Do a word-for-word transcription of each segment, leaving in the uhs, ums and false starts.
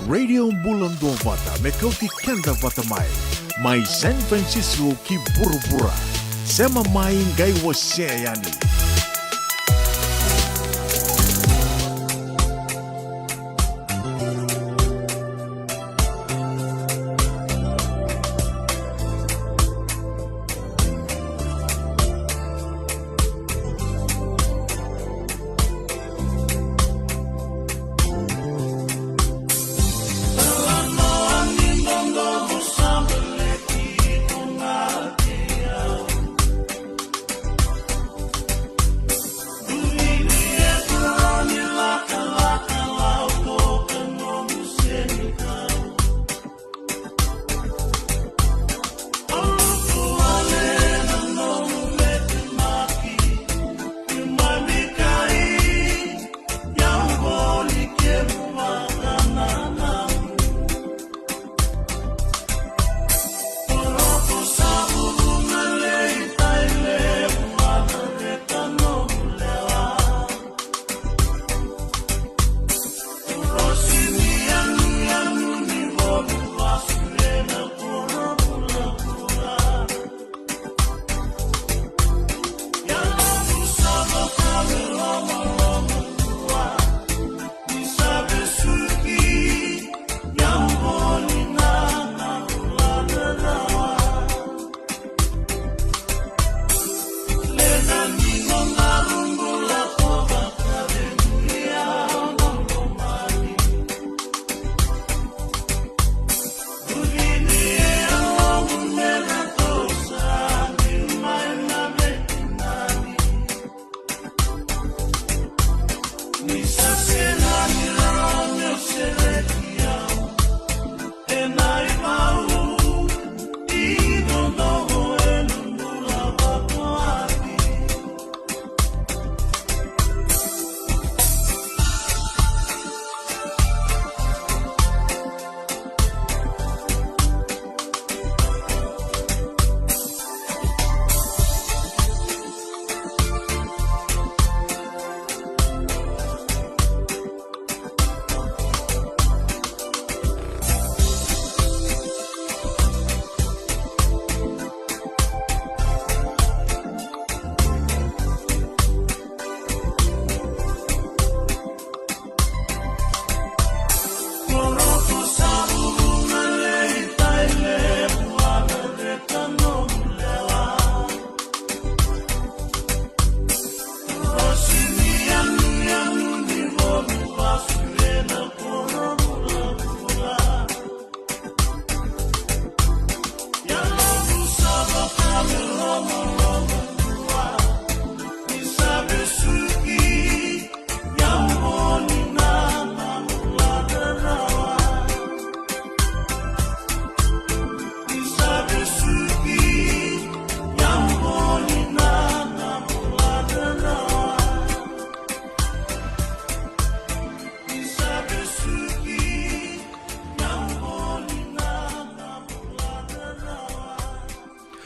Radio Bula Duavata, me kauti keda vata mai. Mai San Francisco ki vuravura. Sema mai qai wasea yani.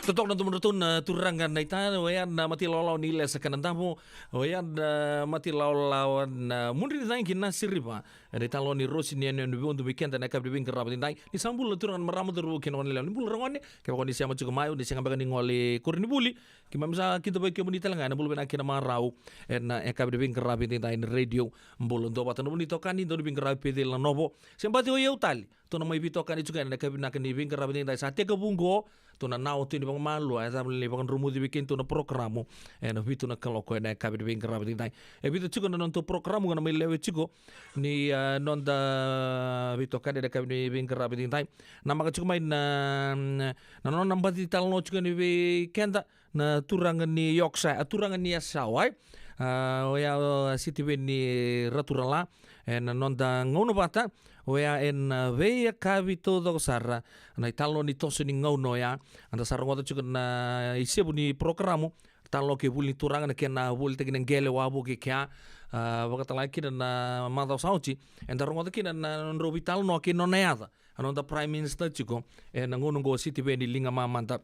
Totoka na domodratou na turaga na ita, oya na mata ilawalawa ni Lesa ka na Davo, oya na mata ilawalawa na Mudre ni Cagi kei Nasiriva. Ena italanoa ni Rosi ni yanuyanu ni Vodu vei keda ena yakavi ni veiqaravi edaidai. Ni sa bula na turaga na marama, cauravou kei na goneyalewa, ni bula ragone. Kevaka o ni sema tiko mai, o ni sega beka ni gole i koronivuli, keimami sa kidavaki kemuni tale ga ena bula vinaka kei na marau ena yakavi ni veiqaravi edaidai ni Radio Bula Duavata. Na nomuni itokani, dauniveiqaravi Peceli Nanovo. Se baci o yau tale, tou na mai veitokani tiko ena yakavi vinaka ni veiqaravi edaidai. Sa tekivu oqo, tou na nawa tu ni vakamalua, e cava ni vakadromuci vei kedatou na porokaramu ena vitu na kaloko ena yakavi ni veiqaravi edaidai. E vica tiko na nodatou porokaramu ga na mai lewe tiko ni, a, noda veitokani ena yakavi ni veiqaravi edaidai. Namaka tiko mai na, na nona baci talanoa tiko yani vei keda na turaga ni Yorkshire, a turaga ni Yasawa, e. A, oya o Sitiveni Raturala, ena noda gauna vata, oya ena veiyakavi taucoko sara, na italanoa ni toso ni gauna oya, eda sa rogoca tiko na isevu ni porokaramu, talanoa kei Vuli ni Turaga, na kena volitaki na qele wavoki kea, a, vakatalega kina na macawa sa oti, eda rogoca kina na nodrau veitalanoa kei na nona yaca a noda Prime Minister tiko ena gauna oqo, Sitiveni Ligamamada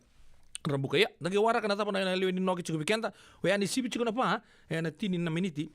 Rabuka. Ia, da qai waraka na cava na lewe ni noqu tiko vei keda, oya ni sivi tiko na va ena tini na miniti.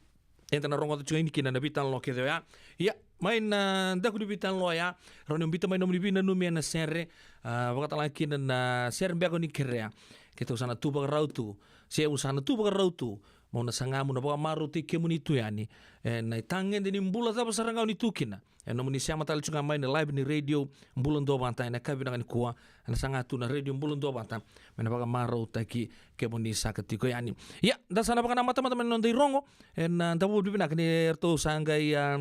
Eda na rogoca tiko yani kina na veitalanoa kece oya. Ia, Mai na daku ni veitalanoa ya, rawa ni o biuta mai nomuni veinanumi ena sere, a, vakatalega kina na sere beka o ni kerea. Keitou sa na tu vakarau tu, se au sa na tu vakarau tu, mo na saga mo na vakamarautaki kemuni tu yani ena itagede ni bula cava sara ga o ni tu kina. E nomuni sema tale tu ga mai na live ni Radio Bula Duavata ena yakavi vinaka nikua. Ena saga tu na Radio Bula Duavata me na vakamarautaki kemuni saka tiko yani. Ia, da sa na vakanamatamata mai na noda irogo ena, a, davo vinaka ni ratou sa qai, a,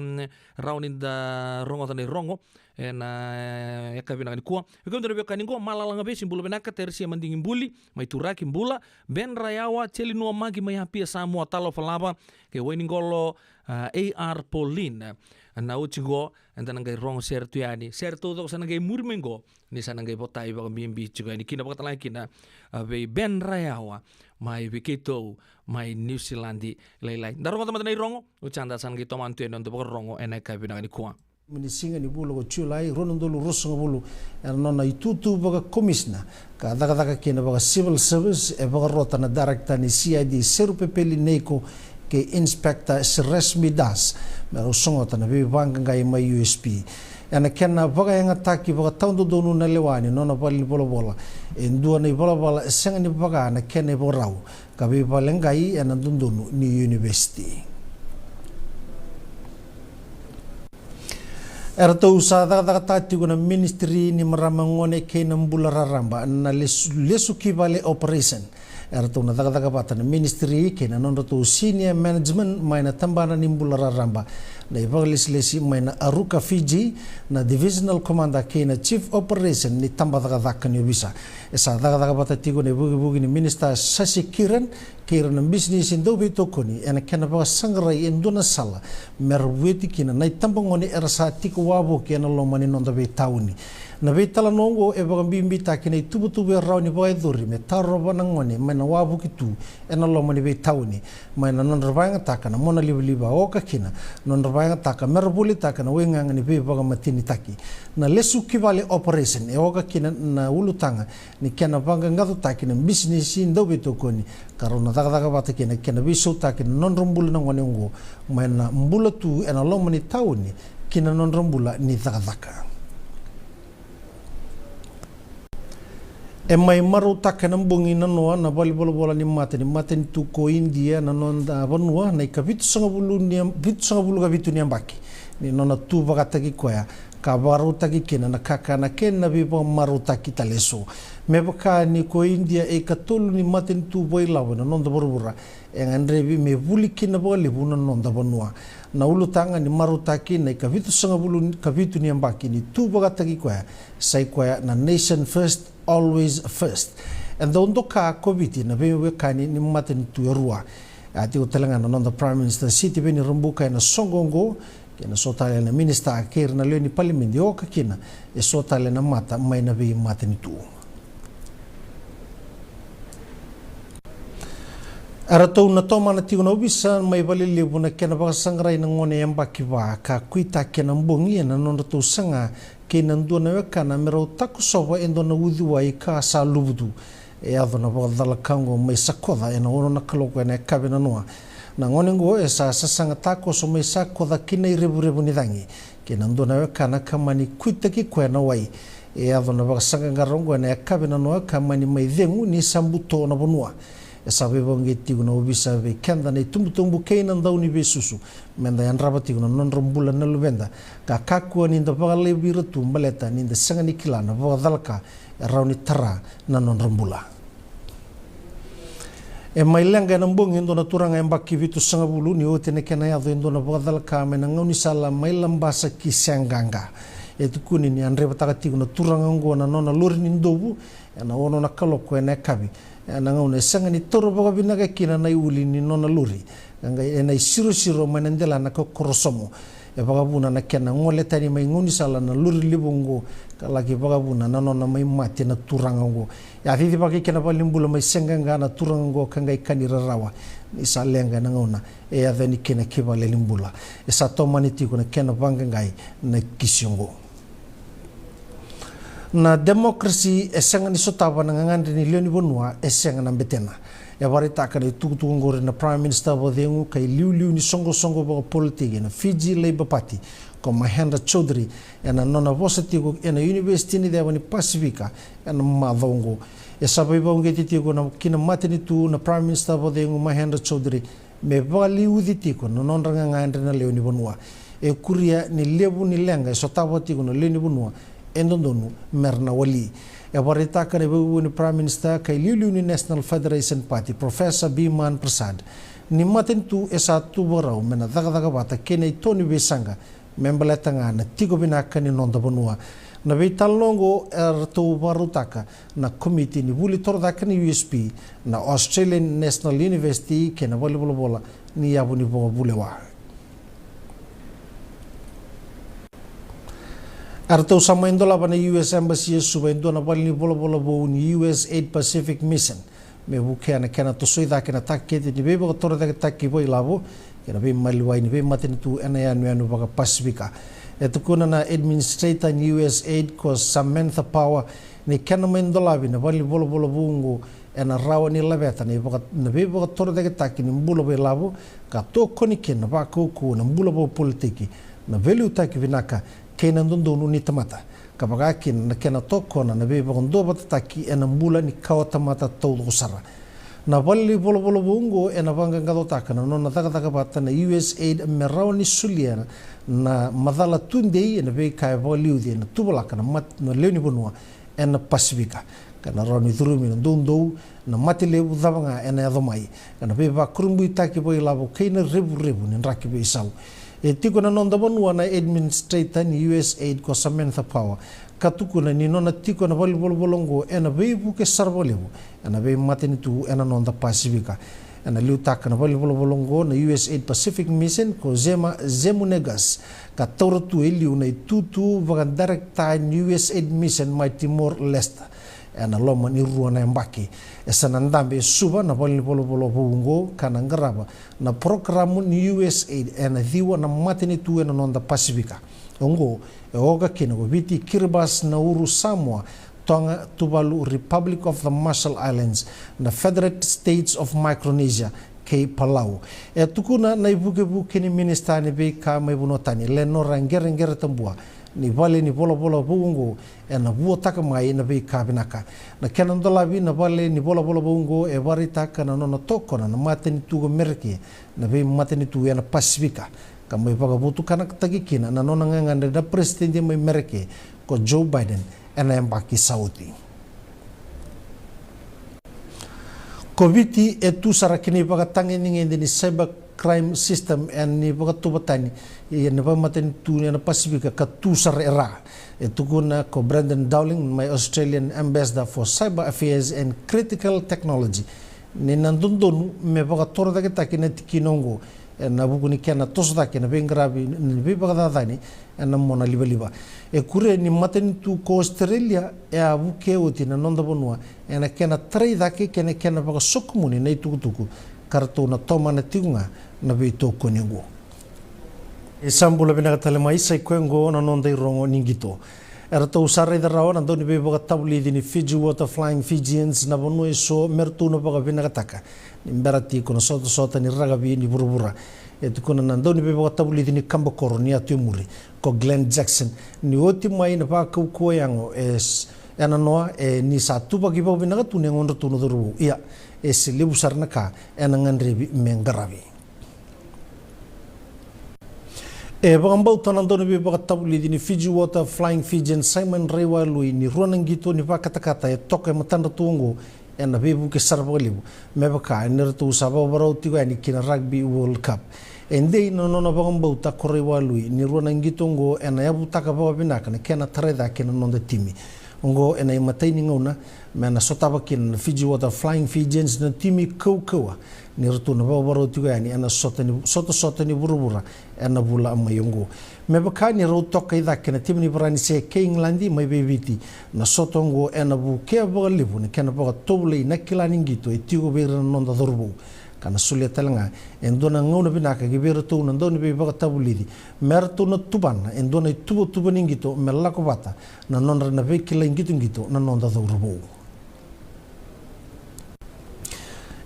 rawa ni da rogoca na irogo ena, a, yakavi vinaka nikua. Vei kemudou na veiwekani qo, Malala Gavesi, bula vinaka. Teresia Madigi Buli mai Turaki, bula. Ben Rayawa, Teli Nuamaki mai Apia, Samoa, talofa lava. Kei Wainiqolo, a, A R Pauline. Na oti qo eda na qai rogo sere tu yani, sere taucoko sa na qai muri mai qo, ni sa na qai votai vakabibi tiko yani kina, vakatalega kina, a, vei Ben Rayawa mai vei keitou mai Niusiladi lailai. Da rogoca mada na irogo, oti ya da sa na qai tomana tu yani na noda vakarogo ena yakavi vinaka nikua. Ni siga ni vula ko Julai, rua na udolu ruasagavulu, ena nona itutu vakakomisina ka cakacaka kina vaka civil service, e vakarota na director ni C I D, Serupepeli Neiko, kei Inspector Siresmi Das, me rau sogota na veivaqaqai mai U S P. Ena kena vakayagataki vakatawadodonu na lewa ni nona valenivolavola, e dua na ivalavala e sega ni vaka na kena ivakarau, ka veivale qai ena dodonu ni univesiti. Eratou sa cakacakataka tiko na Ministry ni Marama, Gone kei na Bula Raraba na lesu, lesu ki vale operation. Eratou na cakacaka vata na ministry kei na nodratou senior management mai na tabana ni bula raraba, na ivakalesilesi mai na Aruka Fiji, na divisional commander kei na chief operation ni tabacakacaka ni ovisa. E sa cakacaka vata tiko na ivukivuki ni Minisita Sasikiran kei ira na bisinisi dauveitokoni ena kena vakasaqarai e dua na sala me ra vueti kina na itabagone era sa tiko wavoki ena loma ni noda veitauni. Na veitalanoa oqo e vakabibitaki na ituvatuva e rawa ni vakayacori me tarova na gone mai na wavoki tu ena loma ni veitauni, mai na nodra vakayagataka na monalivaliva, oka kina nodra vakayagataka me ra volitaka na waigaga ni veivakamatenitaki. Na lesu ki vale operation e oka kina na ulutaga ni kena vaqaqacotaki na bisinisi dauveitokoni, ka rau na cakacaka vata kina kena veisautaki na nodra bula na gone oqo mai na bula tu ena loma ni tauni ki na nodra bula ni cakacaka. E mai marautaka ena bogi nanoa na valenivolavola ni mata ni matanitu ko Idia na noda vanua na ikavitusagavulu ni, vitusagavulu ka vitu ni yabaki ni nona tu vakataki koya, ka vakarautaki kina na kakana kei na veivakamarautaki tale eso. Me vaka ni ko Idia e ikatolu ni matanitu vakailavo ena noda vuravura, e gadrevi me vuli kina vakalevu na noda vanua. Na ulutaga ni marautaki na ikavitusagavulu ka vitu ni yabaki ni tu vakataki koya, sai koya na nation first, always first. E dau doka ko Viti na veiwekani ni matanitu e rua. A tiko tale ga na noda Prime Minister Sitiveni Rabuka ena soqo oqo, kei na so tale na minisita kei ira na lewe ni palimedi, oka kina e so tale na mata mai na veimatanitu. Eratou na tomana tiko na ovisa mai Valelevu na kena vakasaqarai na gone yabaki va ka kuitaki ena bogi ena nodratou saga kei na dua na wekana me rau takosova e dua na uciwai ka sa luvutu. E yaco na vakacalaka oqo mai Sakoca ena ono na kaloko ena yakavi nanoa. Na gone oqo e sa sasaga takoso mai Sakoca ki Nairevurevu ni cagi kei na dua na wekana ka mani kuitaki koya na wai. E yaco na vakasaqaqara oqo ena yakavi nanoa ka mani mai cegu ni sa buto na vanua. E sa veivakauqeti tiko na ovisa vei keda na itubutubu kei na dauniveisusu me da yadrava tiko na nodra bula na luveda, ka kakua ni da vakalaivi ira tu baleta ni da sega ni kila na vakacalaka e rawa ni tara na nodra bula. E mai leqa ena bogi e dua na turaga yabaki vitusagavulu ni oti na kena yaco e dua na vakacalaka mai na gaunisala mai Labasa ki Seaqaqa. E tukuni ni a draivataka tiko na turaga oqo na nona lori ni dovu ena ono na kaloko ena yakavi, ena gauna e sega ni taura vakavinaka kina na iuli ni nona lori, ka qai ena isirosiro mai na delana ka korosomo. E vakavuna na kena gole tani mai gaunisala na lori levu oqo, ka laki vakavuna na nona mai mate na turaga oqo. E a cicivaki kina valenibula mai Seaqaqa na turaga oqo ka qai kani rarawa ni sa leqa ena gauna e yaco yani kina ki valenibula. E sa tomani tiko na kena vaqaqai na kisi oqo. Na democracy e sega ni sotava na gagadre ni lewe ni vanua, e sega na betena. E vakaraitaka na itukutuku oqori na Prime Minister vakacegu ka iliuliu ni soqosoqo vakapolitiki na Fiji Labour Party, ko Mahendra Chaudhry ena nona vosa tiko ena Univesiti ni Ceva ni Pasifika ena macawa oqo. E sa veivakauqeti tiko na, ki na matanitu na Prime Minister vakacegu Mahendra Chaudhry me vakaliuci tiko na nodra gagadre na lewe ni vanua. E kuria ni levu ni leqa e sotava tiko na lewe ni vanua e dodonu mera na wali. E vakaraitaka na ivukevuke ni Prime Minister ka iliuliu ni National Federation Party, Professor Biman Prasad, ni matanitu e sa tu vakarau me na cakacaka vata kei na ito ni veisaqa me baleta ga na tiko vinaka ni noda vanua. Na veitalanoa oqo eratou vakarautaka na komiti ni vuli torocake na U S P, na Australian National University kei na valenivolavola ni yavu ni vakavulewa. Eratou sa mai dolava na U S Embassy e Suva e dua na valenivolavola vou ni U S Aid Pacific Mission me vukea na kena tosoi cake na takete ni veivakatorocaketaki vakailavo kei na veimaliwai ni veimatanitu ena yanuyanu vakaPasifika. E tukuna na Administrator ni U S Aid ko Samantha Power ni kena mai dolavi na valenivolavola vou oqo ena rawa ni laveta na ivaka-, na veivakatorocaketaki ni bula vakailavo ka tokoni kina na vakaukauwa na bula vakapolitiki, na veiliutaki vinaka kei na dodonu ni tamata, ka vaka kina na kena tokona na veivakaduavatataki ena bula ni kawatamata taucoko sara. Na valenivolavola vou oqo ena vaqaqacotaka na nona cakacaka vata na U S Aid me rawa ni solia na macala tudei ena veika e vakaliuci ena tuvalaka na mat-, na lewe ni vanua ena Pasifika, ka na rawa ni curumi na doudou, na mate levu cava ga ena yaco mai, ka na veivakurabuitaki vakailavo kei na revurevu ni draki veisau. E tiko ena noda vanua na Administrator ni U S Aid ko Samantha Power, ka tukuna ni nona tiko na valenivolavola oqo ena veivuke sara vakalevu ena veimatanitu ena noda Pasifika. Ena liutaka na valenivolavola oqo na U S Aid Pacific Mission ko Zema Zemunegas, ka taura tu e liu na itutu vakadirekita ni U S Aid Mission mai Timor-Leste ena loma ni rua na yabaki. E sa na dabe e Suva na valenivolavola vou oqo ka na qarava na porokaramu ni U S Aid ena ciwa na matanitu ena noda Pasifika. Oqo e oka kina ko Viti, Kiribati, Nauru, Samoa, Toga, Tuvalu, Republic of the Marshall Islands, na Federated States of Micronesia kei Palau. E tukuna na ivukevuke ni Minisita ni Veika mai Vanua Tani, Lenora Qereqeretabua, ni valenivolavola vou oqo ena vuataka mai na veika vinaka. Na kena dolavi na valenivolavola vou oqo e vakaraitaka na nona tokona na matanitu ko Mereke na veimatanitu ena Pasifika, ka mai vakavotukanataki kina na nona gagadre na peresitedi mai Mereke ko Joe Biden ena yabaki sa oti. Ko Viti e tu sara ki na ivakatagedegede ni cyber crime system ena ivakatauvatani ena veimatanitu ena Pasifika ka tu sara e ra. E tukuna ko Brandon Dowling mai Australian Ambassador for Cyber Affairs and Critical Technology ni na dodonu me vakatorocaketaki na tikina oqo ena vuku ni kena toso cake na veiqaravi ni veivakacacani ena mona livaliva. E kuria ni matanitu ko Australia e a vukea oti na noda vanua ena kena tarai cake kei na kena vakasokomuni na itukutuku, ka ratou na tomana tiko ga na veitokoni oqo. E sa bula vinaka tale mai, sa i koya oqo na noda irogo ni qito. Eratou sa raica rawa na dauniveivakatavulici ni Fiji Water Flying Fijians na vanua eso me ratou na vakavinakataka ni bera tiko na sotasota ni rakavi ni vuravura. E tukuna na dauniveivakatavulici ni kabakoro ni yatu e muri ko Glenn Jackson ni oti mai na vakaukauwa yago e s-, ena noa e ni sa tuvaki vakavinaka tu na yagodratou na cauravou. Ia, e se levu sara na ka ena gadrevi me qaravi. E vakabauta na dauniveivakatavulici ni Fiji Water Flying Fijian Simon Raiwalui ni rua na qito ni vakatakata e toka e matadratou oqo ena veivuke sara vakalevu, me vaka ni ratou sa vakavakarau tiko yani ki na Rugby World Cup. E dei na nona vakabauta ko Raiwalui ni rua na qito oqo ena yavutaka vakavinaka na kena tarai cake na noda timi. Oqo ena imatai ni gauna me na sotava kina na Fiji Water Flying Fijians na timi kaukauwa ni ratou na vakavakarau tiko yani ena sota ni, sotasota ni vuravura ena vula mai oqo. Me vaka ni rau toka i cake na timi ni Varanise kei Igiladi mai vei Viti, na sota oqo ena vukea vakalevu na kena vakatovolei na kila ni qito e tiko vei ira na noda cauravou, ka na solia tale ga e dua na gauna vinaka ki vei iratou na dauniveivakatavulici me ratou na tuvana e dua na ituvatuva ni qito me lako vata na nodra na veikilai qitoqito na noda cauravou.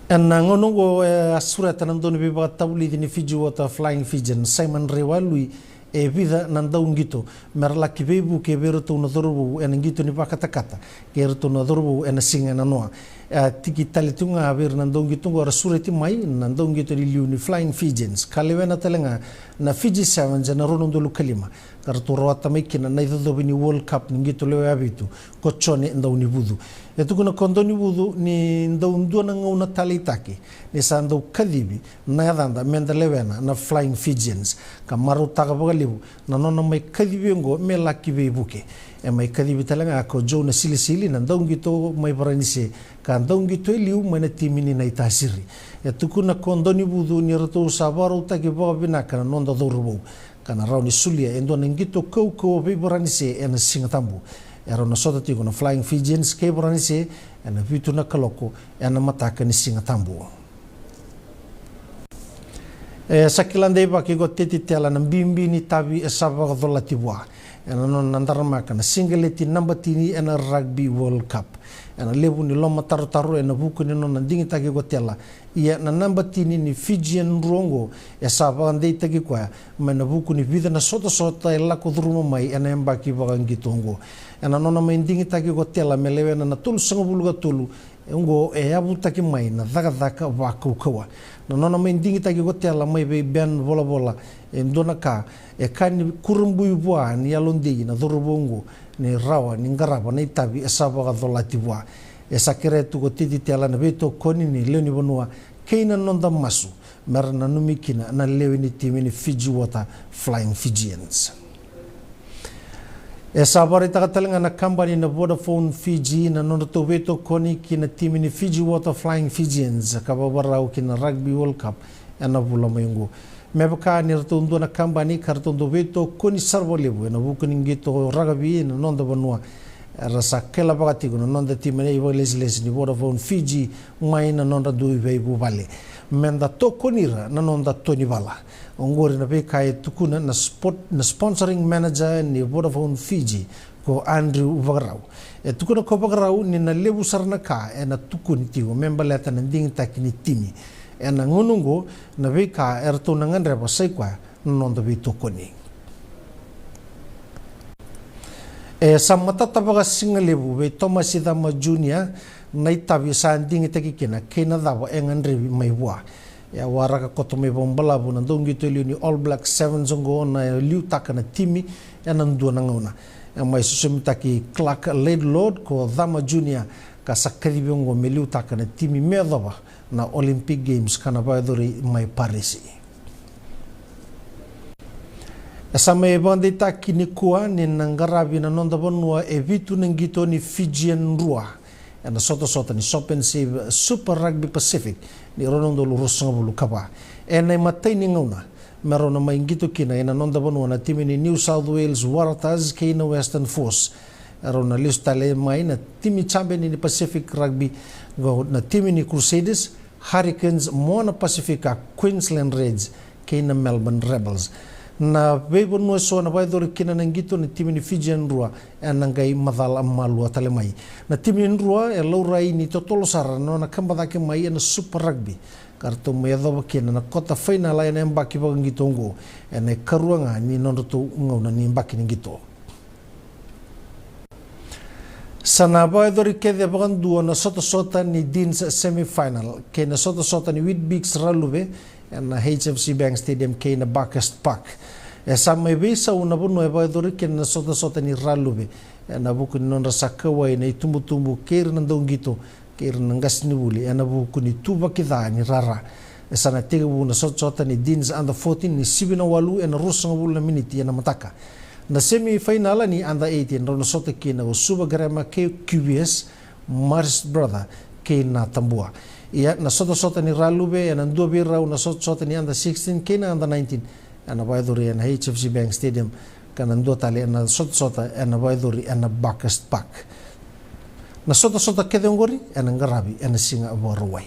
Ena gauna oqo e a sureta na dauniveivakatavulici ni Fiji Water Flying Fijian Simon Raiwalui e vica na dauqito me ra laki veivuke vei iratou na cauravou ena qito ni vakatakata kei iratou na cauravou ena siga e nanoa. E a tiki tale tu ga vei ira na dauqito oqo era sureti mai na dauqito ni liu ni Flying Fijians, ka lewena tale ga na Fiji Sevens ena rua na udolu ka lima, ka ratou rawata mai kina na icocovi ni World Cup ni qito lewe vitu ko Jone Daunivucu. E tukuna ko Daunivucu ni dau dua na gauna taleitaki ni sa dau kacivi na yacada me da lewena na Flying Fijians, ka marautaka vakalevu na nona mai kacivi oqo me laki veivuke. E mai kacivi tale ga ko Joe Nasilisili, na dauqito mai Varanise, ka dauqito e liu mai na timi ni Naita Siri. E tukuna ko Daunivucu ni ratou sa vakarautaki vakavinaka na noda cauravou, ka na rawa ni solia e dua na qito kaukauwa vei Varanise ena Siga Tabu. E rau na sota tiko na Flying Fijians kei Varanise ena vitu na kaloko ena mataka ni Siga Tabu. E sa kila deivaki ko Teti Tela na bibi ni tavi e sa vakacolati vua ena nona daramaka na siqeleti naba tini ena Rugby World Cup. Ena levu ni lomatarotaro ena vuku ni nona digitaki ko Tela, ia na naba tini ni Fijian Drua oqo e sa vakadeitaki koya mai na vuku ni vica na sotasota e lako curuma mai ena yabaki vakaqito oqo. Ena nona mai digitaki ko Tela me lewena na tolusagavulu ka tolu, oqo e yavutaki mai na cakacaka vakaukauwa. Na nona mai digitaki ko Tela mai vei Ben Volavola e dua na ka e ka ni kurabui vua ni yalodei na cauravou oqo ni rawa ni qarava na itavi e sa vakacolati vua. E sa kerea tu ko Teti Tela na veitokoni ni lewe ni vanua kei na noda masu me ra nanumi kina na lewe ni timi ni Fiji Water Flying Fijians. E sa vakaraitaka tale ga na kabani na Vodafone Fiji na nodratou veitokoni ki na timi ni Fiji Water Flying Fijians ka vakavakarau ki na Rugby World Cup ena vula mai oqo. Me vaka ni ratou dua na kabani ka ratou dau veitokoni sara vakalevu ena vuku ni qito rakavi ena noda vanua, era sa kailavaka tiko na noda timi na ivakalesilesi ni Vodafone Fiji mai na nodra dui veivuvale me da tokoni ira na noda to ni vala. Oqori na veika e tukuna na, sport, na sponsoring manager ni Vodafone Fiji, ko Andrew Vakarau. E tukuna ko Vakarau ni na levu sara na ka ena tukuni tiko me baleta na digitaki ni timi. Ena gauna oqo, na veika eratou na gadreva sa i koya na noda veitokoni. E sa matata vakasigalevu vei Tomasi Cama Junior na itavi sa digitaki kina kei na cava e gadrevi mai vua. E a waraka koto mai vakabalavu na dauqito e liu ni All Black Sevens oqo na liutaka na timi ena dua na gauna. E mai sosomitaki Clark Laidlaw ko Cama Junior ka sa kacivi oqo me liutaka na timi me yacova na Olympic Games ka na vakayacori mai Parisi. E sa mai vakadeitaki nikua ni na qaravi na noda vanua e vitu na qito ni Fijian Drua ena sotasota ni Sop and Save Super Rugby Pacific ni rua na udolu ruasagavulu ka va. Ena imatai ni gauna me rau na mai qito kina ena noda vanua na timi ni New South Wales Waratahs kei na Western Force. E rau na lesu tale mai na timi champion ni Pacific Rugby, na timi ni Crusaders, Hurricanes, Moana Pasifika, Queensland Reds kei na Melbourne Rebels. Na veivanua eso na vakayacori kina na qito na timi ni Fijian Drua ena qai macala malua tale mai. Na timi ni Drua e laurai ni totolo sara na nona kaba cake mai ena Super Rugby, ka ratou mai yacova kina na kota fainala ena yabaki vakaqito oqo, ena ikarua ga ni nodratou gauna ni yabaki ni qito. Sa na vakayacori kece vakadua na sotasota ni Deans semifinal kei na sotasota ni Weet-Bix Raluve ena H F C Bank Stadium kei na Bakhurst Park. E sa mai veisau na vanua e vakayacori kina na sotasota ni Raluve ena vuku ni nodra sa kauwai na itubutubu kei ira na dauqito kei ira na qasenivuli ena vuku ni tuvaki ca ni rara. E sa na tekivu na sotasota ni Deans Under fourteen ni sivi na walu ena ruasagavulu na miniti ena mataka. Na semifainala ni Under eighteen rau na sota kina o Suva Grammar kei Q V S, Marist Brother kei na Tabua. Ia na sotasota ni Raluve ena dua vei rau na sotasota ni Under sixteen kei na Under nineteen ena vakayacori ena H F C Bank Stadium, ka na dua tale ena sotasota ena vakayacori ena Bakhurst Park. Na sotasota kece oqori ena qaravi ena siga Vakarauwai.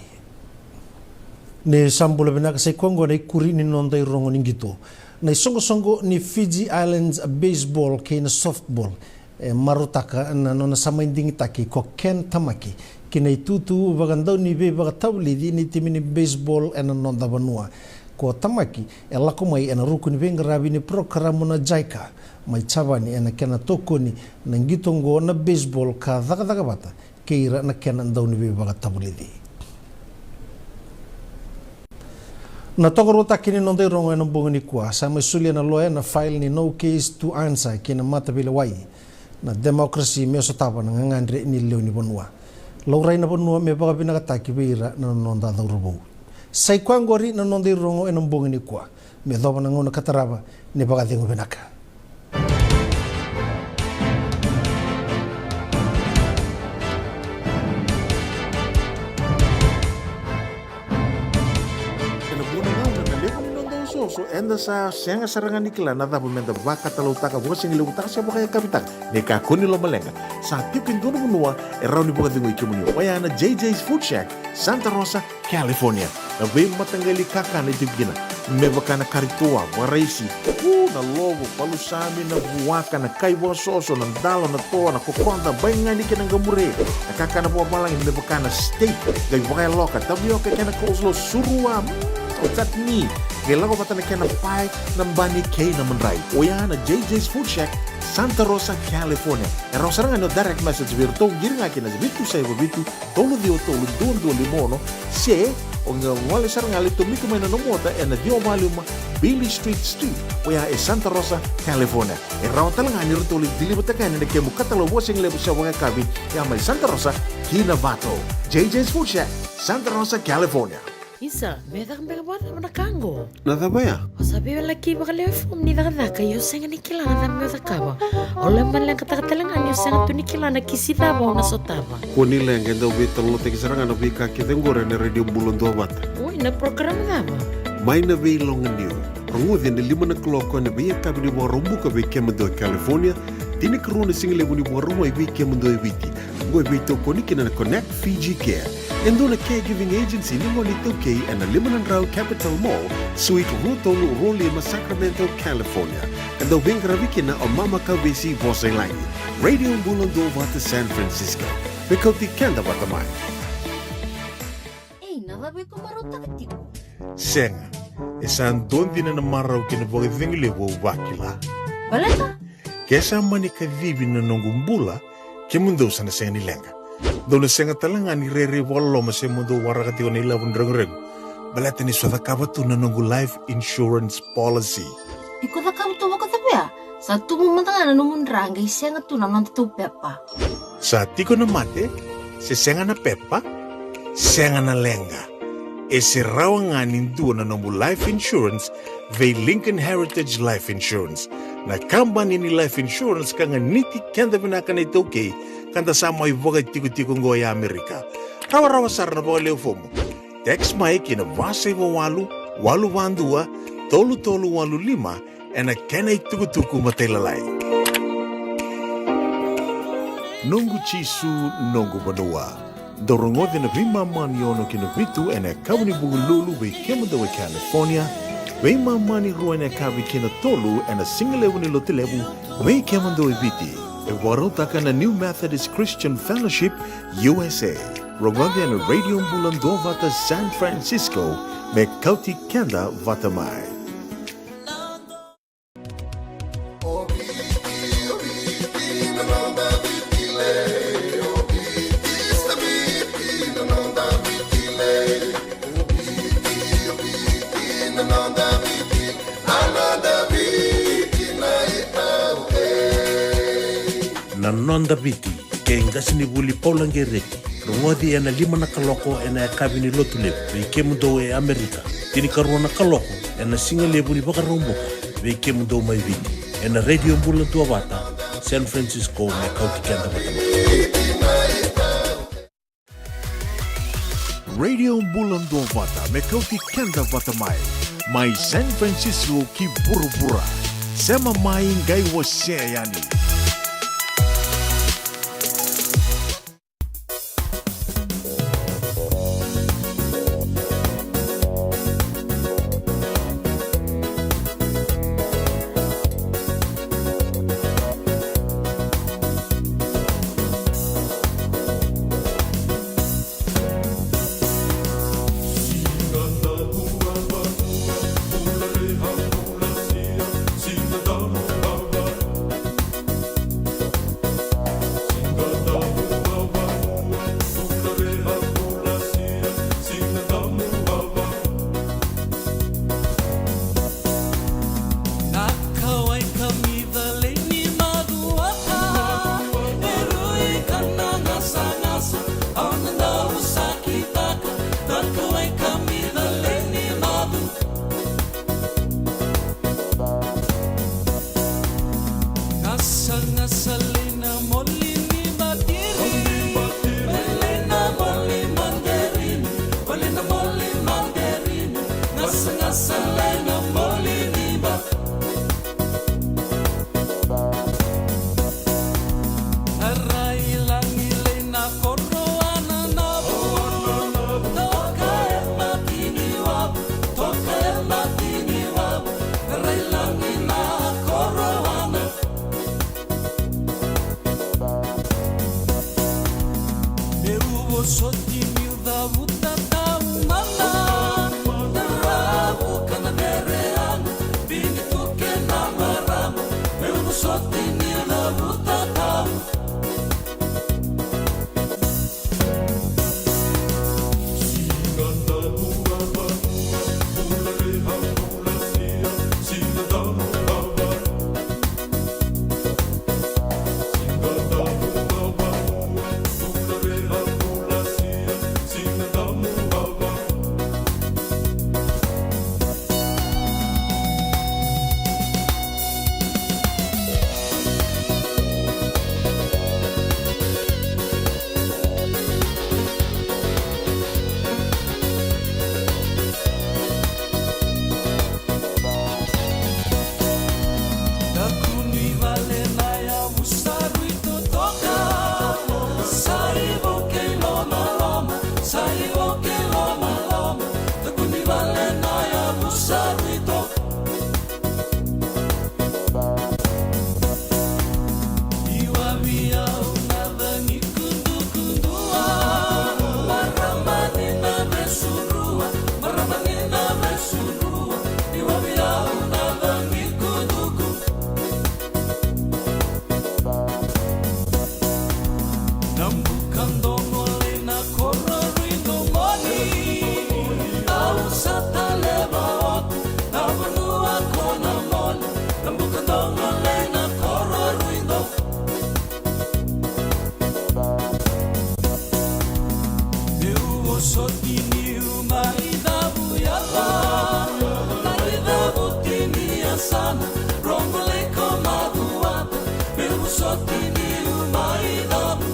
Ni sa bula vinaka, sa i koya oqo na ikuri ni noda irogo ni qito. Na isoqosoqo ni Fiji Islands baseball kei na softball e marautaka na nona sa mai digitaki ko Ken Tamaki ki na itutu vakadauniveivakatavulici ni timi ni baseball ena noda vanua. Ko Tamaki e lako mai ena ruku ni veiqaravi ni parokaramu na JICA mai Japani ena kena tokoni na qito oqo na baseball ka cakacaka vata kei ira na kena dauniveivakatavulici. Na tokaruataki ni noda irogo ena bogi nikua, sa mai solia na loya na file ni no case to answer ki na mataveilewai na democracy me sotava na gagadre ni lewe ni vanua. Laurai na vanua me vakavinakataki vei ira na noda cauravou. Sa i koya oqori na noda irogo ena bogi nikua. Me yacova na gauna ka tarava, ni vakacegu vinaka. Ena vuna gauna na levu ni noda osooso, eda sa sega sara ga ni kila na cava meda vakatalautaka vakasigalevu taka se vakayakavi taka. Ni kakua ni lomaleqa, sa tiko e dua na vanua e rawa ni vakacegui kemuni, oya na J J's Food Shack, Santa Rosa, California. Na veimataqali kakana e tiko kina, me vaka na kari toa, vakaraisi, u, na lovo, palusami, na vuaka, na kai vakasoso, na dalo, na toa, na kokoda, baigani kei na qamure, na kakana vakavalagi me vaka na steak, qai vakayaloka, tavioka kei na coleslaw, surua, mm, chutney, qai lako vata na kena pae, na bani kei na madrai. Oya na J J's Food Shack, Santa Rosa, California. E rawa sara ga ni o direct message vei iratou, qiri ga ki na vitu saiva vitu, tolu ciwa tolu, dua dua lima ono, se o qai gole sara ga, lai tomika mai na nomu ota ena ciwa walu lima Beale Street Suite, oya e Santa Rosa, California. E rawa tale ga ni ratou lai deliver-taka yani na kemu katalau vakasigalevu se vakayakavi, ya mai Santa Rosa ki Navato. J J's Food Shack, Santa Rosa, California. Isa, me caka beka vakacava na ka qo? Na cava ya? O sa veiwalaki vakalewe fomu ni cakacaka, ia o sega ni kila na cava me o cakava. O lai maleqataka tale ga ni o sega tu ni kila na kisi cava o na sotava. Kua ni leqa, e dau veitalanoataki sara ga na veika kece oqori ena Radio Bula Duavata. Oi, na program cava? Mai na Veiloganiu. Rogoci ena lima na kaloko ena veiyakavi ni Vakaraubuka vei kemudou e California, tinikarua na sigalevu ni Vakarauwai vei kemudou e Viti. Oqo e veitokoni kina na Connect Fiji Care, e dua na caregiving agency ni gone iTaukei, ena lima na drau Capitol Mall, Suite rua tolu rua lima, Sacramento, California. E dau veiqaravi kina o Mama Kavesi Vosailagi. Radio Bula Duavata San Francisco. Me kauti keda vata mai. Ei, na cava iko marautaka tiko? Sega. E sa dua dina na marau kei na vakacegu levu au vakila. Baleta? Ke sa mani kacivi na noqu bula, kemudou sa na sega ni leqa. Dou na sega tale ga ni rairai vakaloloma se mo dou waraka tiko na ilavo ni reguregu, baleta ni sa cakava tu na noqu life insurance policy. Iko cakava tu vakacava ya? Sa tubu mada ga na nomu dra qai sega tu na nodatou pepa. Sa tiko na mate, se sega na pepa, sega na leqa. E se rawa ga ni dua na nomu life insurance vei Lincoln Heritage Life Insurance, na kabani ni life insurance ka ganiti keda vinaka na iTaukei, ka da sa mai vakaitikotiko oqo e Amerika. Rawarawa sara na vakalewe fomu. Text mai ki na va saiva walu, walu va dua, tolu tolu walu lima, ena kena itukutuku matailalai. Noqu Jisu, noqu vanua. Dou rogoci na veimama ni ono ki na vitu ena yakavi ni Vukelulu vei kemudou e California, veimama ni rua ena yakavi ki na tolu ena sigalevu ni Lotulevu vei kemudou e Viti. E vakarautaka na New Methodist Christian Fellowship, U S A. Rogoci ena Radio Bula Duavata San Francisco, me kauti keda vata mai. Na Noda Viti, kei qasenivuli Paula Qereti. Rogoci ena lima na kaloko ena yakavi ni Lotulevu vei kemudou e Amerika, tinikarua na kaloko ena sigalevu ni Vakaraubuka vei kemudou mai Viti, ena Radio Bula Duavata San Francisco, me kauti keda vata mai. Radio Bula Duavata, me kauti keda vata mai. Mai San Francisco ki vuravura. Sema mai, qai wasea yani. Gasagasa lei na moli ni batiri, lei na moli maderini, lei na moli maderini. Gasagasa lei na moli ni ba. Rai lagi lei na koroana na vu. Toka e matini wavu, toka e matini wavu. Rai lagi na koroana. Meu vosoti niu cavuta taumada. Ravu ka na vereana, vini tu kei na marama. Meu vosoti niu cavuta tau. Daku ni vale na yavu sa rui totoka. Sa ivo kei lomaloma, sa ivo kei lomaloma. Daku ni vale na yavu sa rui totoka. Iwavi au na cagi kudukudua. Marama ni na vesurua, marama ni na vesurua. Iwavi au na cagi kuduku. Na buka dogo lei na koro rui domoni. Au sa taleva oti na vanua ko na moni. Na buka dogo lei na koro rui do. Meu vosoti niu mai cavu yala, mai cavu tini yasana. Rogo lei ko macuata. Meu vosoti niu mai cavu.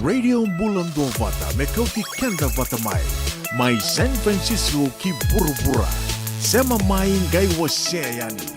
Radio Bula Duavata, me kauti keda vata mai. Mai San Francisco ki vuravura. Sema mai qai wasea yani.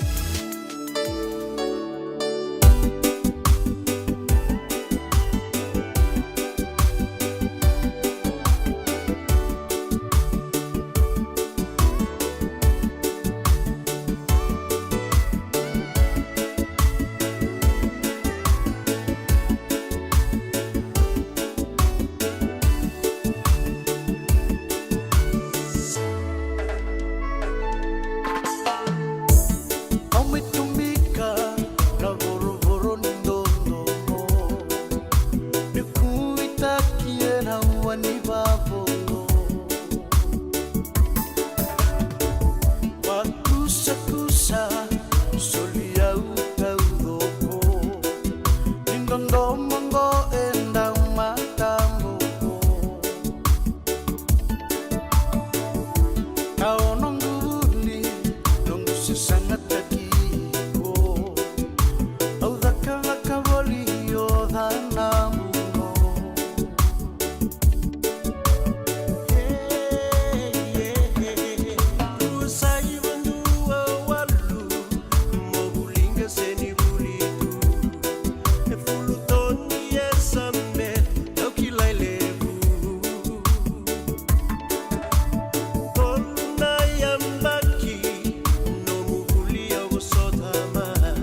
Au mai tomika na vorovoro ni dodomo, ni kuvitaki ena ua ni vavono. Vakusakusa, soli au taucoko, ni dodomo qo e dau mataboko. Ka o noqu vuli, noqu sasagataki iko. Au cakacaka voli o canamuno. Rua saiva dua walu, mo vuli qase ni vuli tu. E fulu toni e same, au kilai levu. Tolu na yabaki, nomu vuli au vosota mai.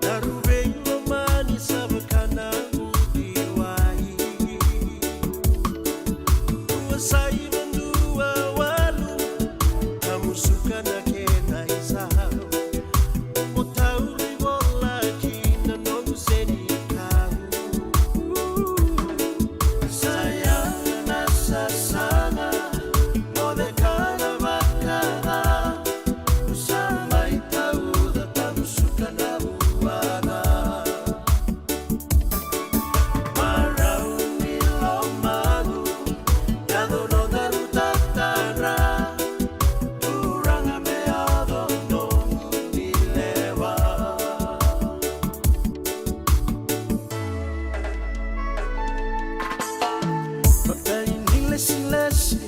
Daru vei lomani sa vaka na uciwai. Rua saiva dua walu, ka musuka na kena isau. Mo tauri vola ki na noqu senikau. Sa yaga na sasaga, mo cekana vakaca. Sa mai tauca, ka musuka na vuana. Marau ni lomamu, yaco nodaru tatara. Turaga me yaco nomuni lewa. Vakainilesilesi,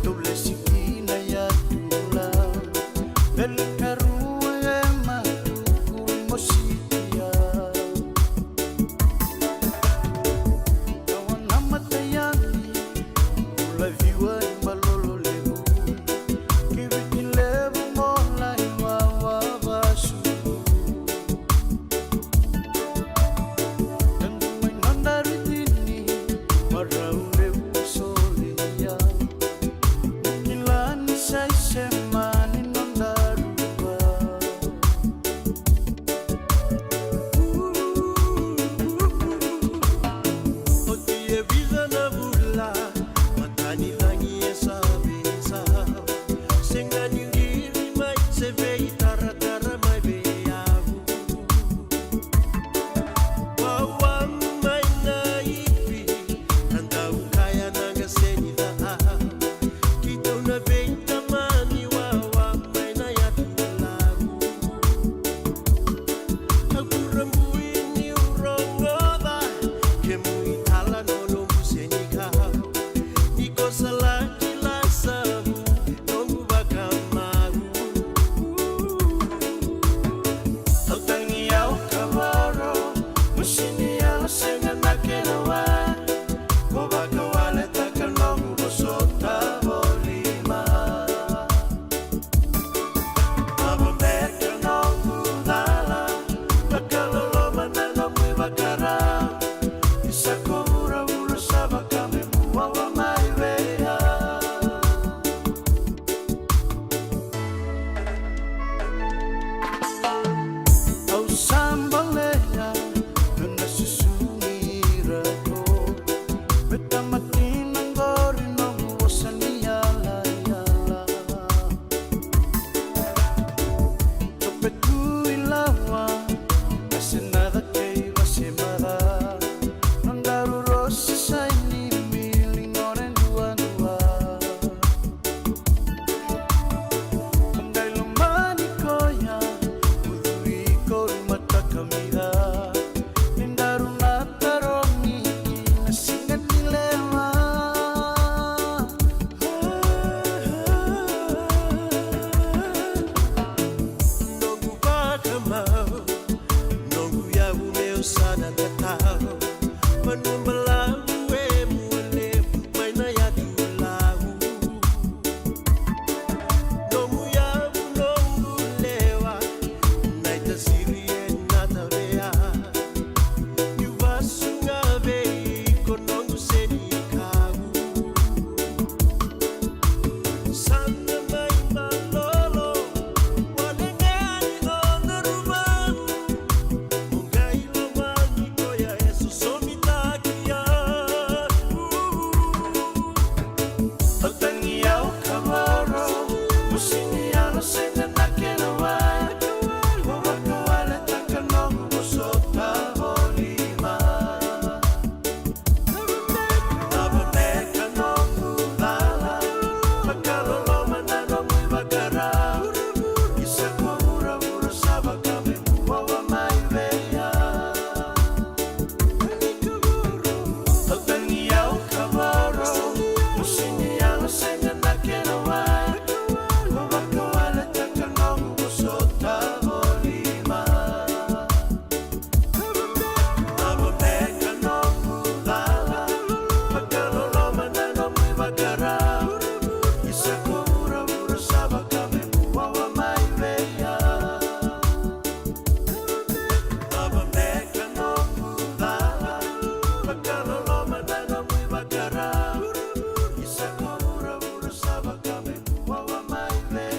tou lesi kina yadula. Vele karua e matuku mositia. Tawa na matayani, vula ciwa e balolo levu. Kiviti levu mo lai wawa vasu. Tandu mai nodaru tini, marau levu solia. Kila ni sa isema ni nodaru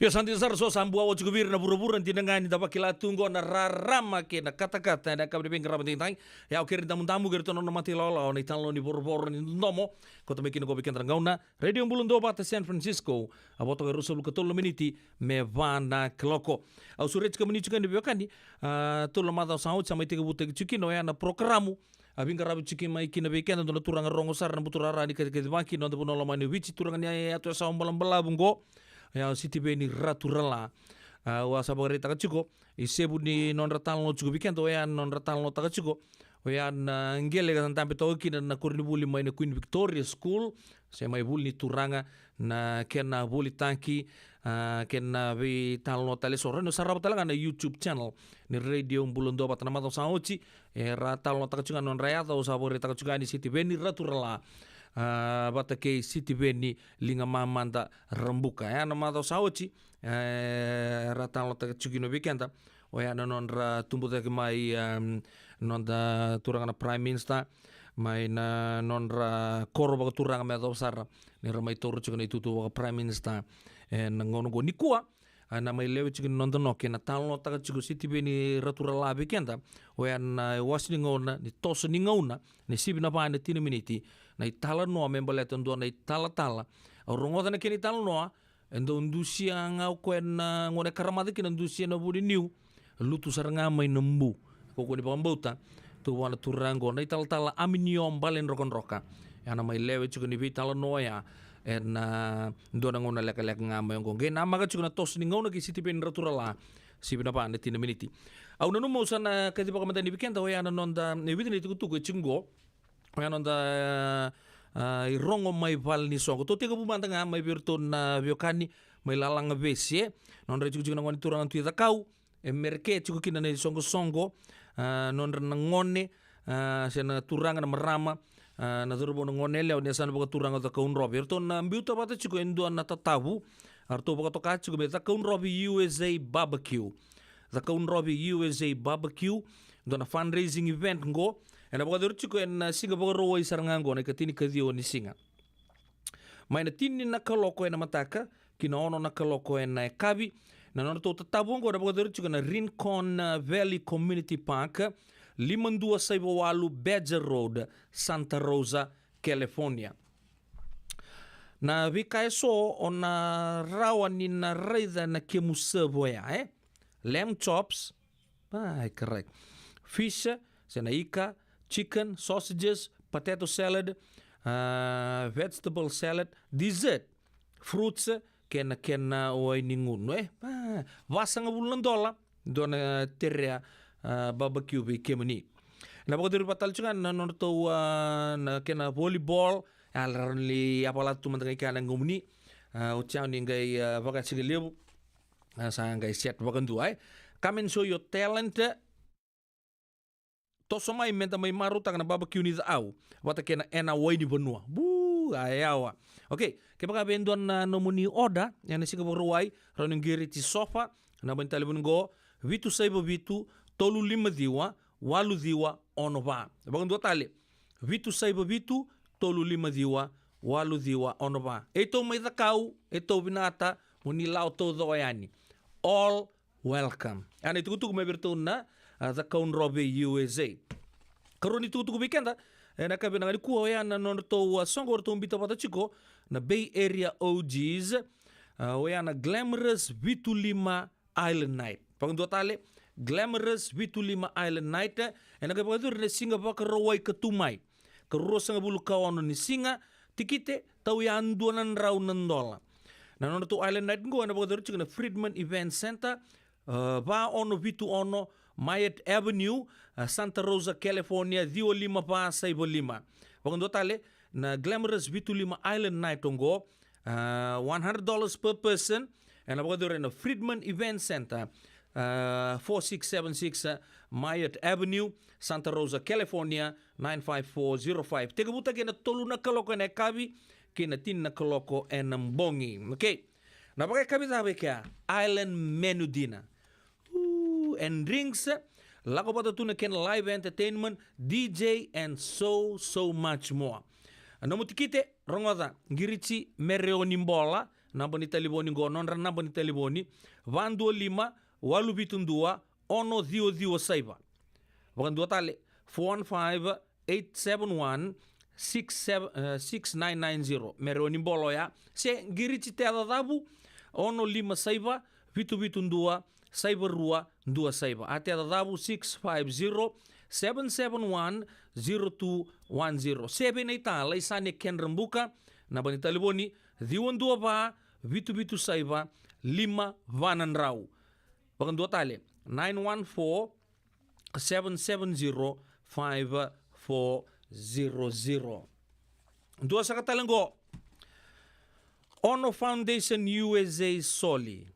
Sa dina sara, so sa bua oti ko vei ira na vuravura, dina ga ni da vakila tu qo na rarama kei na katakata ena yakavi ni veiqaravi digitaki. Ia, o keri damudamu kei iratou na nona mata ilawalawa na italanoa ni vorovoro ni domo. Kauta mai kina qo vei keda na gauna. Radio Bula Duavata San Francisco. A vo toka e ruasagavulu ka tolu na miniti me va na kaloko. Au sureti kemuni tiko yani veiwekani. A, tolu na macawa sa oti sa mai tekivutaki tiko kina oya na porokaramu a veiqaravi tiko mai kina vei keda dua na turaga rogo sara na buturara ni kacikacivaki na noda vanua lomani o Viti, turaga ni Yatu Yasawa balabalavu qo. Oya o Sitiveni Raturala. A, au a sa vakaraitaka tiko i sevu ni nodra talanoa tiko vei keda, oya na nodra talanoataka tiko oya na qele ka dabe toka kina na koronivuli mai na Queen Victoria School, se mai vuli ni turaga, na kena volitaki, a, kei na veitalanoa tale eso. Rawa ni o sarava tale ga na YouTube channel ni Radio Bula Duavata na macawa sa oti, era talanoataka tiko ga na nodra yaca, au sa vakaraitaka tiko ga ni Sitiveni Raturala, a, vata kei Sitiveni Ligamamada Rabuka. Ia na macawa sa oti, e, ra talanoataka tiko kina vei keda oya na nodra tubu cake mai, em, noda turaga na Prime Minister, mai na nodra koro vakaturaga me yacova sara ni ra mai taura tiko na itutu vaka Prime Minister ena gauna oqo. Nikua, a, na mai lewe tiko ni noda noke na talanoataka tiko Sitiveni Raturala vei keda oya na iwase ni gauna ni toso ni gauna, ni sivi na va na tini na miniti, na italanoa me baleta dua na italatala. Au rogoca na kena italanoa, e dau dusia ga o koya na gauna e karamaca kina, dusia na vu ni niu, lutu sara ga mai na bu. Kaukaua ni vakabauta, tu vua na turaga oqo na italatala Aminio Baledrokadroka. Ia na mai lewe tiko ni veitalanoa oya ena dua na gauna lekaleka ga mai oqo. Qai namaka tiko na toso ni gauna kei Sitiveni Raturala, sivi na va na tini na miniti. Au nanuma au sa na kacivaka mada yani vei keda oya na noda, e vica na itukutuku e tiko oqo. Oya noda, a, irogo mai vale ni soqo. Tou tekivu mada ga mai vei iratou na veiwekani mai Lalagavesi, e. Nodra itikotiko na gone turaga Tui Cakau, e Mereke, tiko kina na isoqosoqo, a, nodra na gone, a, se na turaga na marama, a, na cauravou na gone yalewa ni yasana vakaturaga o Cakaudrove. Eratou na biuta vata tiko e dua na tatavu, a, ratou vakatoka tiko me Cakaudrove U S A Barbecue. Cakaudrove U S A Barbecue, dua na fundraising event qo, ena vakayacori tiko ena siga Vakarauwai sara ga qo, na ikatinikaciwa ni siga. Mai na tini na kaloko ena mataka ki na ono na kaloko ena yakavi. Na nodratou tatavu oqo ena vakayacori tiko na Rincon, uh, Valley Community Park, lima dua saiva walu Badger Road, Santa Rosa, California. Na veika eso o na rawa ni na raica na kemu serve oya, e? Lamb chops, ai, correct. Fish, se na ika, chicken, sausages, potato salad, ah, vegetable salad, dessert, fruits, kei na kena wai ni gunu, e. Ah, vasagavulu na dola, dua na terea, ah, barbecue vei kemuni. Na vakayacori vata tale tiko ga na nodratou, ah, na kena volleyball, ah, rawa ni lai yavalata tu mada ga i kea na gumuni, ah, oti au ni qai, ah, vakasigalevu, ah, sa qai set vakadua, e. Come and show your talent. Toso mai meda mai marautaka na barbecue ni cau vata kei na ena wai ni vanua. Bu, a yawa. Okay, kevaka vei dua na nomuni order ena siga Vakarauwai, rawa ni qiriti Sofa, naba ni talevoni qo, vitu saiva vitu, tolu lima ciwa, walu ciwa, ono va. Vakadua tale, vitu saiva vitu, tolu lima ciwa, walu ciwa, ono va. Eitou mai Cakau, eitou vinata mo ni lawa taucoko yani. All welcome. A, na itukutuku mai vei iratou na, a, Cakaudrove U S A. Karua ni tukutuku vei keda ena yakavi vinaka nikua, oya na nodratou, a, soqo eratou biuta vata tiko na Bay Area O Gs, a, oya na Glamorous Vitu Lima Island Night. Vakadua tale, Glamorous Vitu Lima Island Night, ena qai vakayacori na siga Vakarauwai ka tu mai, ka ruasagavulu ka ono ni siga. Tikite tau yadua na drau na dola. Na nodratou Island Night qo ena vakayacori tiko na Friedman Event Center, ah, va ono vitu ono Myatt Avenue, ah, Santa Rosa, California, ciwa lima va saiva lima. Vakadua tale, na Glamorous Vitu Lima Island Night oqo, ah, one hundred dollars per person, ena vakayacori ena Friedman Event Center, ah, four six seven six, ah, Myatt Avenue, Santa Rosa, California, nine five four zero five. Tekivutaki ena tolu na kaloko ena yakavi kei na tini na kaloko ena bogi. Okay. Na vakayakavi cava e kea? Island menu dinner. Ooh, and drinks. Lako vata tu na kena live entertainment, D J, and so, so much more. A, nomu tikite, rogoca, qiriti Mereoni Bola, naba ni talevoni qo, nodra naba ni talevoni, va dua lima, walu vitu dua, ono ciwa ciwa saiva. Vakadua tale, four one five, eight seven one, six seven, eh, six nine nine zero. Me rawa ni bola oya. Se qiriti Tea Cacavu, ono lima saiva, vitu vitu dua, saiva rua, dua saiva. A Tea Cacavu, six five zero, seven seven one, zero two one zero. Se vei Naita, lai Sane Kendra Buka, naba ni talevoni, ciwa dua va, vitu vitu saiva, lima va na drau. Vakadua tale, nine one four, seven seven zero, five four zero zero. Dua saka tale qo. Ono Foundation U S A Soli.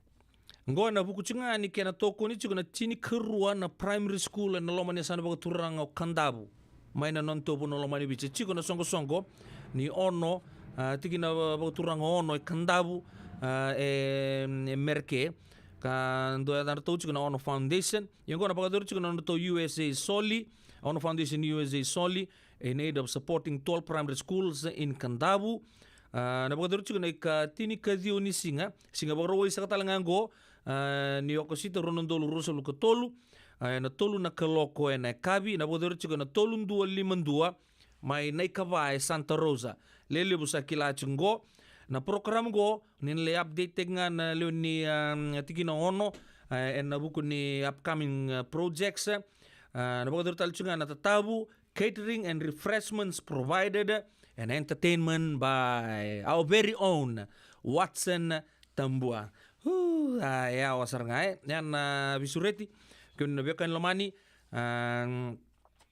Qo ena vuku tiko ga ni kena tokoni tiko na tinikarua na primary school ena loma ni yasana vakaturaga o Kadavu. Mai na nodatou vanua lomani Viti, tiko na soqosoqo ni Ono, ah, tikina vakaturaga o Ono e Kadavu, ah, e, e Mereke. Ka dua yacadratou tiko na Ono Foundation. Ia qo na vakayacori tiko na nodratou U S A Soli, Ono Foundation U S A Soli, in aid of supporting twelve primary schools in Kadavu. Ah, na vakayacori tiko na ika tinikaciwa ni siga, siga Vakarauwai saka tale ga qo, ah, ni Okosita rua na udolu ruasagavulu ka tolu, ah, ena tolu na kaloko ena yakavi, na vakayacori tiko na tolu dua lima dua, mai Naikava e Santa Rosa. Lelevu sa kila tiko qo. Na program qo, ni na lai update tiko ga na lewe ni, ah, tikina Ono, ah, ena vuku ni upcoming, ah, projects. Ah, na vakayacori tale tiko ga na tatavu, catering and refreshments provided, and entertainment by our very own Watson Tabua. Hu, ah, e yawa sara ga, e. Ia na veisureti, kemuni na veiwekani lomani, ah,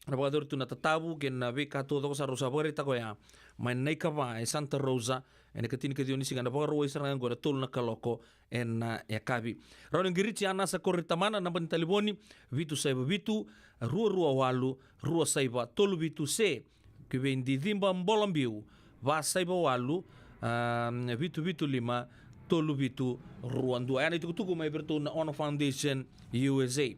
na vakayacori tu na tatavu kei na veika taucoko sara au sa vakaraitaka oya. Mai Naikava e Santa Rosa, ena ika tinikaciwa ni siga, na Vakarauwai sara ga qo ena tolu na kaloko ena yakavi. Rawa ni qiriti Anasa Kori Tamana, naba ni talevoni, vitu saiva vitu, rua rua walu, rua saiva tolu vitu, se ki vei Diciba Bolabiu, va saiva walu, ah, vitu vitu lima, tolu vitu rua dua. Oya na itukutuku mai vei iratou na Ono Foundation U S A.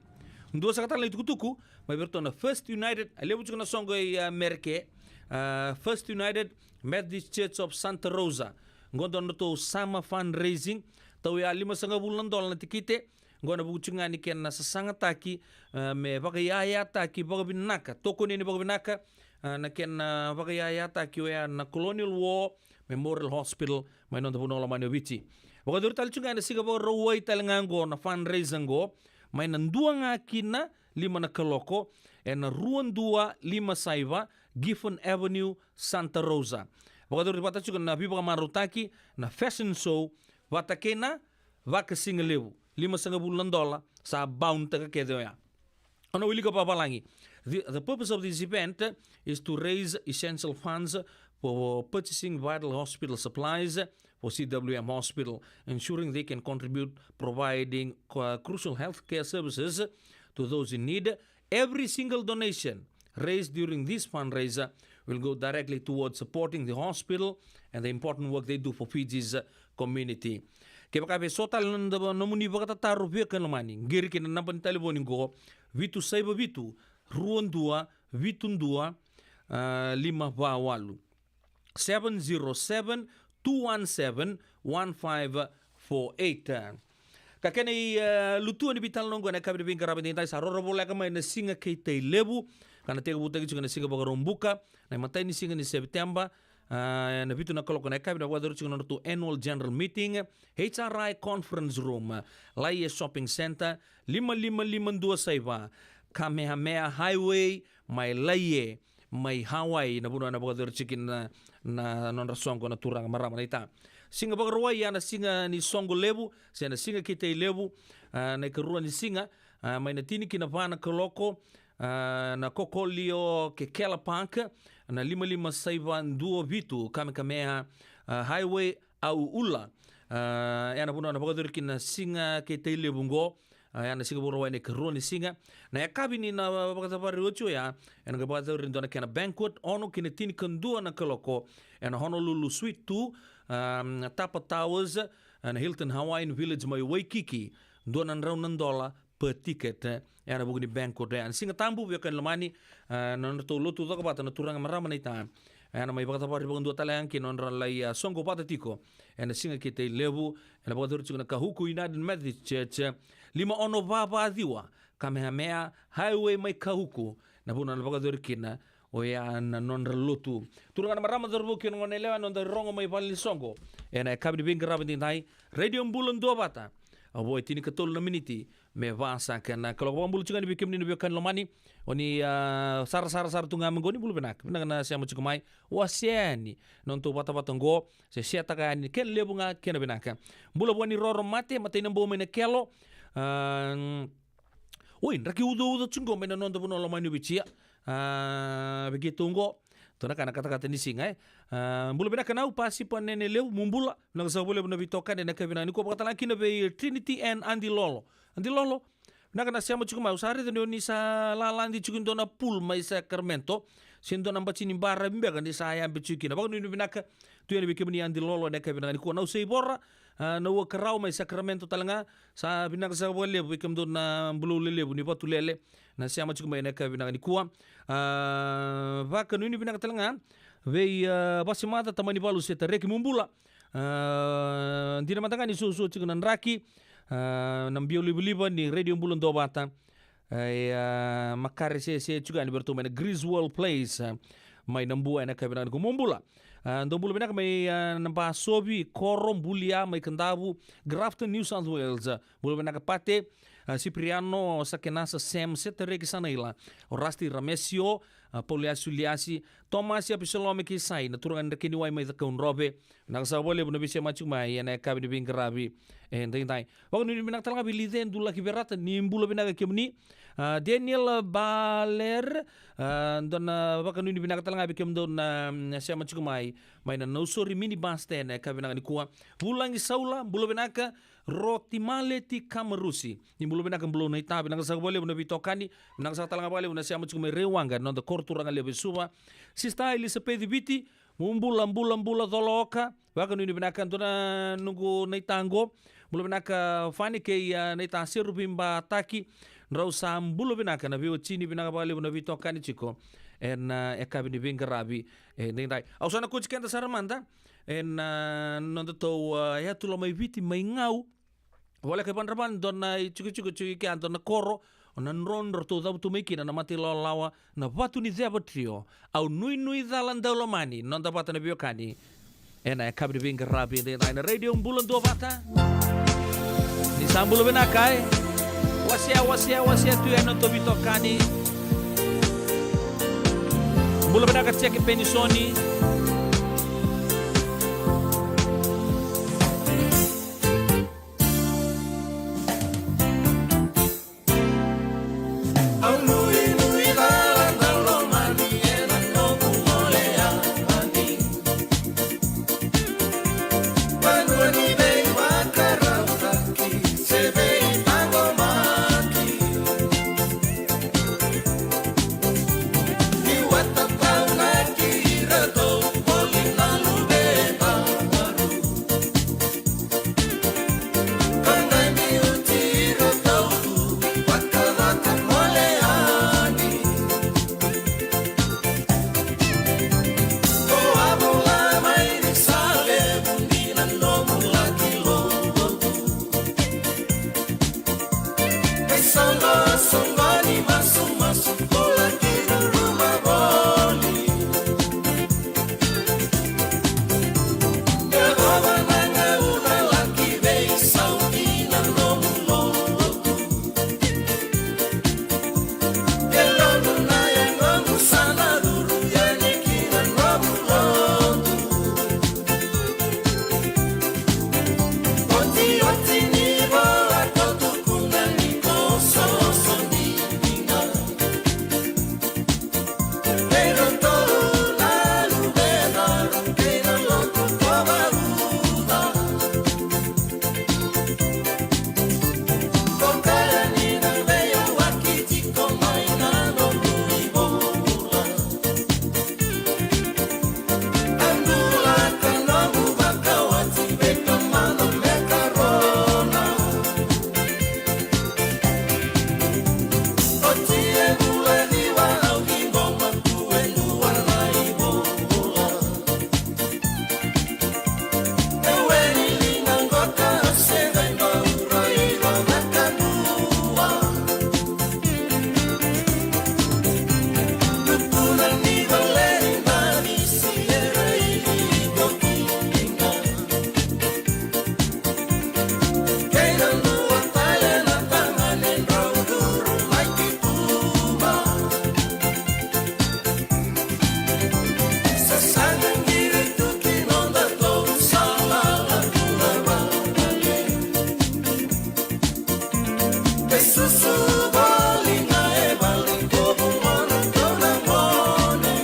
Dua saka tale na itukutuku mai vei iratou na First United, e levu tiko na soqo e, ah, Mereke, ah, First United Methodist Church of Santa Rosa. Qo dua na nodratou summer fundraising, tau ya limasagavulu na dola na tikite. Qo ena vuku tiko ga ni kena sasagataki, ah, me vakayayataki vakavinaka, tokoni yani vakavinaka, ah, na kena vakayayataki oya na Colonial War Memorial Hospital mai noda vanua lomani o Viti. Vakayacori tale tiko ga ena siga Vakarauwai tale ga qo na fundraiser qo, mai na dua ga ki na lima na kaloko, ena rua dua lima saiva Gifford Avenue, Santa Rosa. Vakayacori vata tiko na veivakamarautaki, na fashion show, vata kei na vakasigalevu. Limasagavulu na dola, sa bound taka kece oya. Au na wilika vakavalagi. The, the purpose of this event is to raise essential funds for purchasing vital hospital supplies for C W M Hospital, ensuring they can contribute providing, uh, crucial healthcare services to those in need. Every single donation raised during this fundraiser will go directly towards supporting the hospital and the important work they do for Fiji's, uh, community. Kevaka e so tale na nomuni vakatataro, veiwekani lomani, qiri ki na naba ni talevoni qo, vitu saiva vitu, rua dua, vitu dua, ah, lima va walu. Seven zero seven, two one seven, one five four eight. Ka kena i, eh, lutu ni veitalanoa qo ena yakavi ni veiqaravi edaidai, sa roro voleka mai na Siga kei Tailevu, ka na tekivutaki tiko ena siga Vakaraubuka, na imatai ni siga ni Sepiteba, ah, ena vitu na kaloko na yakavi, na vakayacori tiko na nodratou annual general meeting, H R I conference room, Laie Shopping Centre, lima lima lima dua saiva, Kamehameha Highway, mai Laie, mai Hawaii, na vanua ena vakayacori tiko kina na, na nodra soqo na turaga marama naita. Siga Vakarauwai, oya na siga ni soqo levu, se na Siga kei Tailevu, ah, na ikarua ni siga, ah, mai na tini ki na va na kaloko, ah, na Kokolio Kekela Park, na lima lima saiva dua vitu Kamehameha, ah, Highway, Auula. Ah, oya na vanua ena vakayacori kina na Siga kei Tailevu qo. Ah, oya na siga Vakarauwai na ikarua ni siga. Na yakavi ni na vakacavari oti oya, ena qai vakayacori e dua na kena banquet, ono ki na tinikadua na kaloko, ena Honolulu Suite two, ah, Tapa Towers, ena Hilton Hawaiian Village mai Waikiki, dua na drau na dola per ticket, eh, ena vuku ni banquet, eh, ena Siga Tabu, veiwekani lomani, eh, na nodratou lotu cakacaka vata na turaga marama naita, Ena mai vakacavari vakadua tale ga kina nodra lai, a, soqo vata tiko ena siga kei Tailevu, ena vakacuru tiko na Kahuku United Methodist Church, lima ono va va ciwa, Kamehameha Highway mai Kahuku, na vanua na vakacuru kina, oya na nodra lotu. Turaga na marama, cauravou kei na goneyalewa, na noda rogo mai vale ni soqo ena yakavi ni veiqaravi edaidai. Radio Bula Duavata. Au vo e tinikatolu na miniti me va saka na kaloko. Vakabula tiko ga yani vei kemuni na veiwekani lomani. O ni, a, sarasara sara tu ga mai qo, ni bula vinaka. Vinaka na sema tiko mai. Wasea yani na nodatou vatavata qo. Se setaka yani, kena levu ga kena vinaka. Bula vua ni Roro Mate, Matai Nabou mai Nakelo. A, oi, draki ucauca tiko qo mai na noda vanua lomani o Viti. A, vei keitou qo. Tou na ka na katakata ni siga, e. A, bula vinaka Nau, Pasipa Nene Levu, mo bula. Vinaka saka vakalevu na veitokani ena yakavi vinaka nikua. Vakatalega kina vei Trinity and Adi Lolo. Adi Lolo, vinaka na sema tiko mai. Au sa raica ni o ni sa laladi tiko e dua na pool mai Sacramento. Se dua na bati ni baravi beka ni sa yabe tiko kina. Vakanuinui vinaka tu yani vei kemuni Adi Lolo ena yakavi vinaka nikua. Nau Seivora, a, Nau Akarau mai Sacramento tale ga. Sa vinaka saka vakalevu vei kemudou na bulou lelevu ni Vatulele, na sema tiko mai ena yakavi vinaka nikua. A, vakanuinui vinaka tale ga vei, a, Vasimaca, Tamanivalu se Tareki, mo bula. A, dina mada ga ni suasua tiko na draki, a, na biau livaliva ni Radio Bula Duavata. A, e, a, makare sese tiko yani vei iratou mai na Greece World Place, a, mai Nabua ena yakavi vinaka nikua, mo bula. A, dou bula vinaka mai, a, Nabasovi, Koro, Bulia mai Kadavu, Grafton, New South Wales. A, bula vinaka Pate, a, Cipriano, Sakenasa, Sam, Setareki, Sanaila, o Rasti, Ramesio, a, Pauliasi, Uliasi, Tomasi, Apisalome kei Sai, na turaga ni Drekeniwai mai Cakaudrove. Vinaka saka vakalevu na veisema tiko mai ena yakavi ni veiqaravi edaidai. Vakanuinui vinaka tale ga vei Lice Dulaki Verata, ni bula vinaka kemuni. A, Daniel Baler, a, dua na vakanuinui vinaka tale ga vei kemudou na, mm, sema tiko mai, mai na Nausori mini bus stand ena yakavi vinaka nikua. Vulagi Saula, bula vinaka. Roti Maleti Kamarusi, ni bula vinaka, bulou naita. Vinaka saka vakalevu na veitokani. Vinaka saka tale ga vakalevu na sema tiko mai Rewaqa, na noda koro turaga levu e Suva. Sista Elisapeci Viti, mo bula, bula, bula, Colaoka. Vakanuinui vinaka, dua na noqu naita qo. Bula vinaka Fani kei, a, naita Seruvi Bataki. Drau sa bula vinaka na veiwatini, vinaka vakalevu na veitokani tiko ena, a, yakavi ni veiqaravi edaidai. Au sa na kauti keda sara mada ena, a, nodatou, a, yatu loma i Viti mai Gau. Voleka i Vadravani, dua na itikotiko tiko i kea, dua na koro, o na drodro, ratou cavutu mai kina na mata i lawalawa, na Vatu ni Ceva Trio. Au nuinui cala daulomani, noda vata na veiwekani ena yakavi ni veiqaravi edaidai na Radio Bula Duavata. Ni sa bula vinaka, e. Wasea, wasea, wasea tu yani na nodatou veitokani. Bula vinaka Jeke Penisoni. Susu voli na e vale kovu mona tona mone.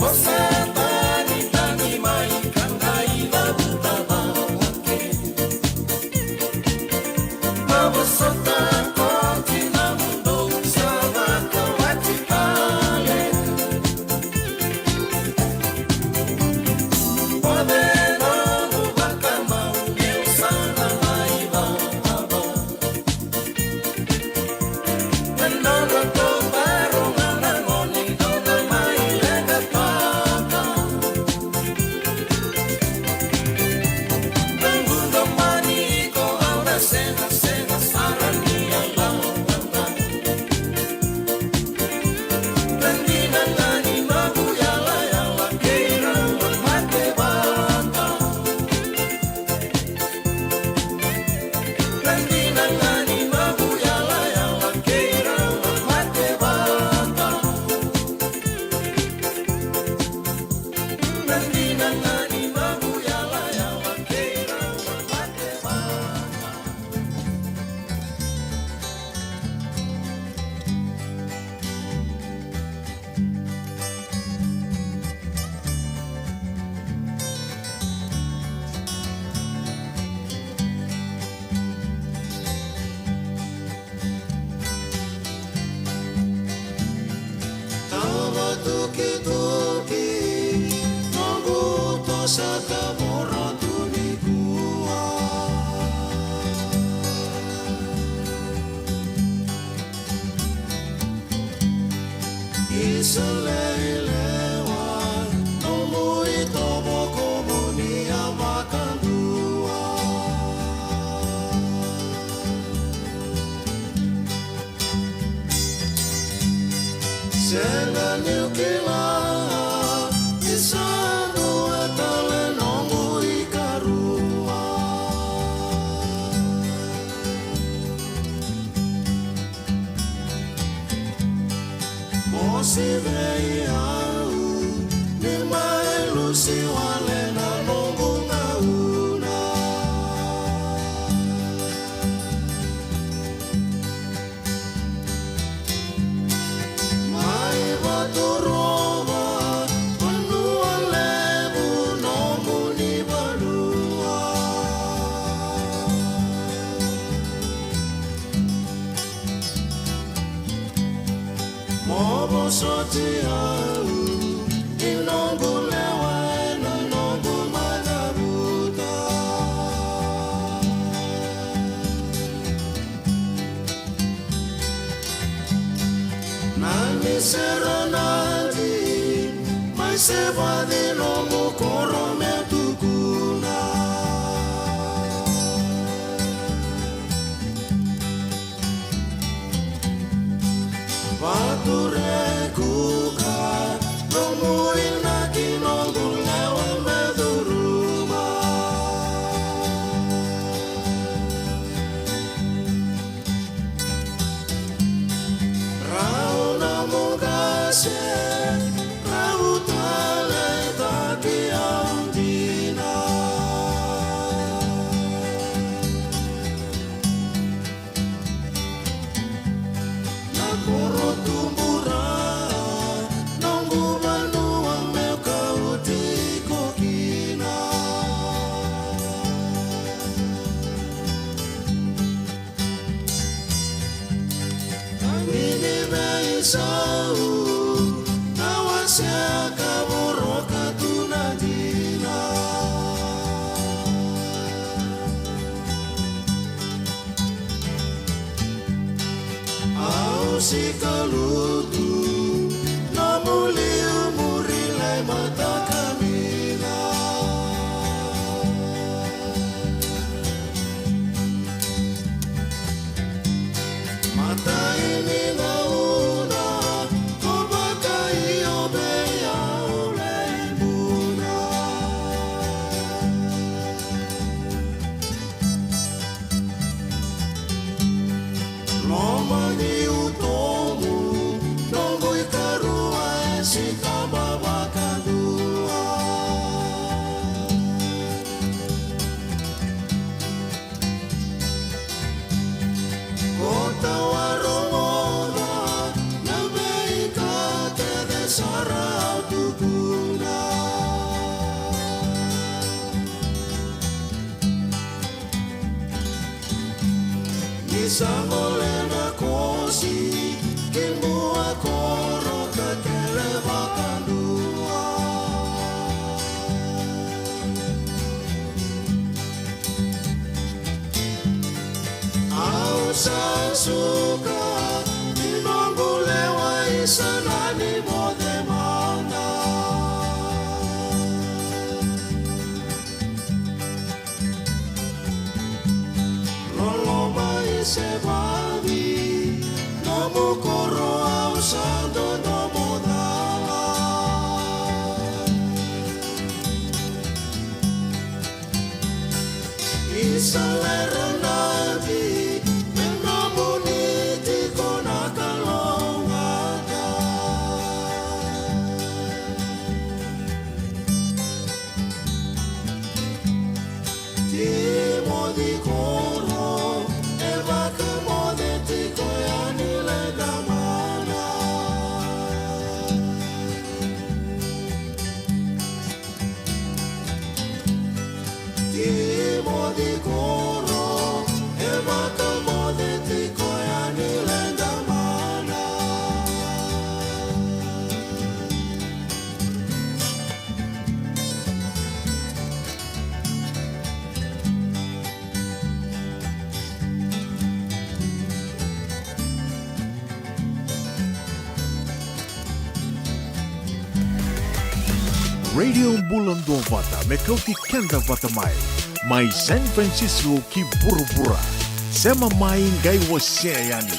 Vosa tani tani mai ka qai vavuta vake. Ma vosota ko tina mudou sa vakawati tale. Tava tukituki noqu tosa ka voro tu nikua. Isa lei lewa, nomu itovo ko vuni a vakadua. Sega niu kila ni sa dua tale noqu ikarua. Mosi vei au ni mai lusi wale na noqu gauna. Mai vaturova vanua levu nomuni vanua. Mo vosoti au ni noqu lewa ena noqu macavuta. Na ni sera nadi mai sevaci nomu koro me tukuna. Vaturekuka nomu inaki noqu lewa me curuma. Rau nomu qase, rau taleitaki au dina. Na koro tubura, noqu vanua meu kauti iko kina. Tagi ni veisau, na wasea ka voroka tu na dina. Au sika lutu, nomu liu muri lai matakamina. Matai ni gauna, ko vakaio vei au lai buna. Loma ni utomu, noqu Sa gole na kosi ki bua koro ka kele vakadua. Au sa suka ni noqu lewa i sana ni moce mada. Loloma i sevavi, nomu koro au sa dodonu mo cala. Isa lero nadi, me nomuni tiko na kalougata. Timoci koro, e vakamoce tiko yani leda mana. Timoci koro, e vakamoce tiko yani leda mana. Radio Bula Duavata me kauti keda vata mai, mai San Francisco ki vuravura. Sema mai qai wasea yani.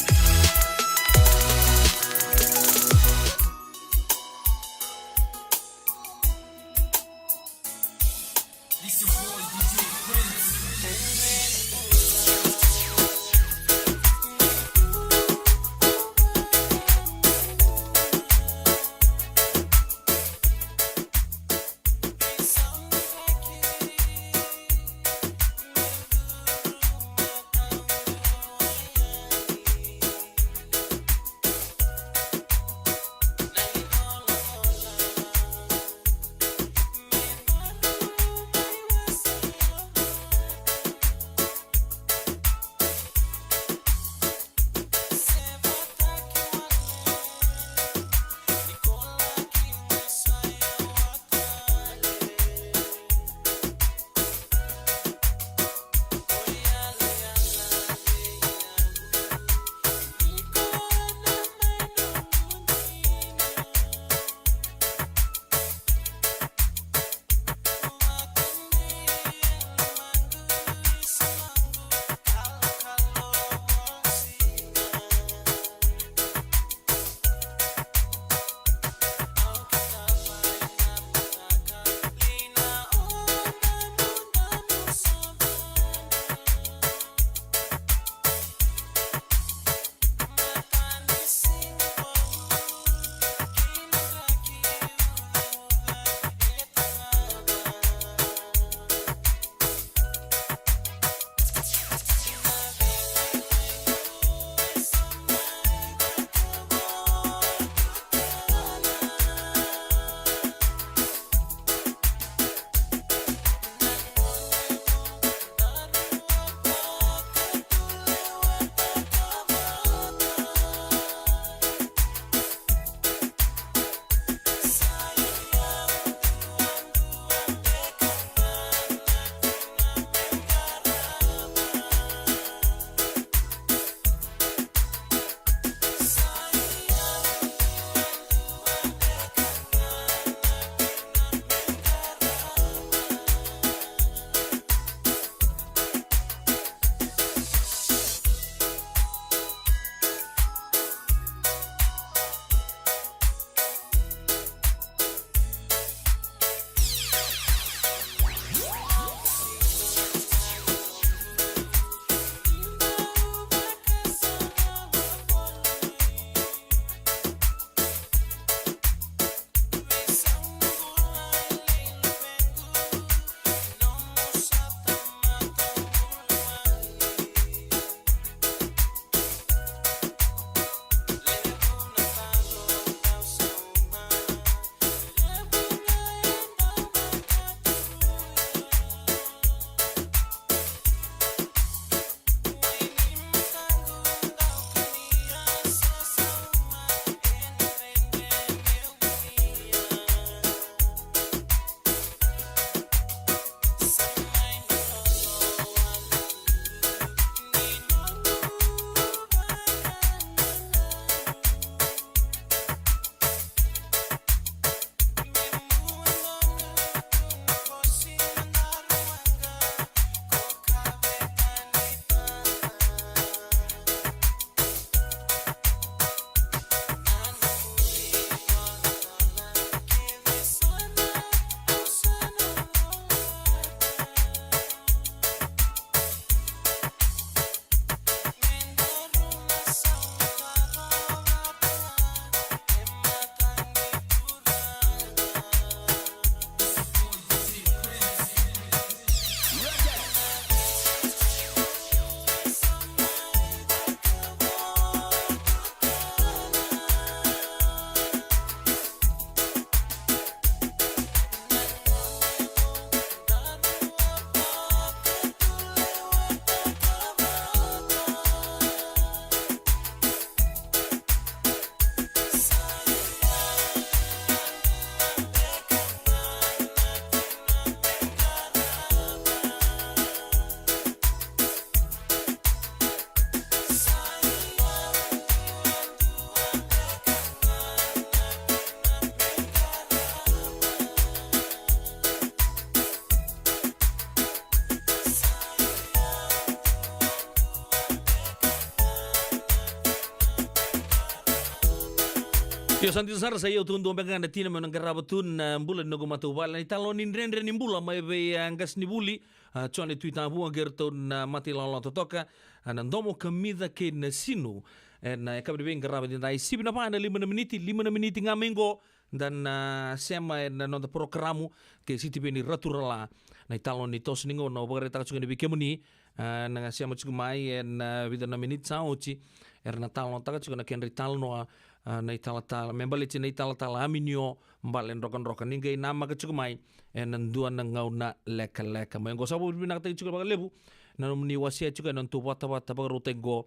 Io, sa dina sara, sa i au taudua beka ga na tina meu na qarava tu na bula ni noqu matavuvale, na italanoa ni dredre ni bula mai vei, a, qasenivuli, a, Jone Tui Tavua, kei ratou na matailawalawa totoka, a, na Domo, Kamica kei Nasinu. Ena yakavi ni veiqaravi edaidai, sivi na va ena lima na miniti, lima na miniti ga mai qo, da na sema ena noda porokaramu kei Sitiveni Raturala. Na italanoa ni toso ni gauna au vakaraitaka tiko yani vei kemuni, a, na sema tiko mai ena, a, vica na miniti sa oti, era na talanoataka tiko na kedra italanoa, a, na italatala, me baleti na italatala Aminio Baledrokadroka, ni qai namaka tiko mai ena dua na gauna lekaleka. Mai qo sa vakavinavinakataki tiko vakalevu na nomuni wasea tiko ena nodatou vatavata vakarautaki qo,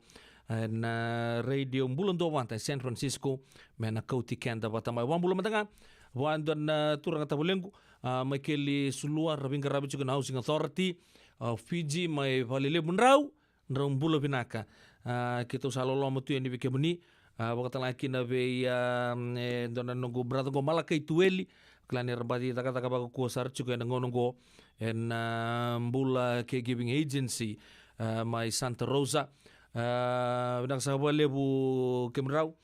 ena Radio Bula Duavata e San Francisco, me na kauti keda vata mai. Vakabula mada ga vua e dua na turaga tavalequ, a, Maikeli Sulua, ra veiqaravi tiko na Housing Authority, a, Fiji, mai Valelevu. Drau, drau bula vinaka. A, keitou sa loloma tu yani vei kemuni, a, vakatalega kina vei, a, e dua na noqu brother qo, Malakai Tueli, kila ni ra baci cakacaka vakakua sara tiko ena gauna qo ena, a, Bula Caregiving Agency, a, mai Santa Rosa. A, vinaka saka vakalevu kemudrau,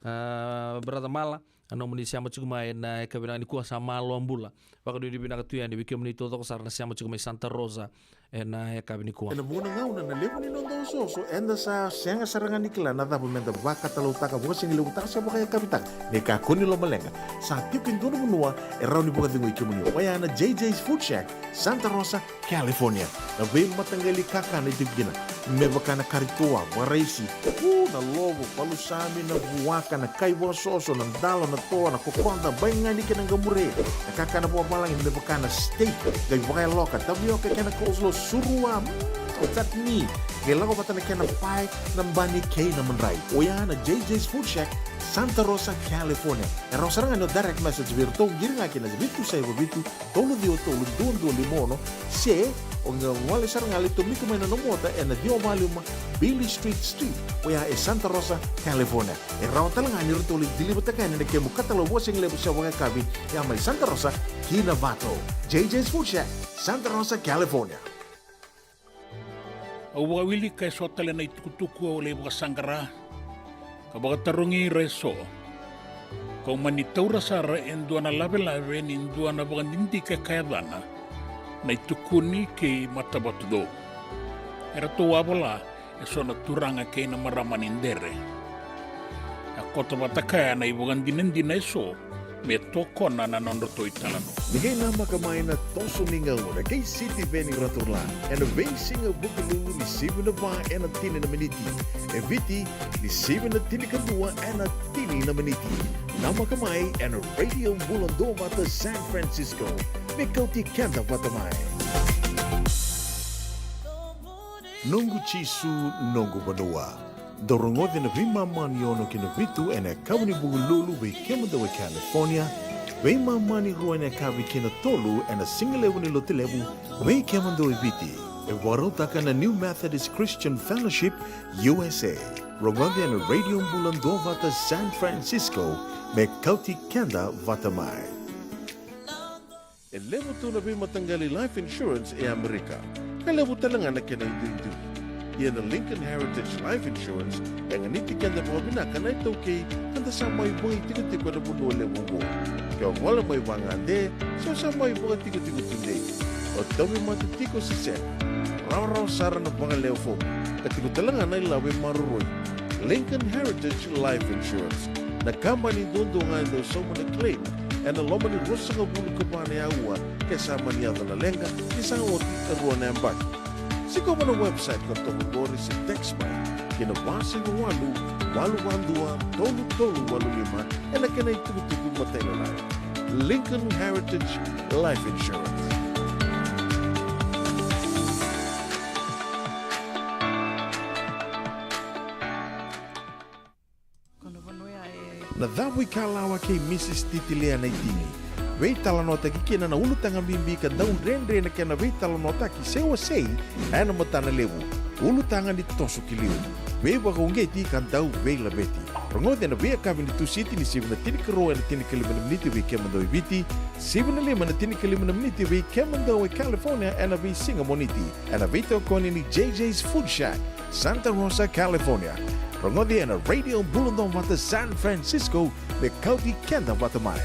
a, brother Mala, a, nomuni sema tiko mai ena yakavi vinaka nikua, sa malo a bula. Vakanuinui vinaka tu yani vei kemuni taucoko sara na sema tiko mai Santa Rosa ena yakavi nikua. Ena vuqa na gauna na levu ni noda osooso, eda sa sega sara ga ni kila na cava meda vakatalautaka, vakasigilevutaka se vakayakavitaka. Ni kakua ni lomaleqa, sa tiko e dua na vanua e rawa ni vakacegui kemuni, oya na J J's Food Shack, Santa Rosa, California. Na veimataqali kakana e tiko kina, me vaka na kari toa, vakaraisi, u, na lovo, palusami, na vuaka, na kai vakasoso, na dalo, na toa, na kokoda, baigani kei na qamure, na kakana vakavalagi, me vaka na steak, qai vakayaloka, tavioka kei na coleslaw, surua, mm, chutney, qai lako vata na kena pae, na bani kei na madrai. Oya na J J's Food Shack, Santa Rosa, California. E rawa sara ga ni o direct message vei iratou, qiri ga ki na vitu saiva vitu, tolu ciwa tolu, dua dua lima ono, se o qai gole sara ga, lai tomika mai na nomu ota ena ciwa walu lima Beale Street Suite, oya e Santa Rosa, California. E rawa tale ga ni ratou lai deliver-taka yani na kemu katalau vakasigalevu se vakayakavi, ya mai Santa Rosa ki Novato. J J's Food Shack, Santa Rosa, California. Au vakawilika eso tale na itukutuku au lai vakasaqara ka vakatarogi ira eso. Kau mani taura sara e dua na lavelave ni dua na vakadidike ka yacana Na iTukuni kei Matavatucou. Eratou a vola eso na turaga kei na marama ni Dere. A koto vata kaya na ivakadinadina eso me tokona na nodratou italanoa. Ni qai namaka mai na toso ni gauna kei Sitiveni Raturala ena veisiga Vukelulu ni sivi na va ena tini na miniti, e Viti ni sivi na tinikadua ena tini na miniti. Namaka mai ena Radio Bula Duavata San Francisco, me kauti keda vata mai. Noqu Jisu, noqu vanua. Dou rogoci na veimama ni ono ki na vitu ena yakavi ni Vukelulu vei kemudou e California, veimama ni rua ena yakavi ki na tolu ena sigalevu ni Lotulevu vei kemudou e Viti. E vakarautaka na New Methodist Christian Fellowship U S A. Rogoci ena Radio Bula Duavata San Francisco, me kauti keda vata mai. E levu tu na veimataqali life insurance e Amerika, ka levu tale ga na kena iduidui. Ia na Lincoln Heritage Life Insurance e ganiti keda vakavinaka na iTaukei, ka da sa mai vakaitikotiko ena vanua levu oqo. Ke o gole mai vagade se o sa mai vakatikotiko tudei, o tauvimate tiko se sega, rawarawa sara na vakalewe fomu, ka tiko tale ga na ilavo e maroroi. Lincoln Heritage Life Insurance, na kabani duadua ga e dau sauma na claim ena loma ni ruasagavulu ka va na aua ke sa mani yaco na leqa ni sa oti e rua na yabaki. Sikova na website ka toka qori se text mai ki na va saiva walu, walu va dua, tolu tolu walu lima ena kena itukutuku matailalai. Lincoln Heritage Life Insurance. Na Cavuikalawa kei Mrs Titilea Naitini. Veitalanoataki kina na ulutaga bibi ka dau dredre na kena veitalanoataki se wasei ena matana levu. Ulutaga ni toso ki liu, veivakauqeti ka dau veilaveti. Rogoci ena veiyakavi ni Tusiti ni sivi na tinikarua ena tinikalima na miniti vei kemudou e Viti, sivi na lima ena tinikalima na miniti vei kemudou e California ena veisiga Moniti, ena veitokoni ni J J's Food Shack, Santa Rosa, California. Rogoci ena Radio Bula Duavata San Francisco, me kauti keda vata mai.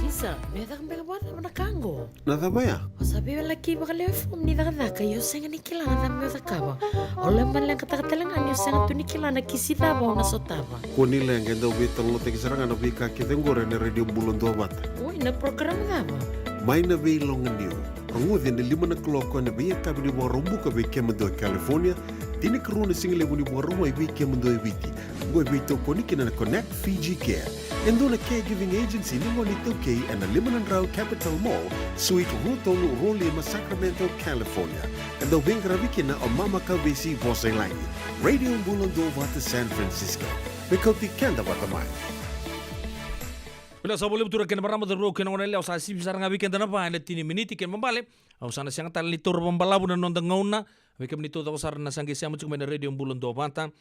Isa, me caka beka vakacava na ka qo? Na cava ya? O sa veiwalaki vakalewe fomu ni cakacaka, ia o sega ni kila na cava me cakava. O lako mai leqataka tale ga ni o sega tu ni kila na kisi cava o na sotava. Kua ni leqa, e dau veitalanoataki sara ga na veika kece oqori ena Radio Bula Duavata. Oi, na program cava? Mai na Veiloganiu. Rogoci ena lima na kaloko ena veiyakavi ni Vakaraubuka vei kemudou e California, tinikarua na sigalevu ni Vakarauwai vei kemudou e Viti. Oqo e veitokoni kina na Connect Fiji Care, e dua na caregiving agency ni gone iTaukei ena lima na drau Capital Mall, Suite rua tolu rua lima, Sacramento, California. E dau veiqaravi kina o Mama Kavesi Vosailagi. Radio Bula Duavata San Francisco, me kauti keda vata mai. Vinaka saka vakalevu turaga kei na marama, cauravou kei na goneyalewa, sa sivi sara ga vei keda na va ena tini miniti kei na ibalebale. Au sa na sega tale ni taura vakabalavu na noda gauna. Vei kemuni taucoko sara na sa qai sema tiko mai na Radio Bula Duavata.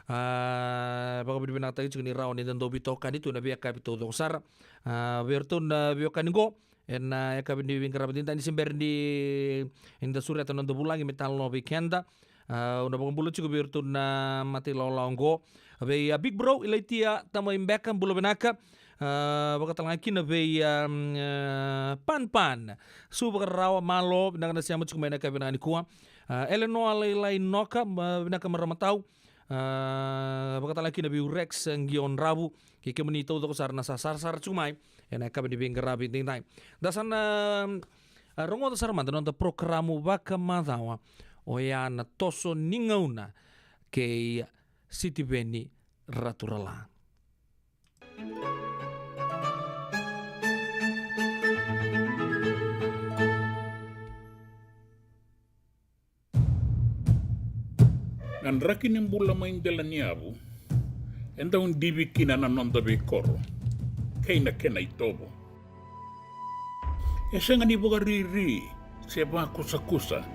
A, vakavinavinakataki tiko ni rawa ni da dau veitokani tu ena veiyakavi taucoko sara. A, vei iratou na veiwekani qo ena yakavi ni veiqaravi edaidai, ni se bera ni da sureta na noda vulagi me talanoa vei keda. A, au na vakabula tiko vei iratou na mata ilawalawa oqo. Vei, a, Big Bro Ilaitia Tamai Beka, bula vinaka. A, vakatalega kina vei, a, mm, a, Pan Pan Suvakararawa, malo, vinaka na sema tiko mai ena yakavi vinaka nikua. A, Eleanor Lailai Noka, ma, vinaka marama tau. A, vakatalega kina vei Rex Qiodravu, kei kemuni taucoko sara na sa sarasara tiko mai ena yakavi ni veiqaravi edaidai. Da sa na, a, rogoca sara mada na noda porokaramu vakamacawa, oya na Toso ni Gauna kei Sitiveni Raturala. Na draki ni bula mai dela ni yavu e dau divi kina na noda veikoro kei na kena itovo. E sega ni vakariri se vakusakusa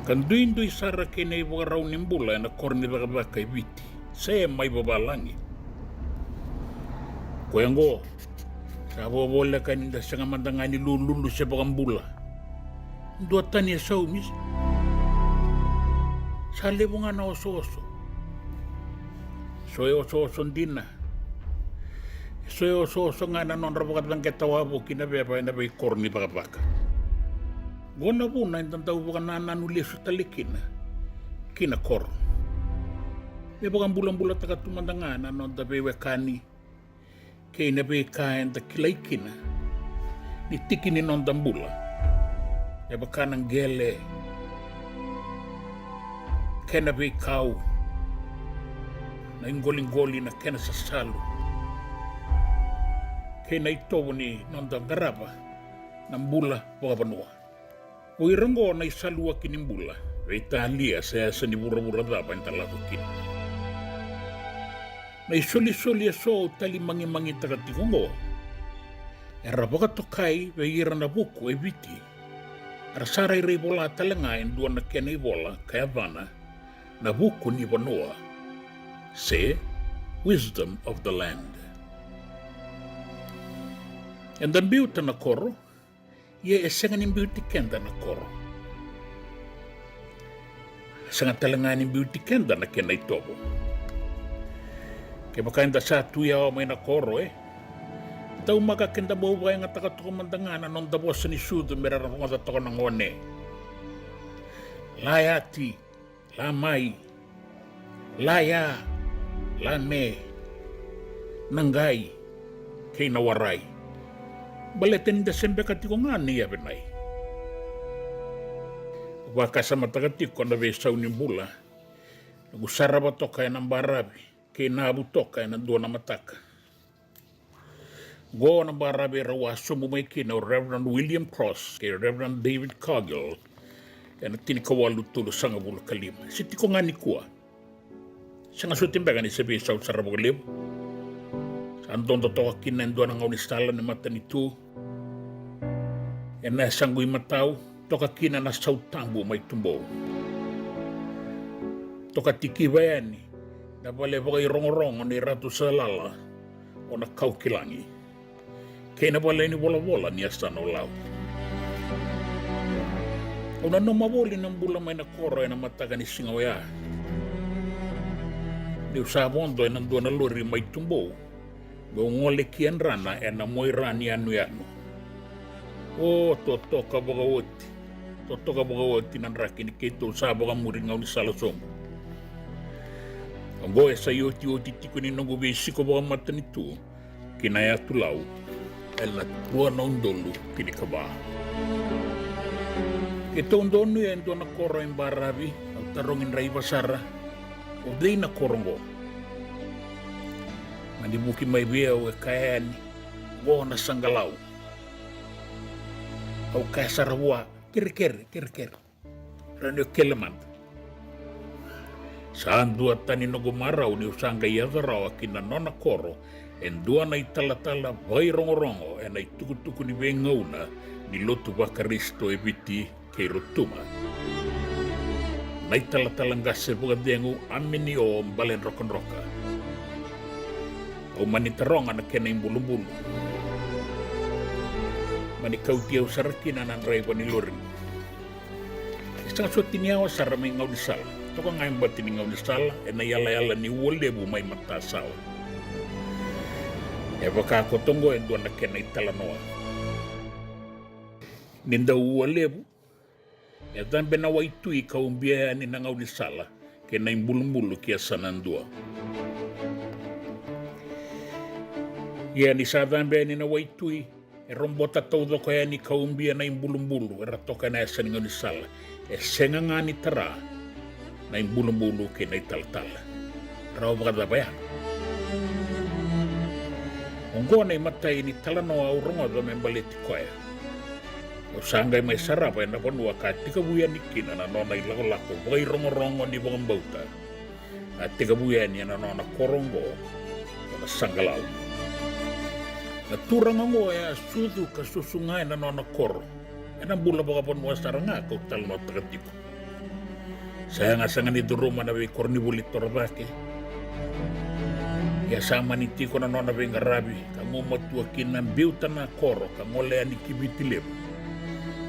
ka duidui sara kei na ivakarau ni bula ena koro ni cakacaka e Viti se mai vavalagi. Koya oqo, sa vakavoleka ni da sega mada ga ni lululu se vakabula. Duatani e saumi, sa levu ga na osooso. So e osooso dina. So e osooso ga na nodra vakacaqeta wavoki na veva ena veikoro ni cakacaka. Qo na vuna eda dau vakanananu lesu tale kina ki na koro. Me vakabulabulataka tu mada ga na noda veiwekani kei na veika eda kilai kina ni tiki ni noda bula, me vaka na qele, kena veikau, na iqoliqoli, na kena sasalu, kei na itovo ni noda qarava na bula vakavanua. O ira oqo na isaluwaki ni bula, veitalia se yasa ni vuravura cava eda lako kina. Na isolisoli eso au talimagimagitaka tiko oqo era vakatokai vei ira na vuku e Viti, era sa rairai vola tale ga e dua na kena ivola ka yacana na Vuku ni Vanua se Wisdom of the Land. Eda biuta na koro, ia e sega ni biuti keda na koro. E sega tale ga ni biuti keda na kena itovo. Kevaka eda sa tu yawa mai na koro, e taumaka keda bau vakayagataka toka mada ga na noda vosa ni sucu me ra rogoca toka na gone. Layati, Lamai, Laya, Lame, Naqai kei Nawarai. Baleta ni da se beka tiko ga ni Avenai. Vakasamataka tiko na veisau ni bula, noqu sarava toka ena baravi kei Navu toka ena dua na mataka. Qo na baravi erau a sobu mai kina o Reverend William Cross kei Reverend David Cargill ena tinikawalu tolusagavulu ka lima. Se tiko ga nikua. Sega soti beka ni se veisau sara vakalevu. Sa dodo toka kina e dua na gaunisala ni matanitu. Ena yasaqu imatau, toka kina na sautabu mai Tubou. Toka tikiva yani na vale vakairogorogo ni Ratu Salala, o Nakaukilagi, kei na vale ni volavola ni Yasana o Lau. Au nanuma voli na bula mai na koro ena mataka ni siga oya. Au sa vodo ena dua na lori mai Tubou meu gole ki Yadrana ena Moira ni yanuyanu. O, totoka vakaoti, totoka vakaoti na draki ni keitou sa vakamuri gaunisala sobu. Oqo e sa iotioti tiko ni noqu veisiko vakamatanitu ki na yatu Lau ena rua na udolu tinikava. Keitou donuya e dua na koro e baravi, au tarogi draiva sara, o cei na koro oqo? Mani vuki mai vei au e kaya yani, oqo na Saqalau. Au kaya sara vua, kerekere, kerekere. Rawa ni o kele mada. Sa duatani noqu marau niu sa qai yaco rawa ki na nona koro e dua na italatala vairogorogo ena itukutuku ni veigauna ni lotu vaKarisito e Viti kei Rotuma. Na italatala qase vakacegu Aminio Baledrokadroka. Au mani taroga na kena ibulubulu. Mani kauti au sara kina na draiva ni lori. E sega soti ni yawa sara mai gaunisala, toka ga e bati ni gaunisala ena iyalayala ni ua levu mai matasawa. E vaka koto oqo e dua na kena italanoa. Ni dau ua levu, e cabe na waitui ka ubia yani na gaunisala kei na ibulubulu ki yasana dua. Ia ni sa cabe yani na waitui, e robota taucoko yani ka ubia na ibulubulu era toka ena yasa ni gaunisala. E sega ga ni tara na ibulubulu kei na italatala. Rawa vakacava ya? Oqo na imatai ni talanoa au rogoca me baleti koya. Au sa qai mai sarava ena vanua ka tekivu yani kina na nona ilakolako vakairogorogo ni vakabauta. A tekivu yani ena nona koro oqo, o na Saqalau. Na turaga oqo e a sucu ka susu ga ena nona koro. Ena bula vakavanua sara ga kau talanoataka tiko. Sa yaga sega ni curuma na veikoronivuli torocake. Ia sa mani tiko na nona veiqaravi ka gumatua kina biuta na koro ka gole yani ki Viti Levu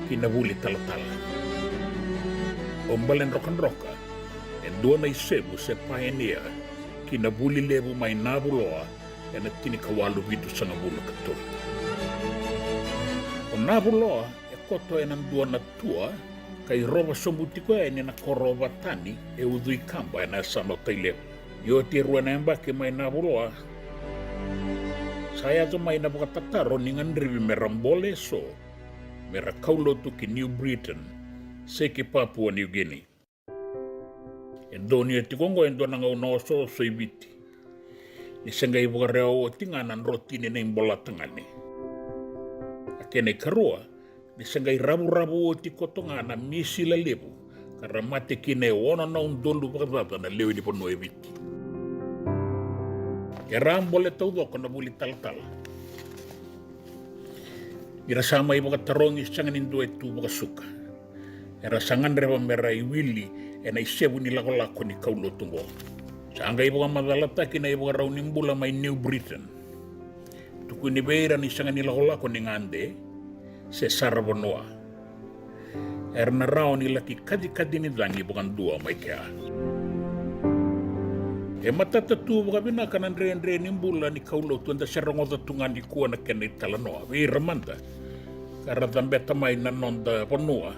ki na vuli talatala. O Baledrokadroka e dua na isevu se paenia ki na vuli levu mai Navuloa ena tinikawalu vitusagavulu ka tolu. O Navuloa e koto ena dua na tua ka irova sobu tiko yani na koro o Vatani e Ucuikaba ena yasana o Tailevu. Ni oti e rua na yabaki mai Navuloa, sa yaco mai na vakatataro ni gadrevi me ra bole eso me ra kaulotu ki New Britain se ki Papua New Guinea. E donuya tiko oqo e dua na gauna osooso e Viti, ni se qai vakarewa oti ga na drotini na ibolatagane. A kena ikarua, ni se qai ravuravu oti koto ga na misila levu ka ra mate kina e ono na udolu vakacaca na lewe ni vanua e Viti. Era a bole taucoko na vuli talatala. Ni ra sa mai vakatarogi, sega ni dua e tu vakasuka. Era sa gadreva me ra iwili ena isevu ni lakolako ni kaulotu oqo. Sa qai vakamacalataki na ivakarau ni bula mai New Britain. Tukuni vei ira ni sega ni lakolako ni gade se saravanua. Era na rawa ni laki kacikaci ni cagi vakadua mai kea. E matata tu vakavinaka na dredre ni bula ni kaulotu eda se rogoca tu ga nikua na kena italanoa vei ira mada ka ra cabeta mai na noda vanua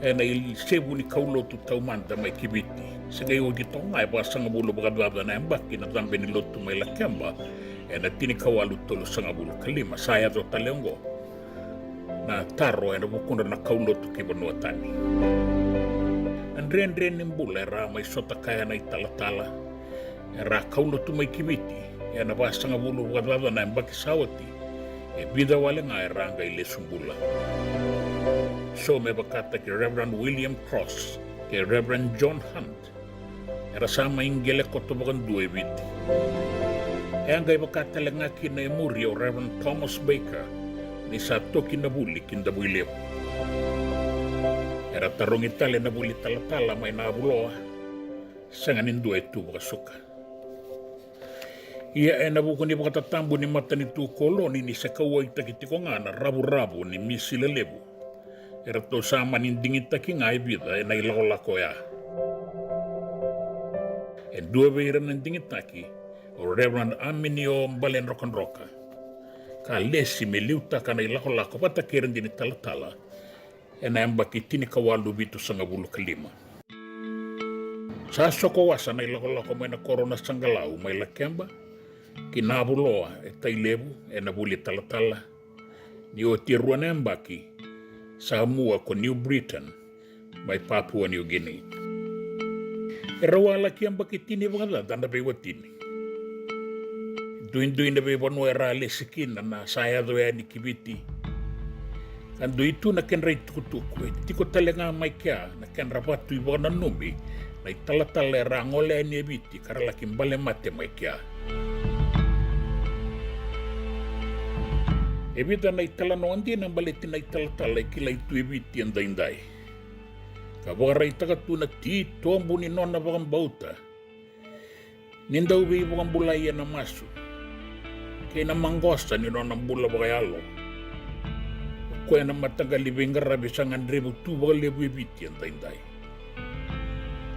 ena isevu ni kaulotu taumada mai ki Viti. Se qai oti toka ga e vasagavulu vakacaca na yabaki na cabe ni lotu mai Lakeba ena tinikawalu tolusagavulu ka lima. Sa yaco tale oqo na taro ena vukudra na kaulotu ki vanua tani. Na dredre ni bula era a mai sota kaya na italatala era a kaulotu mai ki Viti ena vasagavulu vakacaca na yabaki sa oti, e vica wale ga era a qai lesu bula. So me vakataki Reverend William Cross kei Reverend John Hunt, era sa mai qele koto vakadua e Viti. E a qai vaka tale ga kina e muri o Reverend Thomas Baker ni sa toki na vuli ki Davuilevu. Era tarogi tale na vuli talatala mai Navuloa, sega ni dua e tu vakasuka. Ia ena vuku ni vakatatabu ni matanitu koloni ni se kauwaitaki tiko ga na ravuravu ni misila levu, eratou sa mani digitaki ga e vica ena ilakolako oya. E dua vei ira na digitaki o Reverend Aminio Baledrokadroka, ka lesi me liutaka na ilakolako vata kei Radini Talatala ena yabaki tinikawalu vitusagavulu ka lima. Sa soko wasa na ilakolako mai na koro Nasaqalau mai Lakeba ki Navuloa e Tailevu ena vuli talatala. Ni oti e rua na yabaki, sa mua ko New Britain mai Papua New Guinea. E rau a laki yabaki tini vakacaca na veiwatini. Duidui na veivanua era a lesi kina na sa yaco yani ki Viti. Ka dui tu na kedra itukutuku, e tiko tale ga mai kea na kedra vatu ivakananumi na italatala era a gole yani e Viti ka ra laki bale mate mai kea. E vica na italanoa dina baleti na italatala e kilai tu e Viti edaidai, ka vakaraitaka tu na titobu ni nona vakabauta ni dau veivakabulai ena masu kei na maqosa ni nona bula vakayalo. O koya na mataqali veiqaravi sa gadrevi tu vakalevu e Viti edaidai.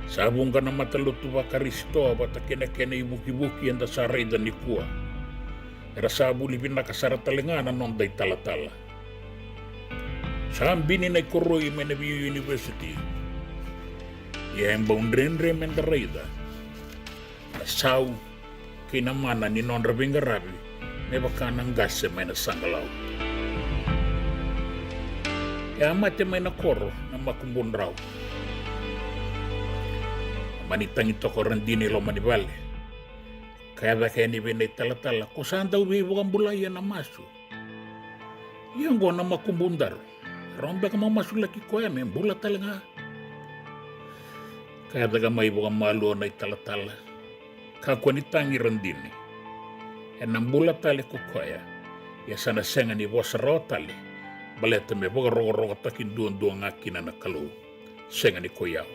Sa vuqa na matalotu vaKarisito vata kei na kena ivukivuki eda sa raica nikua. Era sa vuli vinaka sara tale ga na noda italatala. Sa bini na ikoroi mai na veiunivesiti. Ia e bau dredre meda raica na sau kei na mana ni nodra veiqaravi me vaka na qase mai Nasaqalau. E a mate mai na koro na makubu drau. A mani tagi toka o Radini e loma ni vale. Kaya cake yani vei na italatala, ko sa dau veivakabulai ena masu. Ia oqo na makubu daru, rau beka mo masulaki koya me bula tale ga? Kaya cake mai vakamalua na italatala, kakua ni tagi Radini. Ena bula tale ko koya, ia sa na sega ni vosa rawa tale, baleta me vakarokorokotaki duadua ga kina na Kalou. Sega ni ko i au.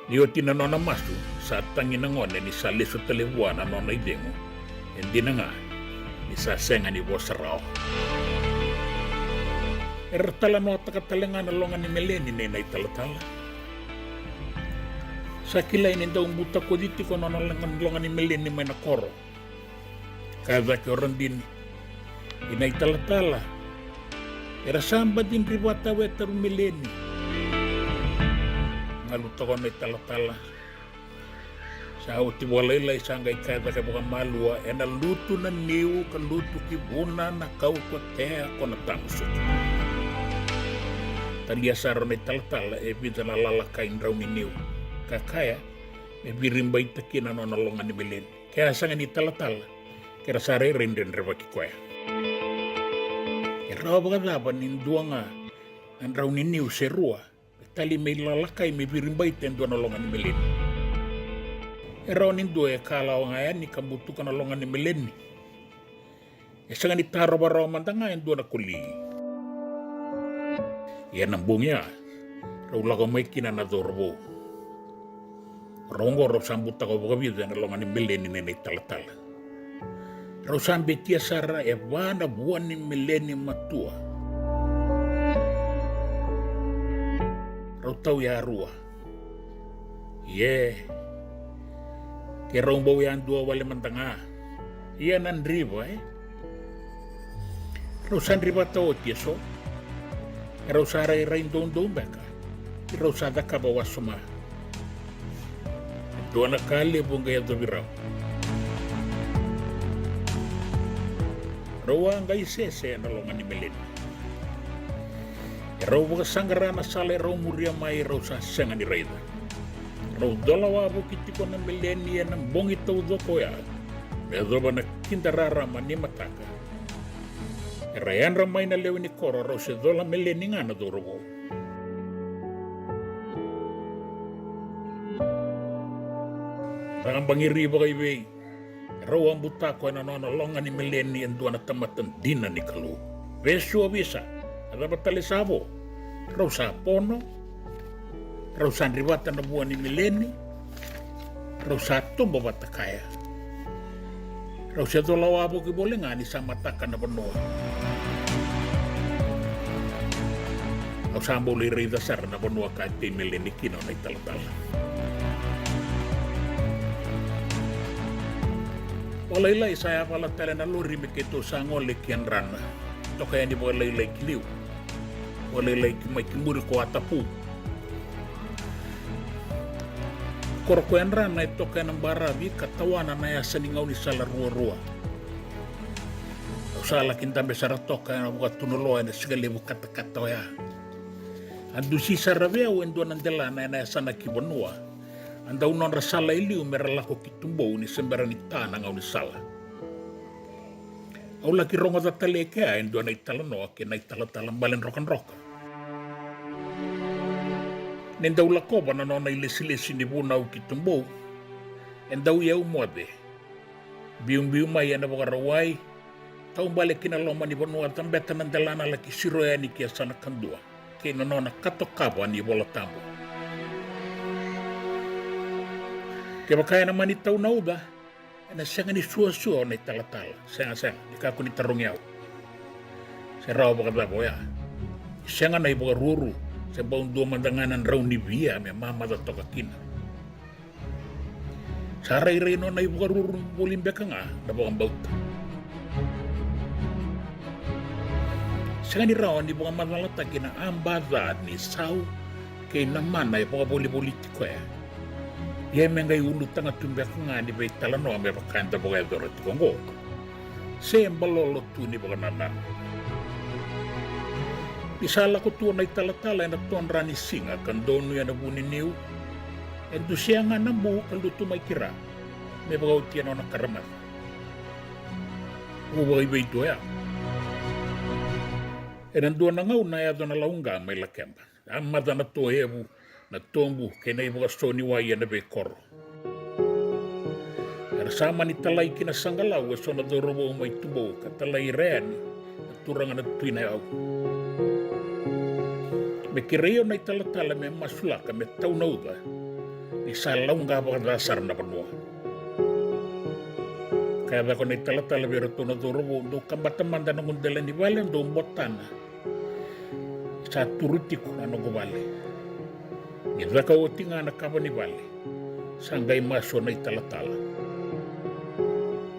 Ni oti na nona masu, sa tagi na gone ni sa lesu tale vua na nona icegu. E dina ga ni sa sega ni vosa rawa. Era talanoataka tale ga na loga ni meleni nei na italatala. Sa kilai ni dau butakoci tiko na nona loga ni meleni mai na koro. Kaya cake o Radini, i na italatala era sa baci dri vata wetaru meleni. Galu toka na italatala. Sa oti vakalailai sa qai kaya cake vakamalua, ena lutu na niu ka lutu ki vuna na kau kotea ko na tamusuka. Talia sara na italatala e vica na lalakai drau ni niu ka kaya me viribaita kina na nona loga ni meleni. Ke a sega ni talatala, ke ra sa rairai dredrevaki koya. E rawa vakacava ni dua ga na drau ni niu se rua me tali me ilalakai me viribaita e dua na loga ni meleni? E rawa ni dua e kalawa ga yani ka butuka na loga ni meleni. E sega ni tarova rawa mada ga e dua na koli. Ia na bogi ya rau lako mai kina na cauravou. Rau oqo rau sa butako vakavica ena loga ni meleni nei na italatala. Rau sa betia sara e va na vua ni meleni matua. Rau tau yarua. Ie, ke rau bau yadua wale mada ga. Ia na driva e, rau sa drivata oti eso. E rau sa rairai doudou beka, e rau sa cakava wasoma. E dua na ka levu qai yacovi rau. Rau a qai sese ena loga ni meleni. E rau vakasaqara na sala e rau muria mai, e rau sa sega ni raica. Rau cola wavoki tiko na meleni ena bogi taucoko oya me yacova na kida rarama ni mataka. Era yadra mai na lewe ni koro, rau se cola meleni ga na cauravou. Ra bangiri vakaivei. Rau a butako ena nona loga ni meleni e dua na tamata dina ni Kalou. Vesu ovisa, a cava tale sa vo? Rau sa pono. Rau sa drivata na vua ni meleni. Rau sa tobo vata kaya. Rau se cola wavoki voli ga ni sa mataka na vanua. Au sa bau lai raica sara na vanua ka tei meleni kina na italatala. Vakalailai sa yavala tale na lori me keitou sa gole ki Yadrana. Toka yani vakalailai ki liu. Vakalailai ki mai ki muri ko Atapu. Koro ko Yadrana e toka ena baravi ka tawana na yasa ni gaunisala ruarua. Au sa laki dabe sara toka ena vakatunuloa ena siga levu katakata oya. A dusi sara vei au e dua na delana ena yasana ki vanua. A dau nodra sala e liu me ra lako ki Tubou ni se bera ni ta na gaunisala. Au laki rogoca tale e kea e dua na italanoa kei na italatala bale drokadroka. Ni dau lakova na nona ilesilesi ni vunau ki Tubou, e dau iyau moce. Biubiu mai ena vakarauwai, taubale ki na loma ni vanua, cabeta na delana, laki siro yani ki yasana kadua kei na nona kato kava ni Vola Tabu. Kevaka ena mani tau na uca, ena sega ni suasua na italatala. Segasega, ni kakua ni tarogi au. Se rawa vakacava oya? Sega na ivakaruru, se bau dua mada ga na drau ni via me mamaca toka kina. Sa rairai nona ivakaruru voli beka ga na vakabauta. Sega ni rawa ni vakamacalataki na aba ca ni sau kei na mana e vakavolivoliti koya. Ia me qai ulutaga tu beka ga ni veitalanoa me vaka eda vakayacora tiko oqo. Se balolo tu ni vakanananu. Ni sa lako tu na italatala ena todra ni siga ka donuya na vu ni niu, e dusia ga na bu ka lutu mai ki ra me vakaotia na nona karamaca. Au vakaivei tu oya. Ena dua na gauna a yaco na lauqa mai Lakeba. A maca na toevu, na tobu kei na ivakaso ni wai ena veikoro. Era sa mani talai ki na saqalau eso na cauravou mai Tubou ka talai ira yani na turaga na Tui Nayau. Me kerei au na italatala me masulaka me tau na uca, ni sa lauqa vakaca sara na vanua. Ka yaco na italatala vei iratou na cauravou, dou kabata mada na noqu dela ni vale, dou botana. Sa turu tiko na noqu vale. Ni caka oti ga na kava ni vale, sa qai masu na italatala.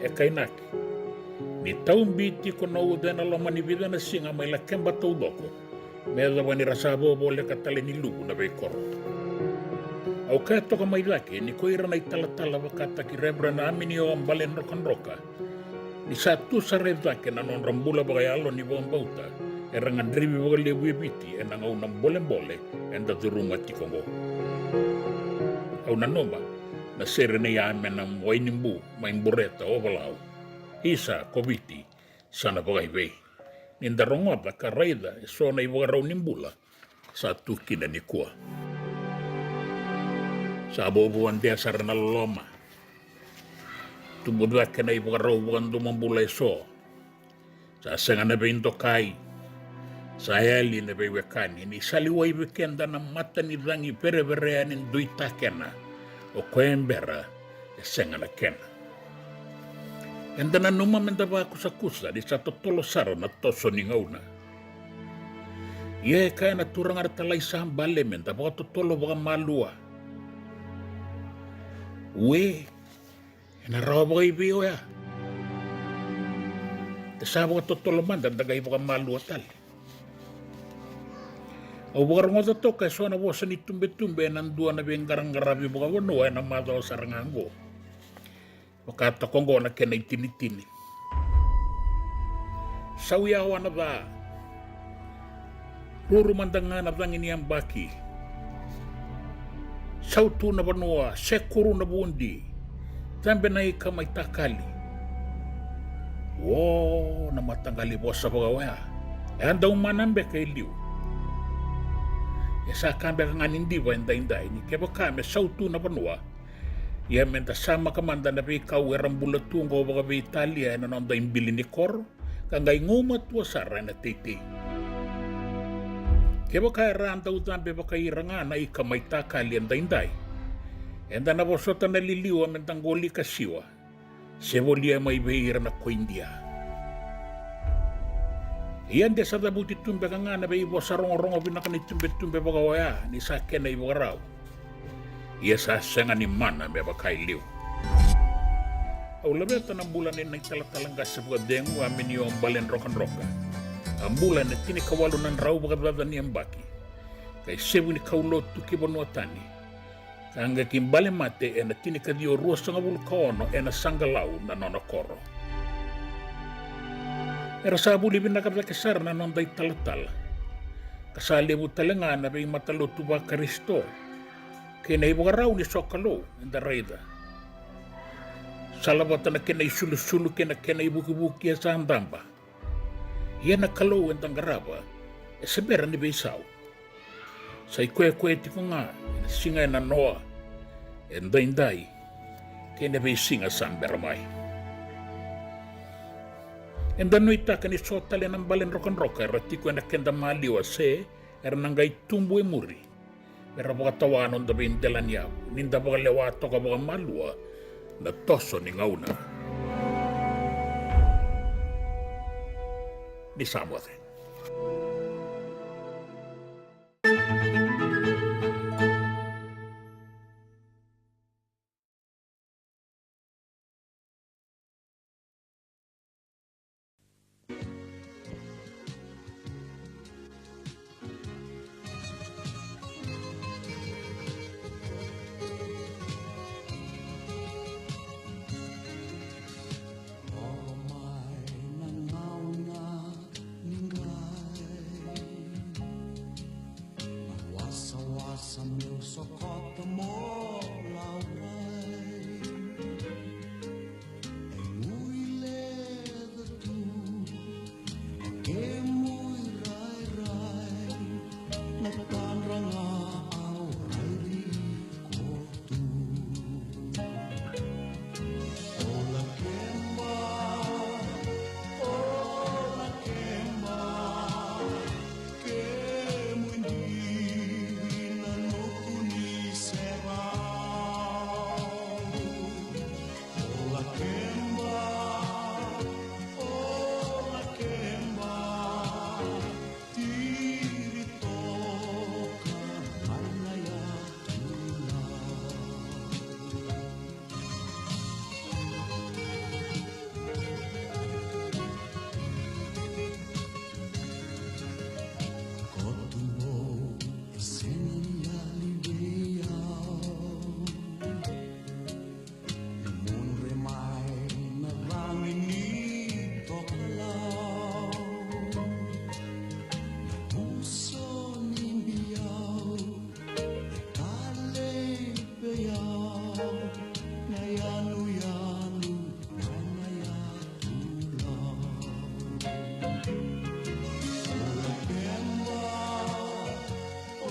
E kainaki, ni taubi tiko na uca ena loma ni vica na siga mai Lakeba taucoko, me yacova ni ra sa vovoleka tale ni luvu na veikoro. Au kaya toka mai cake ni ko ira na italatala vakataki Reverend Aminio Bale Drokadroka, ni sa tu sara e cake na nodra bula vakayalo ni vakabauta, era gadrevi vakalevu e Viti ena gauna bolebole eda curuma tiko oqo. Au nanuma na sere nei Amena Wainibu mai Bureta, Ovalau. Isa ko Viti, sa na vakaivei. Ni da rogoca ka raica eso na ivakarau ni bula sa tu kina nikua. Sa vuavuadea sara na loloma. Tubu cake na ivakarau vakadomobula eso. Sa sega na veidokai. Sa yali na veiwekani, ni sa liwai vei keda na mata ni cagi verevere yani dui takena, o koya e bera e sega na kena. Eda nanuma me da vakusakusa ni sa totolo sara na toso ni gauna. Ia e kaya na turaga na talai sa bale me da vakatotolo vakamalua. Ue, ena rawa vakaivei oya? E sa vakatotolo mada da qai vakamalua tale. Au vakarogoca toka eso na vosa ni tubetube ena dua na veiqaraqaravi vakavanua ena macawa sara ga oqo. Vaka toka oqo na kena itinitini. Sau yawa na ca. Ruru mada ga na cagi ni yabaki. Sautu na vanua, sekuru na vudi. Cabe na ika mai takali. O, na mataqali vosa vaka oya e a dau mana beka e liu. E sa ka beka ga ni diva e daidai ni kevaka me sautu na vanua, ia me da samaka mada na veikau era bula tu oqo vakaveitalia ena noda ibili ni koro, ka qai gumatua sara ena teitei. Kevaka era a dau cabe vakaira ga na ika mai takali e daidai, eda na vosota na liliwa me da qoli ka siwa, se volia mai vei ira na koidia. Ia de sa cavuti tu beka ga na veivosa rogorogo vinaka ni tubetube vaka oya ni sa kena ivakarau. Ia sa sega ni mana me vaka e liu. Au laveta na bula ni na italatala qase vakacegu Aminio Baledrokadroka. A bula ena tinikawalu na drau vakacaca ni yabaki, ka isevu ni kaulotu ki vanua tani, ka qai ki bale mate ena tinikaciwa ruasagavulu ka ono ena Saqalau na nona koro. Era sa vuli vinaka cake sara na noda italatala, ka sa levu tale ga na veimatalotu vaKarisito kei na ivakarau ni sokalou eda raica. Salavata na kena isulusulu kei na kena ivukivuki e sa daba. Ia na Kalou eda qarava e se bera ni veisau. Sa ikoyakoya tiko ga ena siga e nanoa, e daidai, kei na veisiga sa bera mai. Eda nuitaka ni so tale na Baledrokadroka era tiko ena keda maliwa se era na qai tubu e muri, me ra vakatawa noda veidelaniyavu ni da vakalewa toka vakamalua na toso ni gauna. Ni sa moce. Wasawasa meu sokota mo laurai. E gui leca tu na kemu irairai, na tadra ga au rairai koto. O Lakeba, o Lakeba, kemu i diri na noqu ni serau. O Lakeba, o Lakeba, tiri toka mai na yatu. Koto bou e sega ni yali vei au. Mudre mai na cagi ni tokalau. Na puso ni biau e talei vei au. Na yanuyanu mai na yatu. O Lakeba, o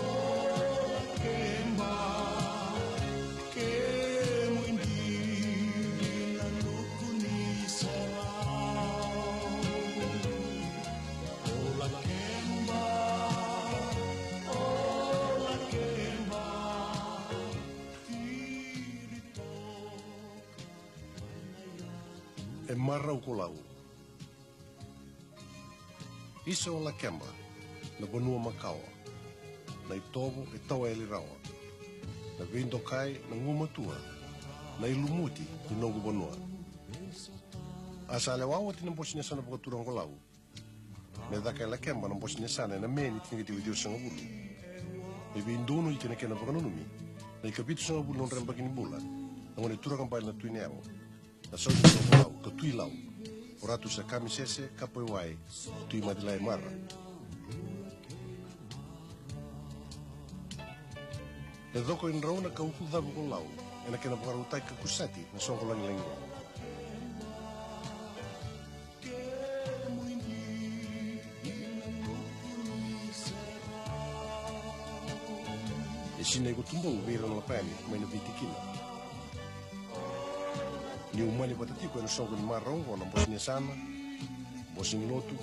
Lakeba, kemu i diri na noqu ni serau. O Lakeba, o Lakeba, tiri toka. E marau ko Lau. Isa o Lakeba, na vanua makawa, na itovo e tawa yali rawa, na veidokai, na gumatua, na ilumuti ni noqu vanua. A sa lewa oti na bose ni yasana vakaturaga ko Lau, me caka e Lakeba na bose ni yasana ena Me ni tinikaciwa ciwasagavulu. Me veidonuya ki na kena vakananumi na ikavitusagavulu ni nodra yabaki ni bula na gone turaga bale na Tui Nayalo, na sauni ni Lau ka Tui Lau, o Ratu Sakamisese Kapaiwai Tuimacilai Mara. E coko e drau na ka uku cavu ko Lau ena kena vakarautaki ka kusati na soqo lagilagi. E sinai ko Tubou vei ira na lapayani mai na veitikina. Ni umani vata tiko ena soqo ni marau oqo na bose ni yasana, bose ni lotu,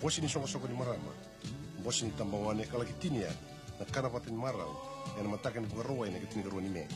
bose ni soqosoqo ni marama, bose ni tabagone ka laki tinia na kana vata ni marau ena mataka ni Vakarauwai na ikatinikarua ni Me.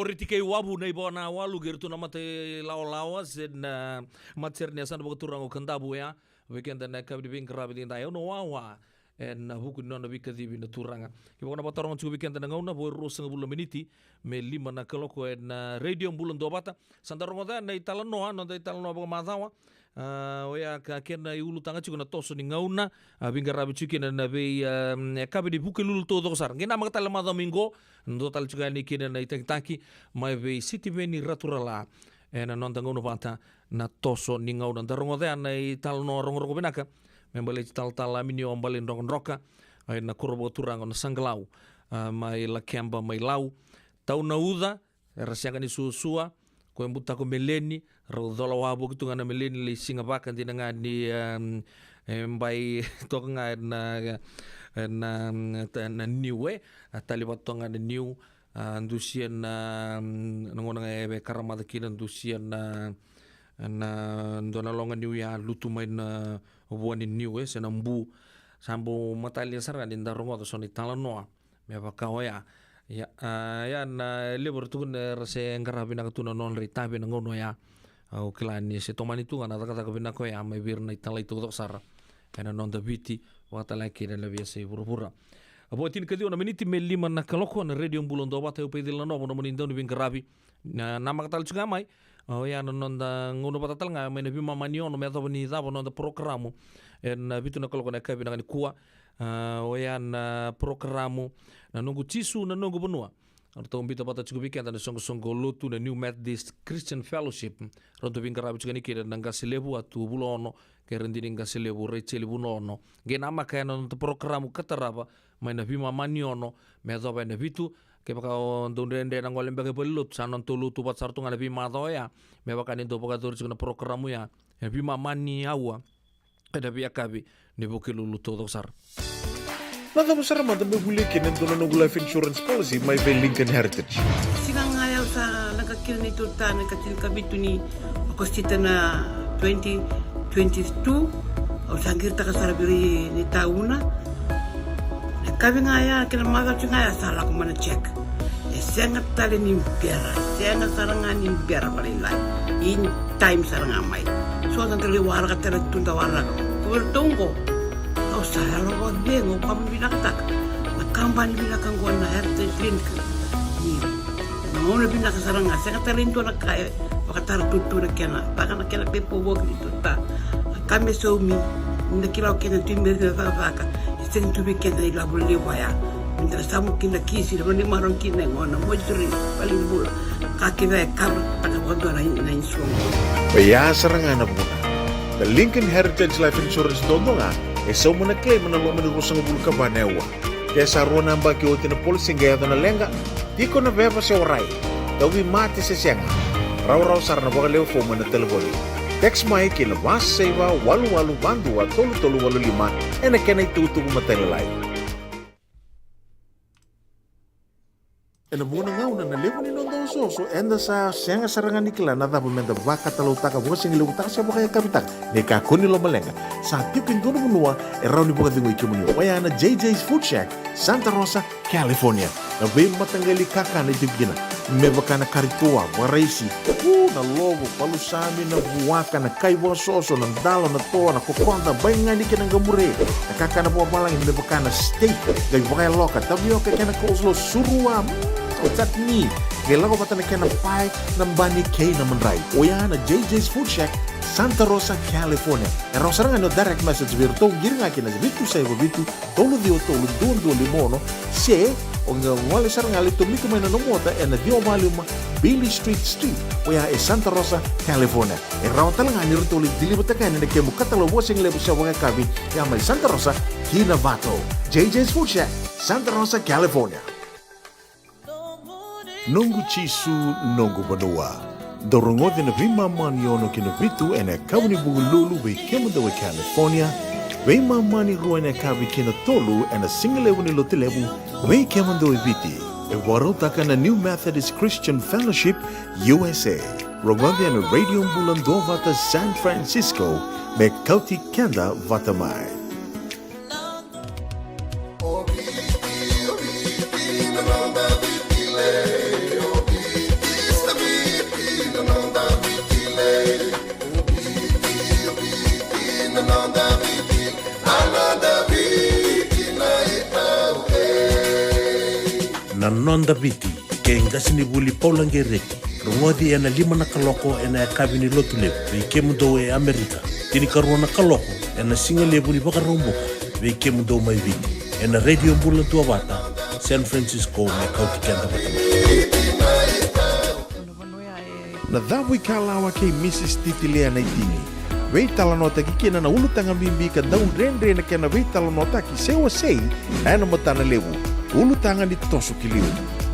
Riti kei Wavu na iVonawalu kei iratou na mata ilawalawa se na matasere ni yasana vakaturaga o Kadavu ya. Vei keda na yakavi ni veiqaravi edaidai, au na wawa ena vuku ni nona veikacivi na Turaga. Kevaka na vakataroga tiko vei keda na gauna, vo e ruasagavulu na miniti me lima na kaloko ena Radio Bula Duavata. Sa da rogoca na italanoa, noda italanoa vakamacawa. A, oya ka kena iulutaga tiko na toso ni gauna, a, veiqaravi tiko kina na vei, a, yakavi ni Vukelulu taucoko sara. Qai namaka tale na macawa mai qo, dua tale tiko yani kina na itakitaki mai vei Sitiveni Raturala ena noda gauna vata na toso ni gauna. Da rogoca ya na italanoa rogorogo vinaka me baleti Talatala Aminio Baleidrokadroka, a, ena koro vakaturaga o Nasaqalau, a, mai Lakeba mai Lau. Tau na uca, era sega ni suasua, ko e butako meleni, rau cola wavoki tu ga na meleni, lai siga vaka dina ga ni, em, e bai toka ga na, na, na niu, e, a tali vata toka ga na niu, a, dusia na, na gauna ga e karamaca kina, dusia na, na dua na loga niu ya lutu mai na vua ni niu, e, se na bu. Sa bau matalia sara ga ni da rogoca so na italanoa me vaka oya. Ia, a, ia na levu era tukuna era se qaravi vinaka tu na nodra itavi ena gauna oya. Au kila ni se tomani tu ga na cakacaka vinaka oya mai vei ira na italai taucoko sara ena noda Viti, vakatale ga kina na veiyasai vuravura. A vo e tinikaciwa na miniti me lima na kaloko, na Radio Bula Duavata, o Paicila Novo, nomuni dau ni veiqaravi. Na, namaka tale tiko ga mai, oya na noda gauna vata tale ga mai na veimama ni ono me yacova ni cava na noda porokaramu ena vitu na kaloko na yakavi vinaka nikua. A, oya na porokaramu Na Noqu Jisu, Na Noqu Vanua. Ratou biuta vata tiko vei keda na soqosoqo lotu na New Methodist Christian Fellowship. Ratou veiqaravi tiko yani kina na qase levu Atu Vulaono kei Radini Qaselevu Rejeli Vulaono. Qai namaka ya na noda porokaramu ka tarava mai na veimama ni ono me yacova ena vitu. Kevaka o dau dredre na gole beka i valenilotu, sa nodatou lotu vata sara tu ga na veimacawa oya me vaka ni dau vakayacori tiko na porokaramu ya ena veimama ni aua ena veiyakavi ni Vukelulu taucoko sara. Na cava sara mada me volia kina e dua na noqu life insurance policy mai vei Lincoln Heritage? Siga ga ya au sa leqa kina neitou ta na ikatinikavitu ni Okosita na twenty twenty-two. Au sa qiritaka sara vei ira na itauna. Na yakavi ga ya kei na macawa tiko ga ya sa lako mai na check. E sega tale ni bera, e sega sara ga ni bera vakalailai. In time sara ga mai. So sa da lai waraka tale tu, da waraka. Ko vei iratou oqo, au sa yalo vakacegu, au vakavinavinakataka na kabani vinaka oqo na Heritage Link. Ni na gauna vinaka sara ga, sega tale ni dua na ka e vakatara tutu na kena, vaka na kena veipovoki ni tuta. A ka me saumi, ni da kila o keda tu i Merika na cakacaka, e sega tu vei keda na ilavo levu ya. Ni da na samu kina kisi, na vanua ni marau kina e gona, moituri, valenibula. Ka kece e kavara taka vakadua na, na insurance. Oya sara ga na vuna. Na Lincoln Heritage Life Insurance duadua ga e sauma na claim ena loma ni ruasagavulu ka va na aua. Ke sa rua na yabaki oti na policy qai yaco na leqa, tiko na veva se warai, tauvimate se sega, rawarawa sara na vakalewe fomu ena talevoni. Text mai ki na va saiva walu walu va dua tolu tolu walu lima ena kena itukutuku matailalai. Ena vuqa na gauna na levu ni noda osooso eda sa sega sara ga ni kila na cava meda vakatalautaka, vakasigalevu taka se vakayakavi taka. Ni kakua ni lomaleqa, sa tiko e dua na vanua e rawa ni vakacegui kemuni. Oya na J J's Food Shack, Santa Rosa, California. Na veimataqali kakana e tiko kina, me vaka na kari toa, vakaraisi, u, na lovo, palusami, na vuaka, na kai vakasoso, na dalo, na toa, na kokoda, baigani kei na qamure. Na kakana vakavalagi me vaka na steak, qai vakayaloka, tavioka kei na coleslaw, surua, mm, o chutney. Qai lako vata na kena pae, na bani kei na madrai. Oya na J J's Food Shack, Santa Rosa, California. E rawa sara ga ni o direct message vei iratou, qiri ga ki na vitu saiva vitu, tolu ciwa tolu, dua dua lima ono, se o qai gole sara ga, lai tomika mai na nomu ota ena ciwa va lima Beale Street Suite, oya e Santa Rosa, California. E rawa tale ga ni ratou lai deliver-taka yani na kemu katalau vakasigalevu se vakayakavi, ya mai Santa Rosa ki Novato. J J's Food Shack, Santa Rosa, California. Noqu Jisu, Noqu Vanua. Dou rogoci ena veimama ni ono ki na vitu ena yakavi ni Vukelulu vei kemudou e California, veimama ni rua ena yakavi ki na tolu ena sigalevu ni Lotulevu vei kemudou e Viti. E vakarautaka na New Methodist Christian Fellowship U S A. Rogoci ena Radio Bula Duavata San Francisco me kauti keda vata mai. Noda Viti kei qasenivuli Paula Qereti. Rogoci ena lima na kaloko ena yakavi ni Lotulevu vei kemudou e Amerika. Tinikarua na kaloko ena sigalevu ni Vakaraubuka vei kemudou mai Viti. Ena Radio Bula Duavata, San Francisco, me kauti keda vata mai. Na Cavu i Kalawa kei Mrs Titilia Naitini. Veitalanoataki kina na ulutaga bibi ka dau dredre na kena veitalanoataki se wasei ena matana levu. Ulutaga ni toso ki liu.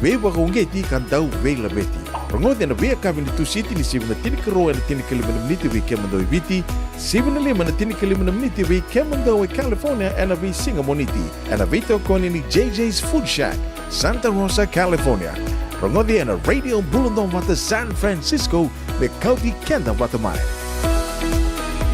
Veivakauqeti ka dau veilaveti. Rogoci ena veiyakavi ni Tusiti ni sivi na tinikarua ena tinikalima na miniti vei kemudou e Viti, sivi na lima na tinikalima na miniti vei kemudou e California ena veisiga Moniti. Ena veitokoni ni J J's Food Shack, Santa Rosa, California. Rogoci ena Radio Bula Duavata San Francisco, me kauti keda vata mai.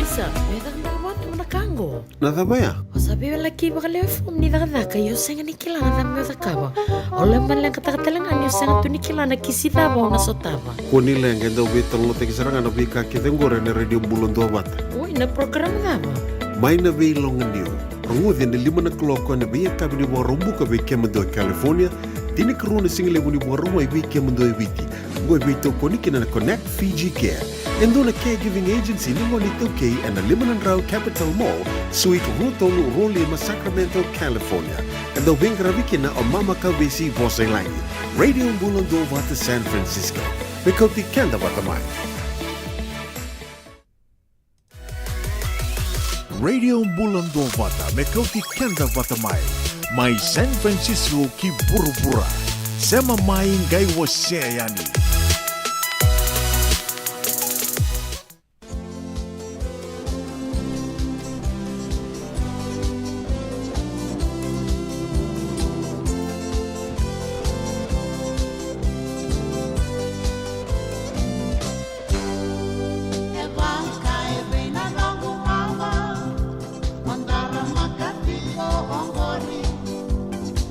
Isa, me caka beka vata na ka qo. Na cava ya? O sa veiwalaki vakalewe fomu ni cakacaka, ia o sega ni kila na cava meu cakava. O lai maleqataka tale ga ni o sega tu ni kila na kisi cava o na sotava. Kua ni leqa, e dau veitalanoataki sara ga na veika kece qori ena Radio Bula Duavata. Oi, na program cava? Mai na Veiloganiu. Rogoci ena lima na kaloko ena veiyakavi ni Vakaraubuka vei kemudou e California, tinikarua na sigalevu ni Vakarauwai vei kemudou e Viti. Oqo e veitokoni kina na Connect Fiji Care, e dua na caregiving agency ni gone iTaukei, ena lima na drau Capitol Mall, Suite rua tolu rua lima, Sacramento, California. E dau veiqaravi kina o Mama Kavesi Vosailagi. Radio Bula Duavata San Francisco, me kauti keda vata mai. Radio Bula Duavata, me kauti keda vata mai. Mai San Francisco ki vuravura. Sema mai, qai wasea yani. E vaka e vei na noqu mama, o dara maka tiko oqori.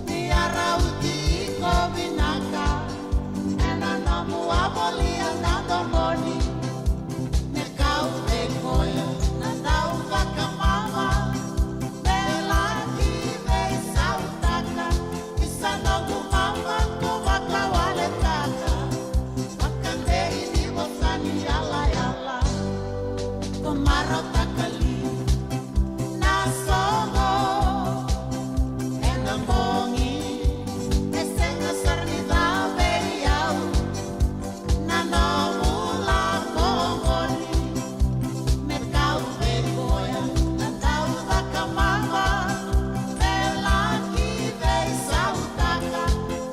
Ni a rauti iko vinaka, ena nomu a volia na domoni. Me kau vei koya na dau vakamama, me laki veisautaka. Isa noqu mama ko vakawaletaka, vakadei ni vosa ni yalayala. Ko marautaka li na soqo ena bogi, e sega sara ni ca vei au. Na nomu lako oqori, me kau vei koya na dau vakamama, me laki veisautaka.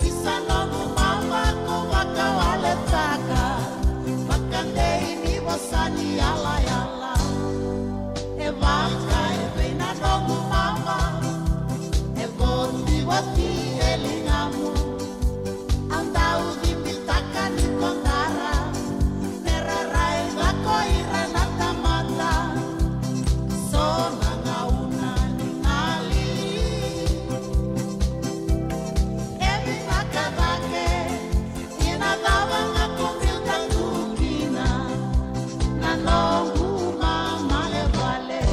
Isa noqu mama ko vakawaletaka, vakadei ni vosa ni yalayala. E vaka e vei na noqu mama, e votivoti e ligamu. Au dau cibitaka ni ko dara, me ra raica ko ira na tamata. So na gauna ni gali, e vinaka cake. Ina cava ga ko biuta tu kina na noqu mama e vale.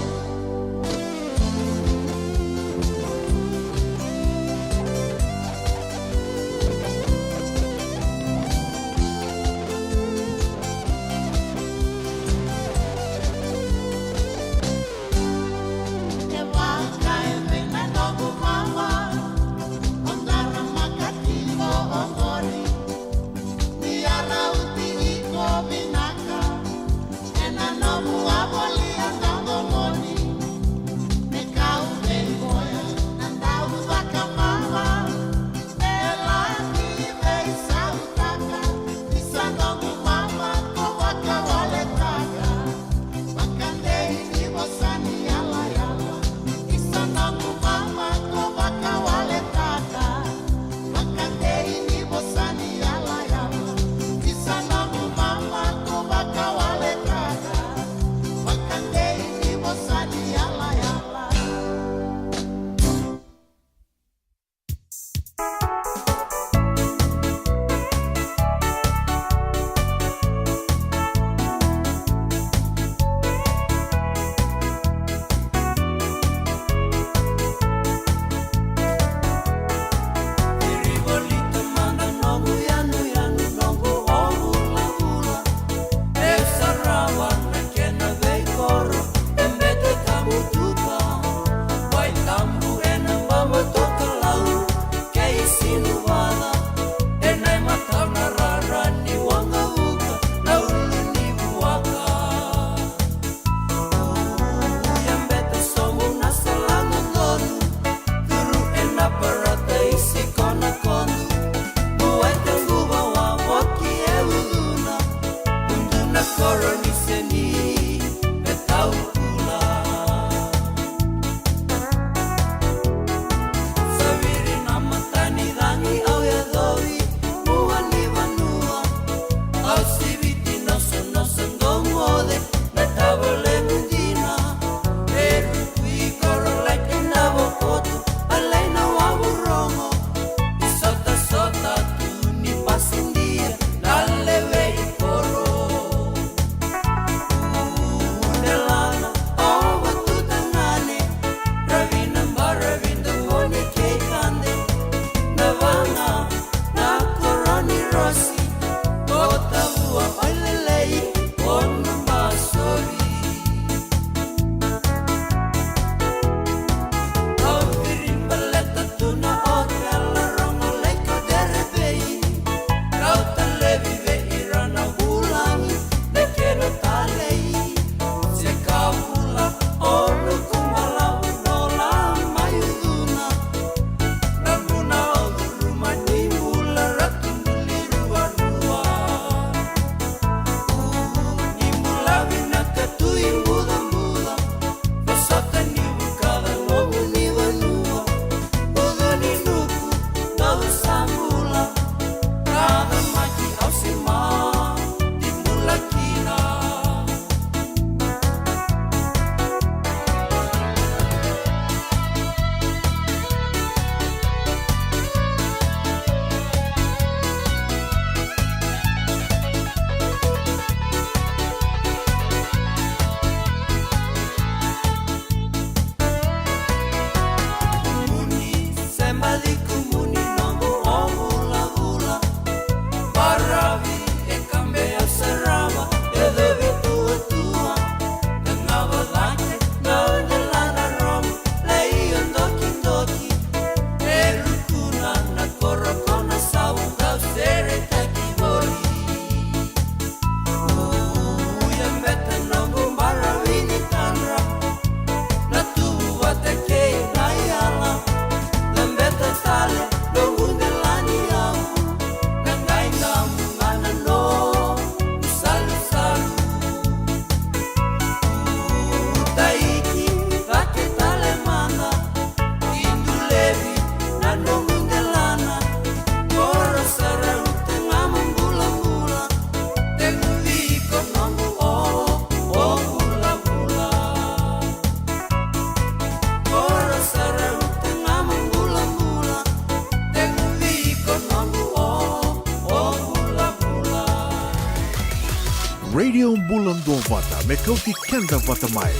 Bula Duavata me kauti keda vata mai,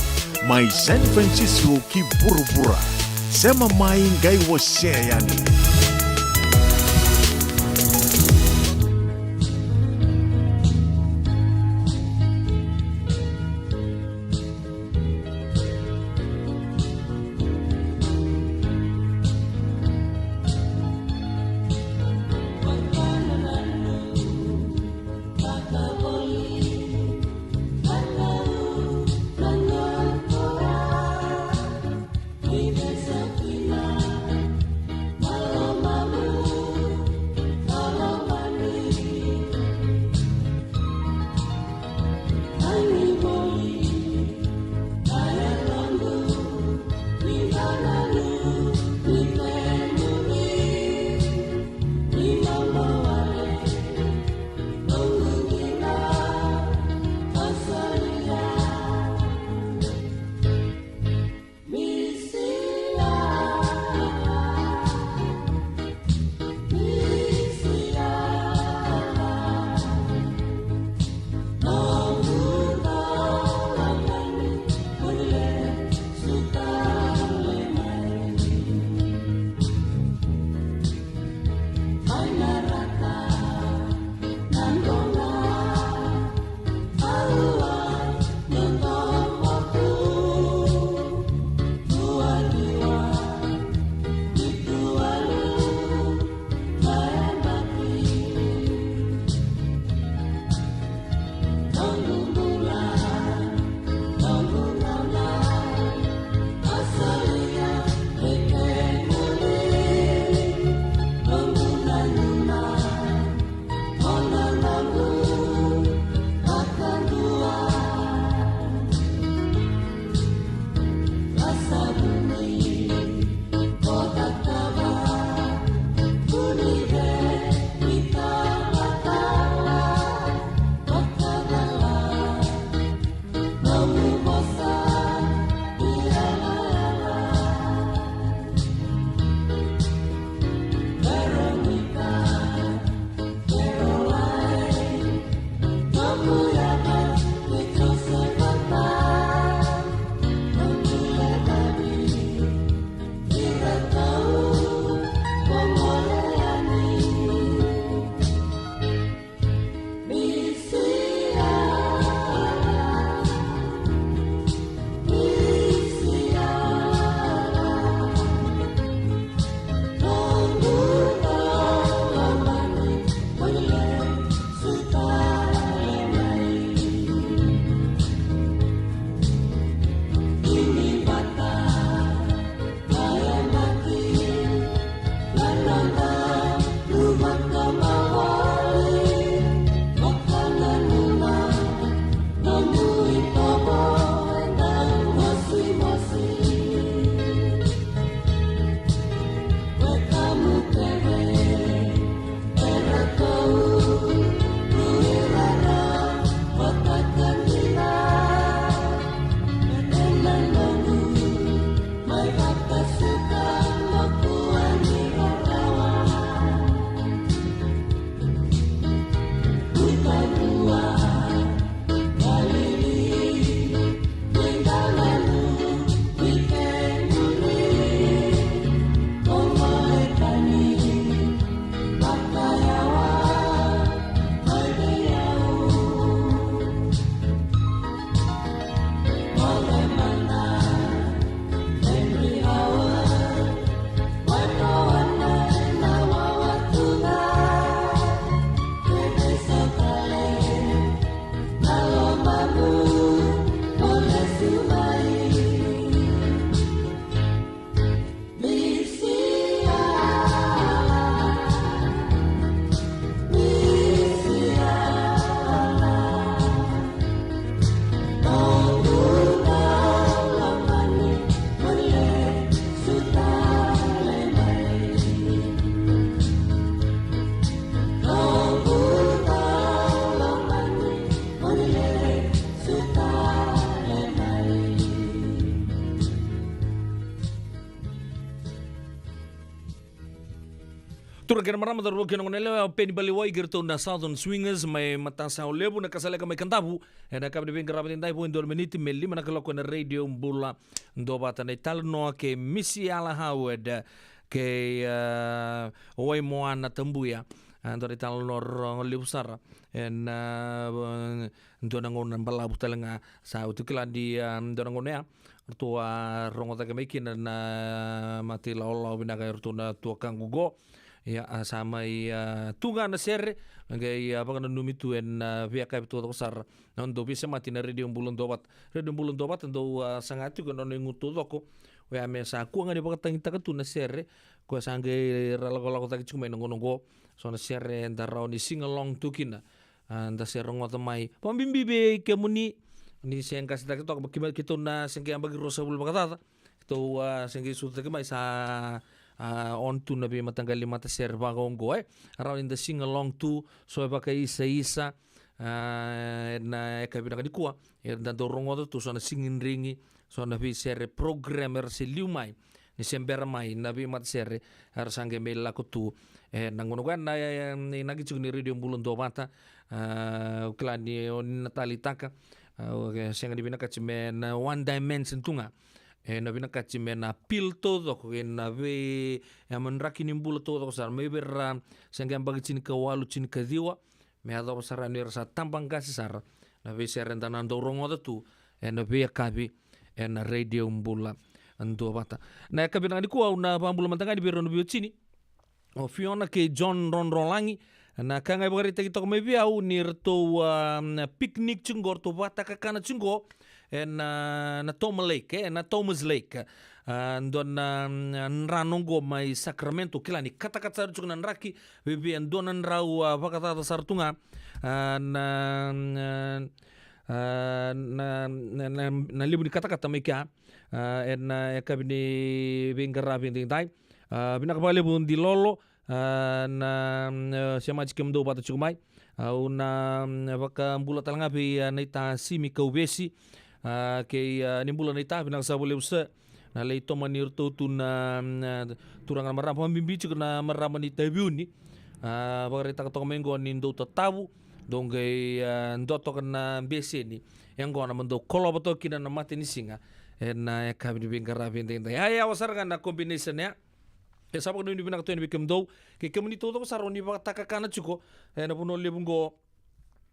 mai San Francisco ki vuravura. Sema mai, qai wasea yani. Turaga kei na marama, cauravou kei na goneyalewa, o Peni Baliwai kei ratou na Southern Swingers mai Matasawa Levu, na Kasaleka mai Kadavu. Ena yakavi ni veiqaravi edaidai, vo e dua na miniti me lima na kaloko ena Radio Bula Duavata. Na italanoa kei Misi Ala Howard kei, ah, Waimoana Tabuya. Ah, dua na italanoa rogo levu sara. Ena, ah, dua na gauna balavu tale ga sa oti, kila ni, ah, dua na gauna ya ratou a rogo cake mai kina na mata ilawalawa vinaka eratou na tuakaqu qo. Ia, a, sa mai, a, tu ga na sere, me qai, a, vakananumi tu ena, a, veiyakavi taucoko sara. Na dau veisemati na Radio Bula Duavata. Radio Bula Duavata dau, a, saga tiko ena nona igu taucoko. Oya me sa kua ga ni vakatagitaka tu na sere, koya sa qai ra lakolako cake tiko mai na gauna qo. So na sere eda rawa ni sing along tu kina. A, da se rogoca mai. Vakabibi vei kemuni, ni se qase cake toka, kei, keitou na se qai yabaki ruasagavulu vakacaca. Keitou, a, se qai sucu cake mai sa, a, on tu na veimataqali matasere vaka oqo, e. Rawa ni da sing along tu, so e vakaisaisa, a, ena yakavi vinaka nikua, eda dau rogoca tu so na sigidrigi, so na veisere program era se liu mai, ni se bera mai na veimatasere era sa qai mai lako tu. Ena gauna qo ena, e, e, inaki tiko ni Radio Bula Duavata, a, au kila ni o ni na taleitaka, a, o, e, sega ni vinakati me na one dimension tu ga. E, na vinakati me na appeal taucoko, e, na vei, e, madraki ni bula taucoko sara. Mai vei ira se qai yabaki tinikawalu, tinikaciwa, me yacova sara ni ra sa tabaqase sara na veisere eda na dau rogoca tu ena veiyakavi ena Radio Bula Duavata. Na yakavi vinaka nikua au na vakabula mada ga yani vei rau na veiwatini, o Fiona kei John Rodrolagi. Na ka ga e vakaraitaki toka mai vei au ni ratou, a, na picnic tiko qo, ratou vakatakakana tiko qo ena, na Toma Lake, e, na Thomas Lake. A, dua na, mm, drano qo mai Sacramento, kila ni katakata sara tiko na draki, vei, vei e dua na drau, a, vakacaca sara tu ga. A, na, mm, a, na, na, na, na levu ni katakata mai kea, a, ena yakavi ni veiqaravi edaidai. A, vinaka vakalevu Dilolo, a, na, mm, e, semati kemudou vata tiko mai. Au na, mm, vakabula tale ga vei, a, naita Simi Kauvesi. A, kei, a, ni bula naita, vinaka sa vakalevu sa. Na lai tomani iratou tu na, mm, e, turaga na marama, vakabibi tiko na marama ni Taveuni. A, vakaraitaka toka mai qo ni dou tatavu, dou qai, a, dua toka na beseni. E qo na mo dou kolova toka kina na matanisiga ena yakavi ni veiqaravi edaidai. A, yawa sara ga na combination ya. E sa vakanuinui vinaka tu yani vei kemudou, kei kemuni taucoko sara o ni vakatakakana tiko ena vanua levu qo,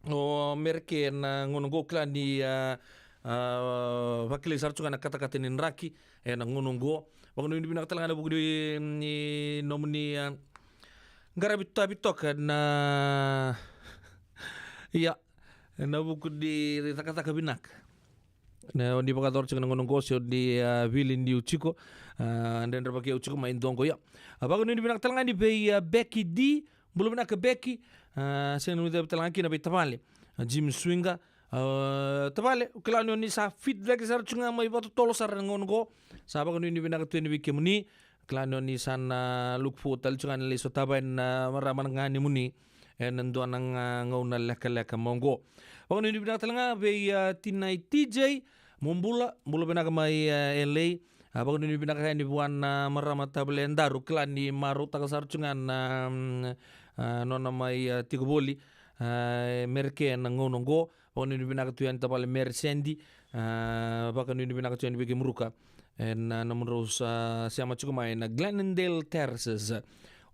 o Mereke ena gauna qo, kila ni, a, a, vakilai sara tu ga na katakata ni draki ena gauna qo. Vakanuinui vinaka tale ga ena vuku ni, ni nomuni, a, qaravi tavi toka na, ia, ena vuku ni cakacaka vinaka. Na, o ni vakayacora tiko na gauna qo, se o ni, a, vili niu tiko, a, dredre vaki au tiko mai doqo, ia. A, vakanuinui vinaka tale ga yani vei, a, Becky D, bula vinaka Becky, a, sega ni cavi tale ga kina vei tavale, a, Jim Swinga, a, tavale, au kila ni o ni sa fit cake sara tiko ga mai vakatotolo sara na gauna qo, sa vakanuinui vinaka tu yani vei kemuni, Kila ni o ni sa na look forward tale tiko ga ni lai sotava yani na marama ga ni muni ena dua na ga gauna lekaleka mai oqo. Vakanuinui vinaka tale ga vei, a, tinai T J, mo bula, bula vinaka mai, a, L A. A, vakanuinui vinaka yani vua na marama tavale Daru, kila ni marautaka sara tiko ga na, mm, a, nona mai, a, tiko voli, a, e Mereke ena gauna oqo. Vakanuinui vinaka tu yani tavale Mary Sandy. A, vakanuinui vinaka tu yani vei kemudou. Ena, a, nomudrau sa sema tiko mai na Glendale Terraces,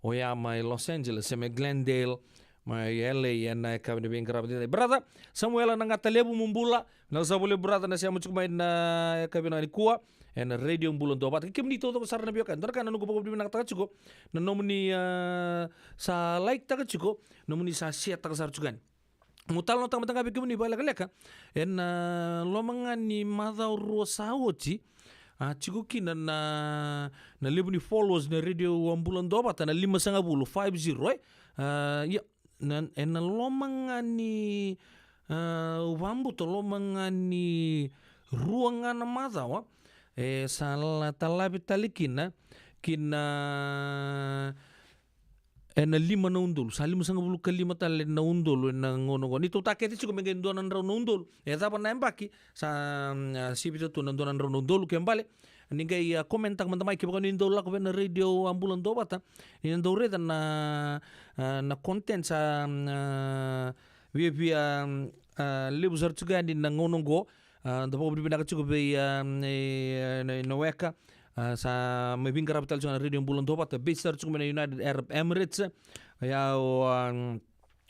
oya mai Los Angeles, se mai Glendale, mai L A, ena yakavi ni veiqaravi edaidai. Brother Samuela Naqatalevu, mo bula. Vinaka sa vakalevu brother na sema tiko mai na yakavi nikua ena Radio Bula Duavata. Kei kemuni taucoko sara na veiwekani, dua na ka na noqu vakavinavinakataka tiko na nomuni, a, sa like taka tiko, nomuni sa share taka sara tiko yani. Mo talanoataka mada ga vei kemuni vakalekaleka, ena, a, loma ga ni macawa rua sa oti, a, tiko kina na, na levu ni followers na Radio Bula Duavata, na limasagavulu, five zero, e? A, ia, na, ena loma ga ni, a, au vakabauta loma ga ni rua ga na macawa, e sa la, talave tale kina, kina, ena lima na udolu, sa limasagavulu ka lima tale na udolu ena gauna oqo. Ni tou takete tiko me qai dua na drau na udolu. E cava na yabaki, sa, mm, a, sivita tu na dua na drau na udolu, ke bale, ni qai, a, comment-taka mada mai kevaka ni dau lako vei na Radio, a, Bula Duavata, ni na dau raica na, a, na content sa, a, viavia, a, levu sara tiko yani na gauna oqo. A, da vakavinavinaka tiko vei, a, e, e, na, na weka, a, sa mai veiqaravi tale tiko na Radio Bula Duavata, base sara tiko mai na United Arab Emirates. Ia o, a,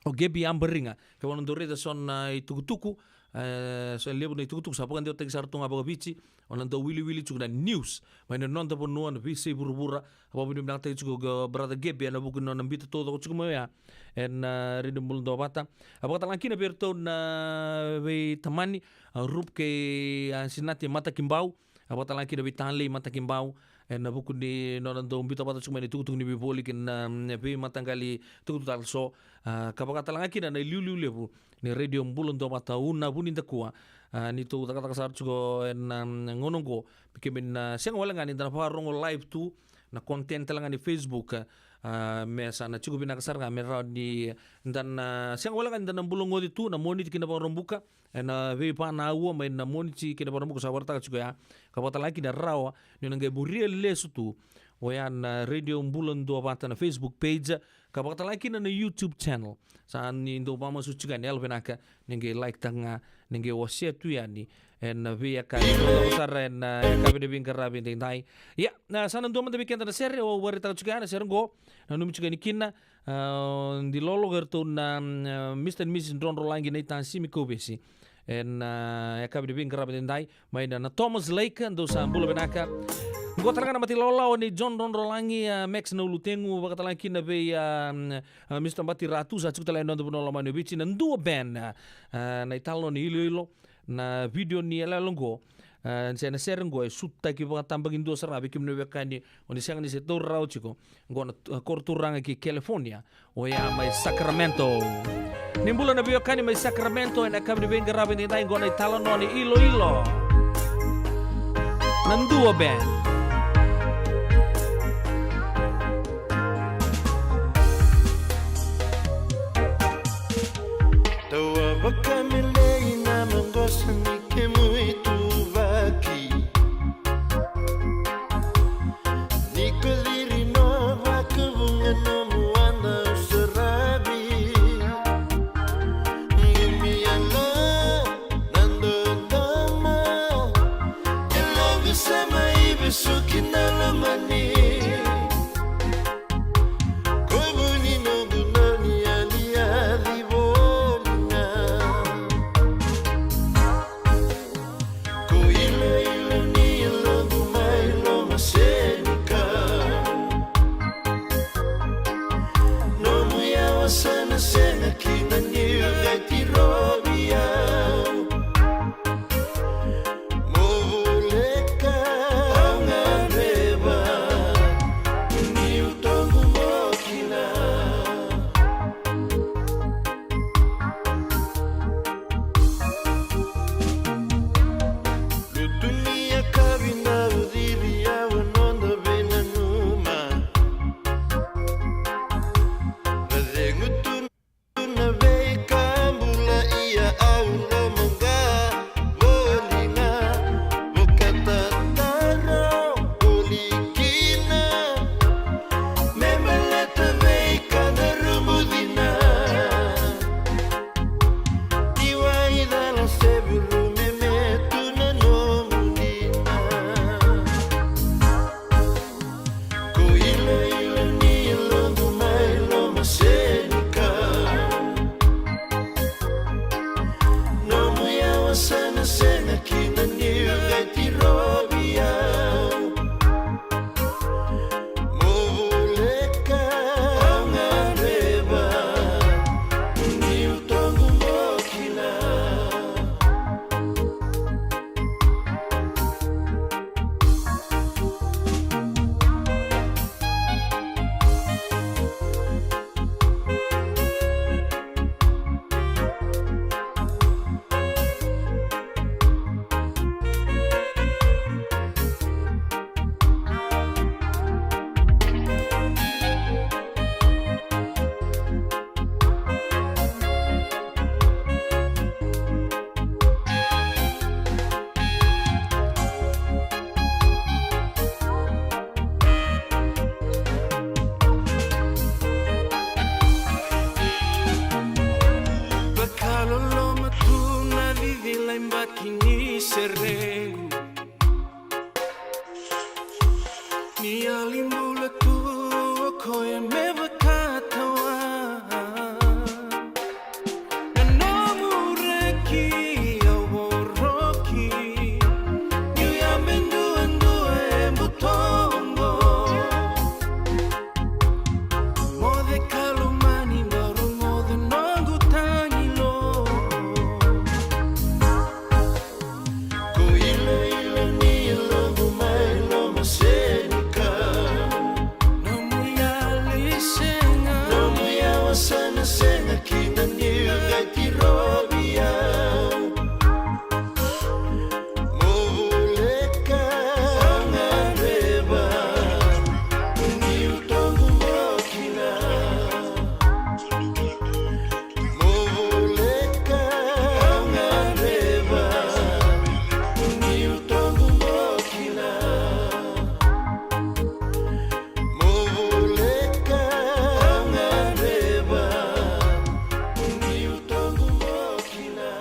o Gebi Abariga, kevaka o na dau raica so na itukutuku, e, so levu na itukutuku sa vakadewataki sara tu ga vakaviti, o na dau wiliwili tiko na news mai na noda vanua, na veiyasai vuravura. A vakavinavinakataki tiko o brother Gebi ena vuku ni nona biuta taucoko tiko mai oya ena, a, Radio Bula Duavata. A vakatalega kina vei iratou na veitamani, a, Rup kei, a, Sinati Matakibau. A vakatalega kina vei Talei Matakibau ena vuku ni nona dau biuta vata tiko mai na itukutuku ni veivoli kei na, mm, veimataqali tukutuku tale so. A, ka vakatalega kina na iliuliu levu ni Radio Bula Duavata, Una Vunidakua. A, ni tou cakacaka sara tiko ena, mm, gauna oqo, keimami na sega wale ga ni da na vakarogo live tu na content tale ga ni Facebook. A, me sa na tiko vinaka sara ga me rawa ni da na sega wale ga ni da na bula goci tu na Moniti ki na Vakaraubuka, ena veiva na aua mai na Moniti ki na Vakaraubuka sa vakarautaka tiko ya. Ka vakatalega kina rawa ni na qai muria lesu tu oya na Radio Bula Duavata na Facebook page, ka vakatalega kina na YouTube channel. Sa ni dau vamasu tiko yani, yalovinaka ni qai like-taka ga, ni qai wasea tu yani ena veiyakavi, sara ena yakavi ni veiqaravi edaidai. Ia, na sa na dua mada vei keda na sere, au vakaraitaka tiko ya na sere oqo, nanumi tiko yani kina, a, Dilolo, ka iratou na, mm, a, Mister and Missus Drodrolagi, na iTasi, Simi Kauvesi. Ena, a, yakavi ni veiqaravi edaidai, mai na, na Thomas Lake, dou sa bula vinaka. Oqo tale ga na mata ilawalawa nei John Drodrolagi, a, Max Naulutegu, vakatalega kina vei, a, mm, a, Mister Bati Ratu, sa tiko tale ena noda vanua lomani o Viti, na Dua Band, a, a, na italanoa ni iloilo, na video ni yaloyalo oqo, a, se na sere oqo e sutaki vakatabakidua sara ga vei kemuni na veiwekani o ni sega ni se taura rawa tiko. Oqo na, a, koro turaga ki California, oya mai Sacramento. Ni bula na veiwekani mai Sacramento ena yakavi ni veiqaravi edaidai, oqo na italanoa ni iloilo, na Dua Band. Tawa vakamelei na maqosa ni kemu ituvaki. Ni ko ciri no vakavuqa nomu wada, au saravi. Qumi yalo na dodoma, e loqu sa mai vesu Talibula tu o koya me vakatawa. Na nomu reki au voroki. Niu ya me duadua e butobo. Moce ka lomani, baro moce noqu tagilo. Ko iloilo ni yaloqu mai loma senikau. Nomu yali sega. Nomu yawa sa na sega kina niu qai tirovi au. Mo voleka au gadreva, niu toqu mo kila. Mo voleka au gadreva, niu toqu mo kila. Mo voleka au gadreva, niu toqu mo kila.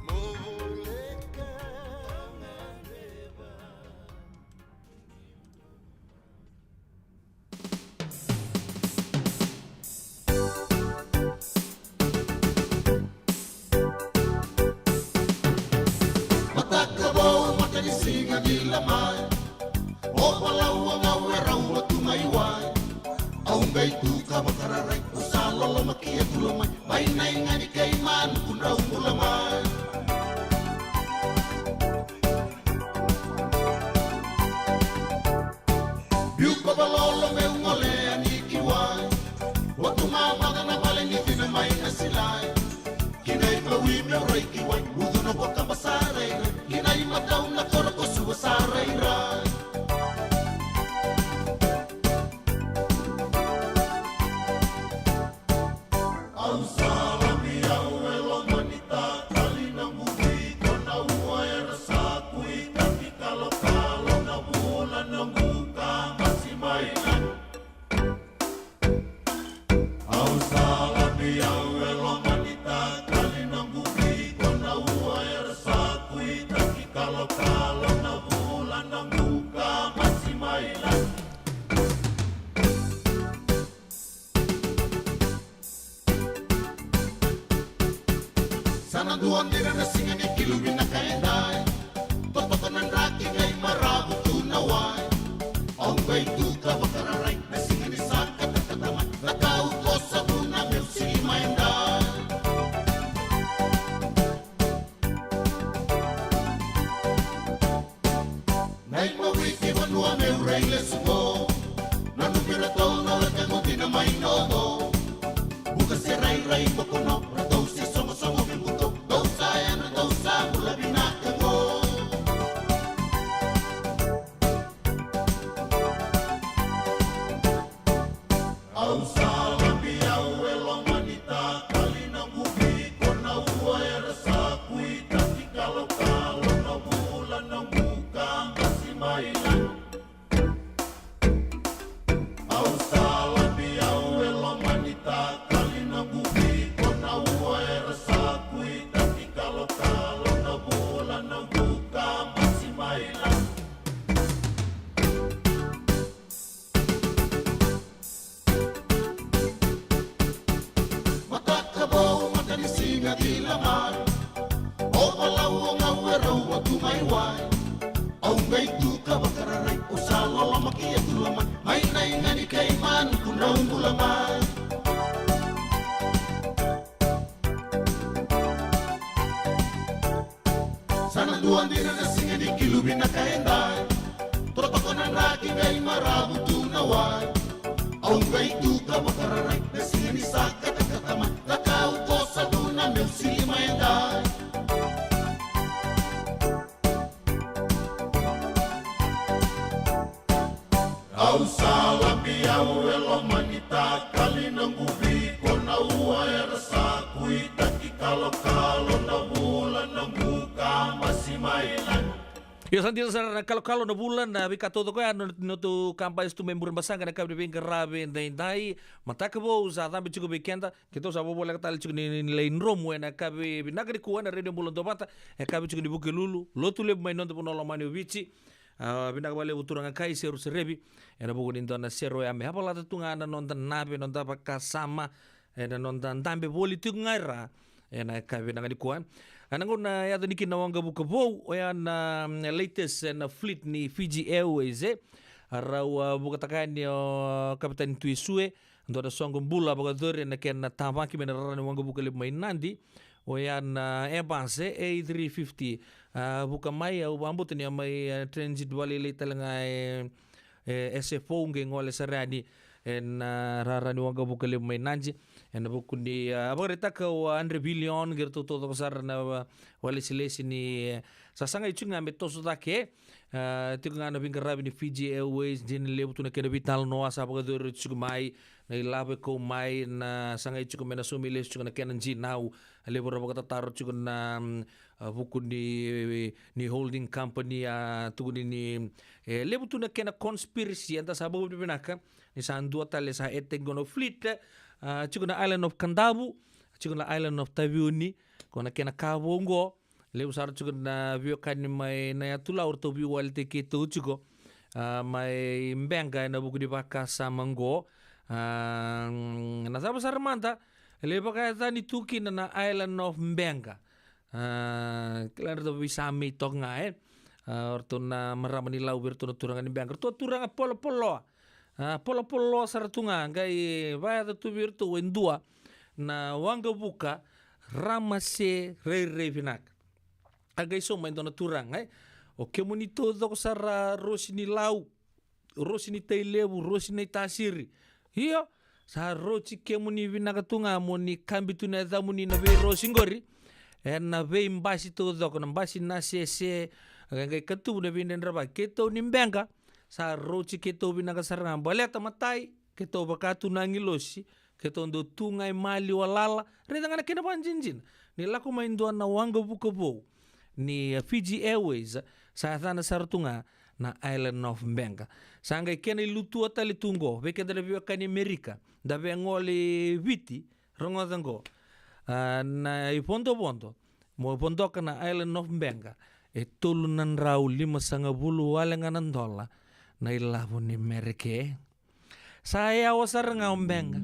Mo voleka au gadreva. Mataka vou, mata ni siga ni lamai. O valau a gau e rau a tu mai wai. Au qai tu ka vakararai, au sa loloma ki a tu lomai. Mai na iga ni keimanu ku drau bula mai. Biu ko valolo meu gole yani ki wai. Watu mamaca na vale ni vina mai na silai. Kina i mawi meu rai ki wai. Ucu na vakaba sa rairai. Kina i matau na koro ko suva sa rairai. Au sa lami au e loma ni takali na guvi ko na ua era sa kuitaki kalokalo na vula na guka masi mai na. Au sa lami au e loma ni takali na guvi ko na ua era sa kuitaki kalokalo na vula na guka masi mai na. Sa na dua dina na siga ni kilu vinaka e dai. Totoka na draki qai maravu tu na wai. Au qai tu ka vakararai na siga ni sa katakata mai. Na kau ko sa tu na meu sili mai e dai. Na i mawi ki vanua meu rai lesu qo. Na nubi ratou na laka goti na mai noqo. Buka se rairai bokono ratou se sogosogo me buto. Dou sa yadra dou sa bula vinaka qo. Au sa labi au e loma ni takali na guvi ko na ua era sa kuitaki kalokalo na vula na guka basi mai lagi. Au sa labi au e loma ni takali na guvi ko na ua era sa kuitaki kalokalo na vula na guka basi mai lagi. Mataka vou, mata ni siga kila mai. O valau o gau e rau a tu mai wai. Au qai tu ka vakararai, au sa loloma ki a tu lomai. Mai na iga ni keimanu ku drau bula mai. Sa na dua dina na siga ni kilu vinaka e dai. Totoko na draki qai maravu tu na wai. Au qai tu ka vakararai na siga ni sa katakata mai. Ka kau ko sa tu na meu sili mai e dai. Au sa labi au e loma ni takali na guvi ko na ua era sa kuitaki kalokalo na vula na guka basi mai lagi. Io, sa dina sara na kalokalo na vula na veika taucoko ya na notu kabasi tu mai Burebasaga na yakavi ni veiqaravi edaidai. Mataka vou sa cabe tiko vei keda, keitou sa vovoleka tale tiko ni, ni lai dromu ena yakavi vinaka nikua ena Radio Bula Duavata, e yakavi tiko ni Vukelulu, lotu levu mai noda vanua lomani o Viti. A, vinaka vakalevu turaga kai Seru Serevi, ena vuku ni dua na sere oya me yavalata tu ga na noda nave, noda vakasama, ena noda dabe voli tiko ga e ra ena yakavi vinaka nikua. A, na gauna e yaco ni kina na waqavuka vou, oya na, mm, latest ena fleet ni Fiji Airways, e. A rau, a, vukataka yani o Kapitani Tui Sue, dua na soqo bula vakayacori ena kena tavaki mai na rara ni waqavuka levu mai Nadi, oya na Airbus A three fifty. A, vuka mai, au vakabauta ni a mai, a, transit vakalailai tale ga e, e S F O, qai gole sara yani ena rara ni waqavuka levu mai Nadi. Ena vuku ni, a, vakaraitaka o Andre Villion kei ratou taucoko sara na, a, vakalesilesi ni, e, sa sagai tiko ga me toso cake, e, a, tiko ga na veiqaravi ni Fiji Airways, dina levu tu na kena veitalanoa sa vakayacori tiko mai, na ilavo e kau mai, na sagai tiko me na saumi lesu tiko na kena dinau. A levu ra vakatataro tiko na, mm, a, vuku ni, ni holding company, a, tukuni ni, e, levu tu na kena conspiracy, eda sa vakavinavinaka ni sa dua tale sa add-taki qo na fleet, a, tiko na island of Kadavu, tiko na island of Taveuni, ko na kena ka vou qo. Levu sara tiko na veiwekani mai na yatu Lau ratou veiwalitaki keitou tiko, a, mai Beqa ena vuku ni vakasama qo. A, na cava sara mada e lai vakayacani tu kina na island of Beqa? A, kila ni ratou veisamei toka ga, e. A, o ratou na marama ni Lau vei ratou na turaga ni Beqa, ratou a turaga polopoloa. A, polopoloa sara tu ga, qai vakayaco tu vei iratou e dua na waqavuka ramase rairai vinaka. A qai sauma e dua na turaga, e, o kemuni taucoko sara Rosi ni Lau, Rosi ni Tailevu, Rosi ni Tasiri. Io, sa rauti kemuni vinaka tu ga mo ni kabi tu na yacamuni na veirosi qori ena veibasi taucoko, na basi, na sese, qai katuvu na veidredrevaki. Keitou ni Beqa, sa rauti keitou vinaka sara ga baleta matai keitou vaka tu na agilosi, keitou dau tu ga i maliwa lala. Raica ga na kena vakadinadina ni lako mai dua na waqavuka vou ni, a, Fiji Airways, sa yacana sara tu ga na Island of Beqa. Sa qai kena ilutua tale tu qo vei keda na veiwekani Amerika, da via gole i Viti, rogoca qo. A, na ivodovodo mo vodoka na Island of Beqa, e tolu na drau limasagavulu wale ga na dola na ilavo ni Mereke. Sa yawa sara ga o Beqa.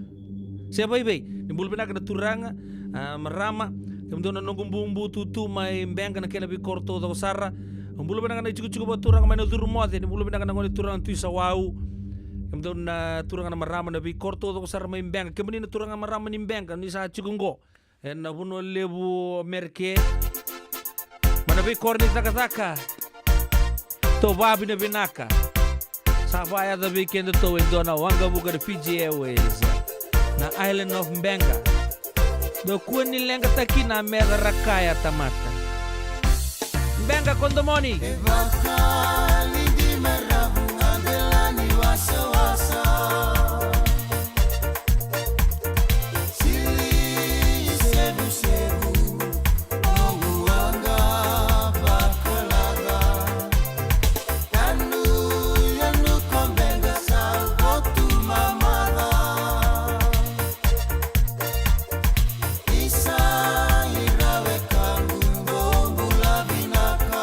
Se vaivai, ni bula vinaka na turaga, a, marama, kemudou na noqu bubu tutu mai Beqa, na kena veikoro taucoko sara. Bula vinaka na itikotiko vakaturaga mai na Curu Moce, ni bula vinaka na gone turaga Tui Sawau. Kemudou na turaga na marama na veikoro taucoko sara mai Beqa. Kemuni na turaga marama ni Beqa, ni sa tiko qo ena vanua levu o Mereke, mai na veikoro ni cakacaka, tou vakavinavinaka. Sa vakayaco vei kedatou e dua na waqavuka na Fiji Airways, na Island of Beqa. Dou kua ni leqataka na meca ra kaya tamata. Beqa ko domoni. E vakalidi me ravu a delani wasawasa. Sili sevusevu noqu waqa vakalaca. Yanuyanu ko Beqa sa votu mamaca. Isa i rawe ka qu dou bula vinaka.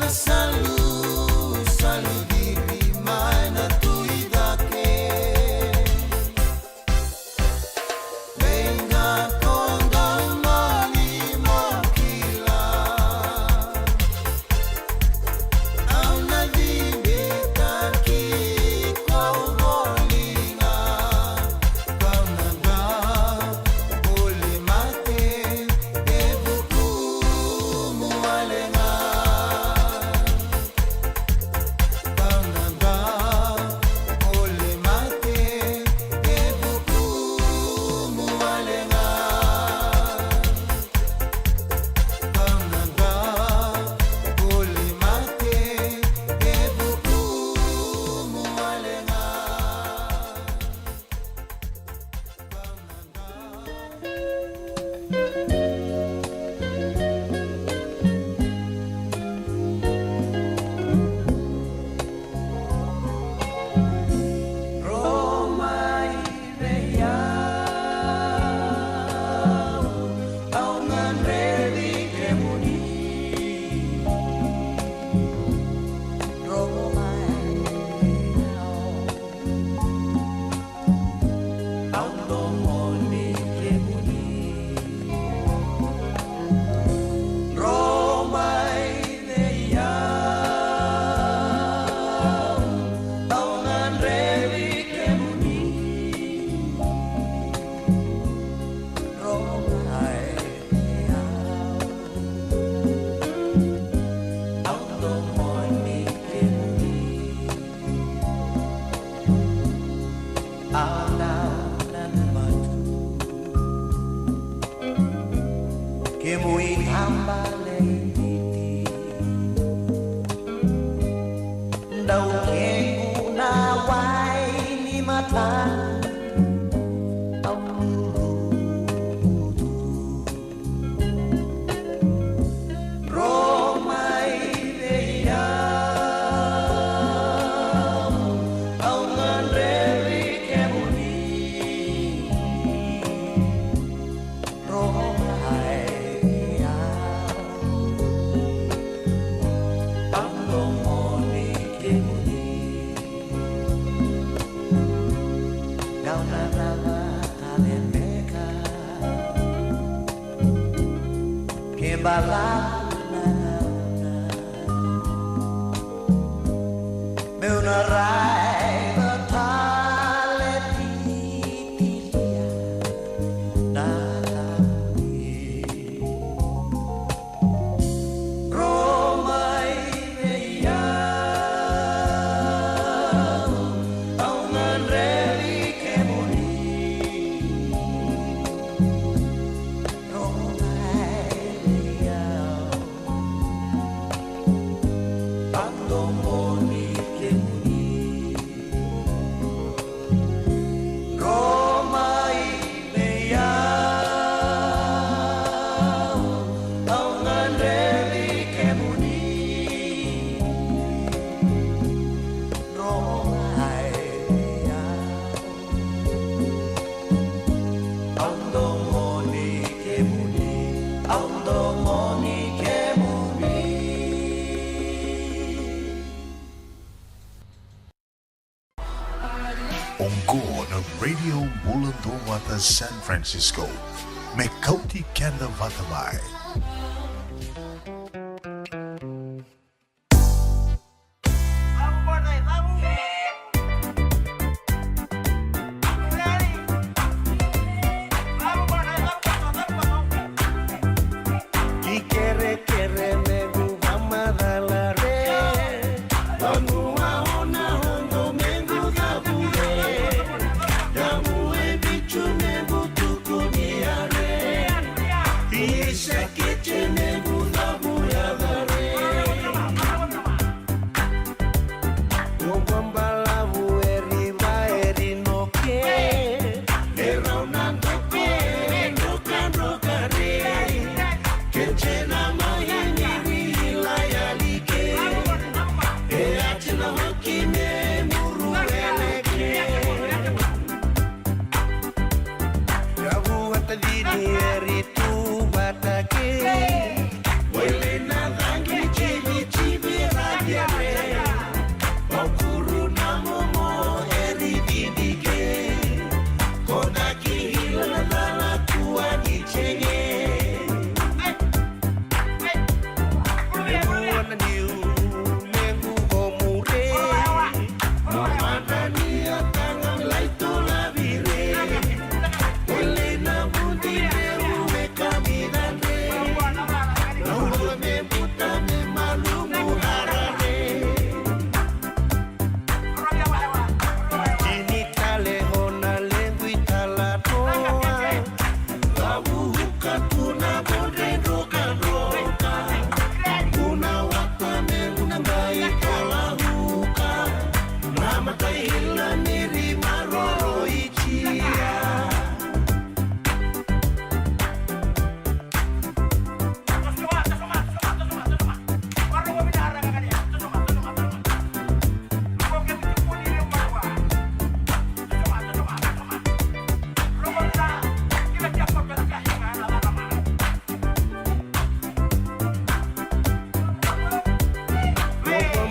Salu, salu diri mai na tui cake. Veiga ko dau mani mo kila. Au na cibitaki ko voliga. Kau na dau buli mate e vukumu wale ga. Kemuni tamata ni Viti, dau kequ na wai ni matana. Au mai vei au, au gadrevi kemuni. Au mai vei au, au domoni kemuni. Gauna na vakalemeka, ke balavu na gauna, meu na raica tale titilia na tamuni. Au mai vei au, au gadrevi kemuni. Au mai vei au, au domoni kemuni. Au mai vei au, au gadrevi kemuni. Au mai vei au, au domoni kemuni, au domoni kemuni. Oqo na Radio Bula Duavata San Francisco. Me kauti keda vata mai. Ki kerekere mequ vakamacala re, vanua o na rogo mequ cavu re, yavu e vitu mequ tukuni a re, isa kece mequ cavu yaca re. Oqo balavu e riva e rinoke, e rau na doke, e drokadroka re. Kece na mai ni wi ila yalike, e ati na hoki me muru eleke. Yavu vata dini e ri tu vata ke. Wele na cagi civi civi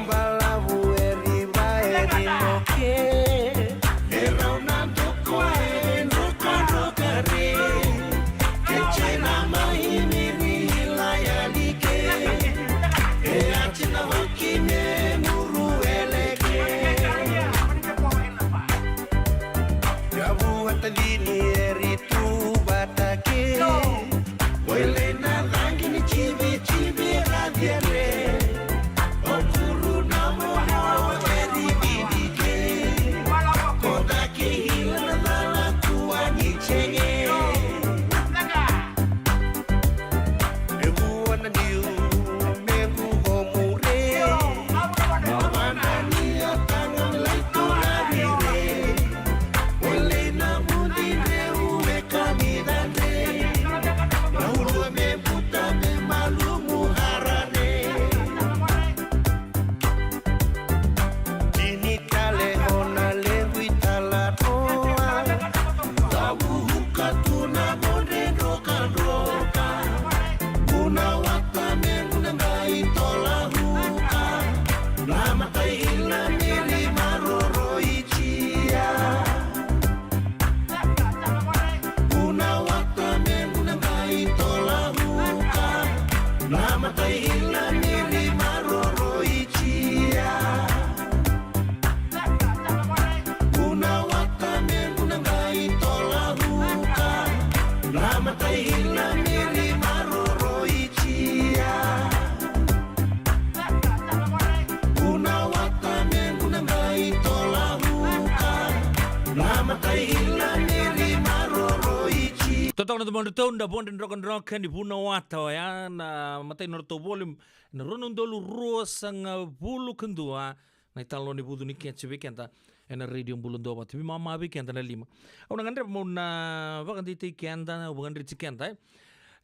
Balavu e riva e rinoke, e rau na doko e drokadroka re. Ke jai na mai miri ila ya like, e ati na vaki me muru eleke. Yavu atadini e ri Tuvatake, wele na rangi ni civi civi ra viare. O kuru na momo e ri vidike, ko daki hila na dala tua ni cege. E vua na niu me gugo mure, na vana ni a taga lai tu na vire. Olei na vudi dreu e kamida dre, na ulua me buta me malumu harare. Dini tale o na levu i tala toa, tavuka tu na modre drokadroka. Buna wata me buna qai tola huka, na matai ila me ri maroroi jia. Buna wata me buna qai tola huka, na matai ila me ri maroroi jia. Buna wata me buna qai tola huka, na matai ila me ri maroroi jia. Buna wata me buna qai tola huka, na matai ila me ri maroroi jia. Totoka na domodratou na Vonde Drokadroka ni Vuna Wata oya, na matai na nodratou volume, na rua na udolu ruasagavulu ka dua, na italanoa ni vucu ni keci vei keda ena Radio Bula Duavata. Veimama vei keda na lima. Au na gadreva meu na vakadeitaki keda, au vakadreti keda, e.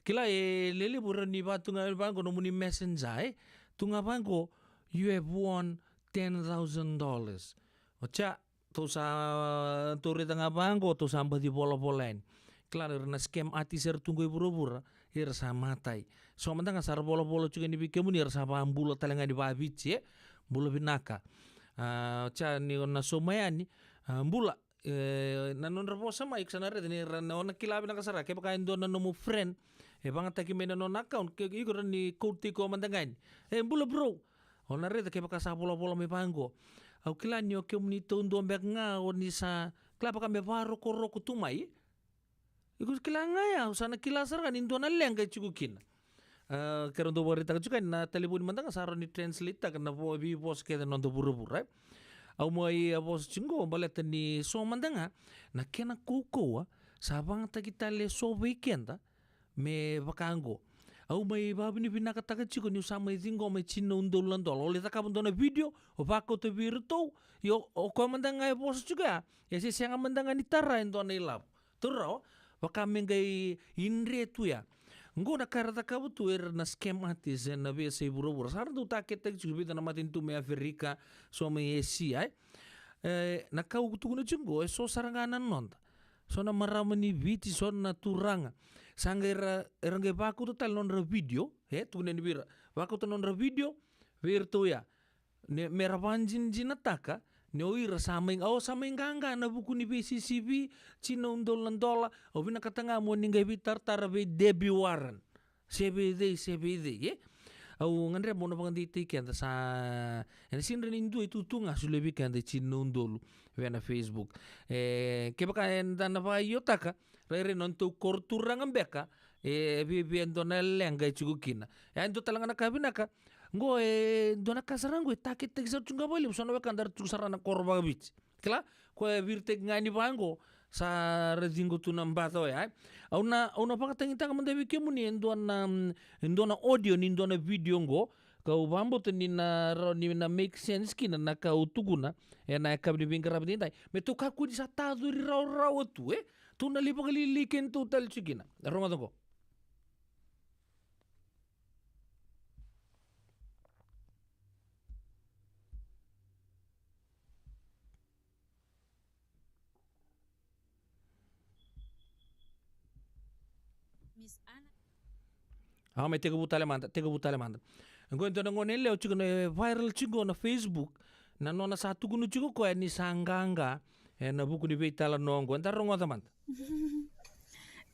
Kila e lelevu e rawa ni vaka tu ga vaqo nomuni messenger, e. Tu ga vaqo, you have won ten thousand dollars. Oca, tou sa, tou raica ga vaqo, tou sa baci volavola yani. Kila ni ira na scam artist era tu qo i vuravura, ira sa matai. So mada ga sa ra volavola tiko yani vei kemuni, era sa vakabula tale ga ni vakaviti, e? Bula vinaka. A, oca ni o na sauma yani, a, bula, e, na nodra vosa mai, iko sa na raica ni ra na, o na kila vinaka sara, kevaka e dua na nomu friend e vagataki mai na nona account, ke iko rawa ni quote tiko mada ga yani. E, bula bro. O na raica kevaka sa volavola mai vaqo. Au kila ni o kemuni taudua beka ga o ni sa, kila vaka me varokoroko tu mai. Iko kila ga ya, au sa na kila sara ga ni dua na leqa e tiko kina. A, keirau dau vakaraitaka tiko yani na talevoni mada ga sa rawa ni translate-taka na vo-, veivosa kece na noda vuravura, e. Au mai a vosa tiko qo baleta ni so mada ga na kena kaukauwa sa vagataki tale e so vei keda me vaka qo. Au mai vakavinavinakataka tiko niu sa mai ciqoma e tini na udolu na dola. O lai cakava dua na video, o vakauta vei iratou, io, o koya mada ga e vosa tiko ya, e se sega mada ga ni tara e dua na ilavo. Taura rawa, vaka me qai idre tu ya. Qo na ka era cakava tu era na scam artist ena veiyasai vuravura. Sa ra dau target-taki tiko vica na matanitu mai Aferika, so mai Esia, e. E, na ka au tukuna tiko qo, e so sara ga na noda. So na marama ni Viti, so na turaga. Sa qai ra, era qai vakauta tale na nodra video, e, tukuna yani vei ira. Vakauta na nodra video vei iratou ya. Ne, me ra vakajinajinataka ni o ira sa mai, o sa mai qaqa ena vuku ni vei C C V, tini na udolu na dola, au vinakata ga mo ni qai veitaratara vei Debbie Warren. Se vei cei, se vei cei, e? Au gadreva mo na vakadeitaki keda sa, ena sega ni dua e tu tu ga solia vei keda e tini na udolu vei na Facebook. E, kevaka eda na vakaiotaka, rairai na nodatou koro turaga beka, e, viavia e dua na leqa e tiko kina. E, dua tale ga na ka vinaka, qo e dua na ka sara qo e target-taki sara tu ga vakalevu, so na wekada era tu sara na koro vakaviti. Kila, koya e viritaki ga ni vaqo, sa ra ciqo tu na baca oya, e. Au na, au na vakatagitaka mada vei kemuni e dua na, mm, e dua na audio ni dua na video qo, Kau vakabauta ni na rawa ni na make sense kina na ka au tukuna ena yakavi ni veiqaravi edaidai. Me tou kakua ni sa tacori rawarawa tu, e? Tou na lai vakalili kedatou tale tiko kina. Rogoca qo. Miss Anna. A, me tekivu tale mada, tekivu tale mada. Qo e dua na gone yalewa tiko na, e, viral tiko na Facebook. Na nona sa tukuna tiko o koya ni sa qaqa ena vuku ni veitalanoa qo. Eda rogoca mada.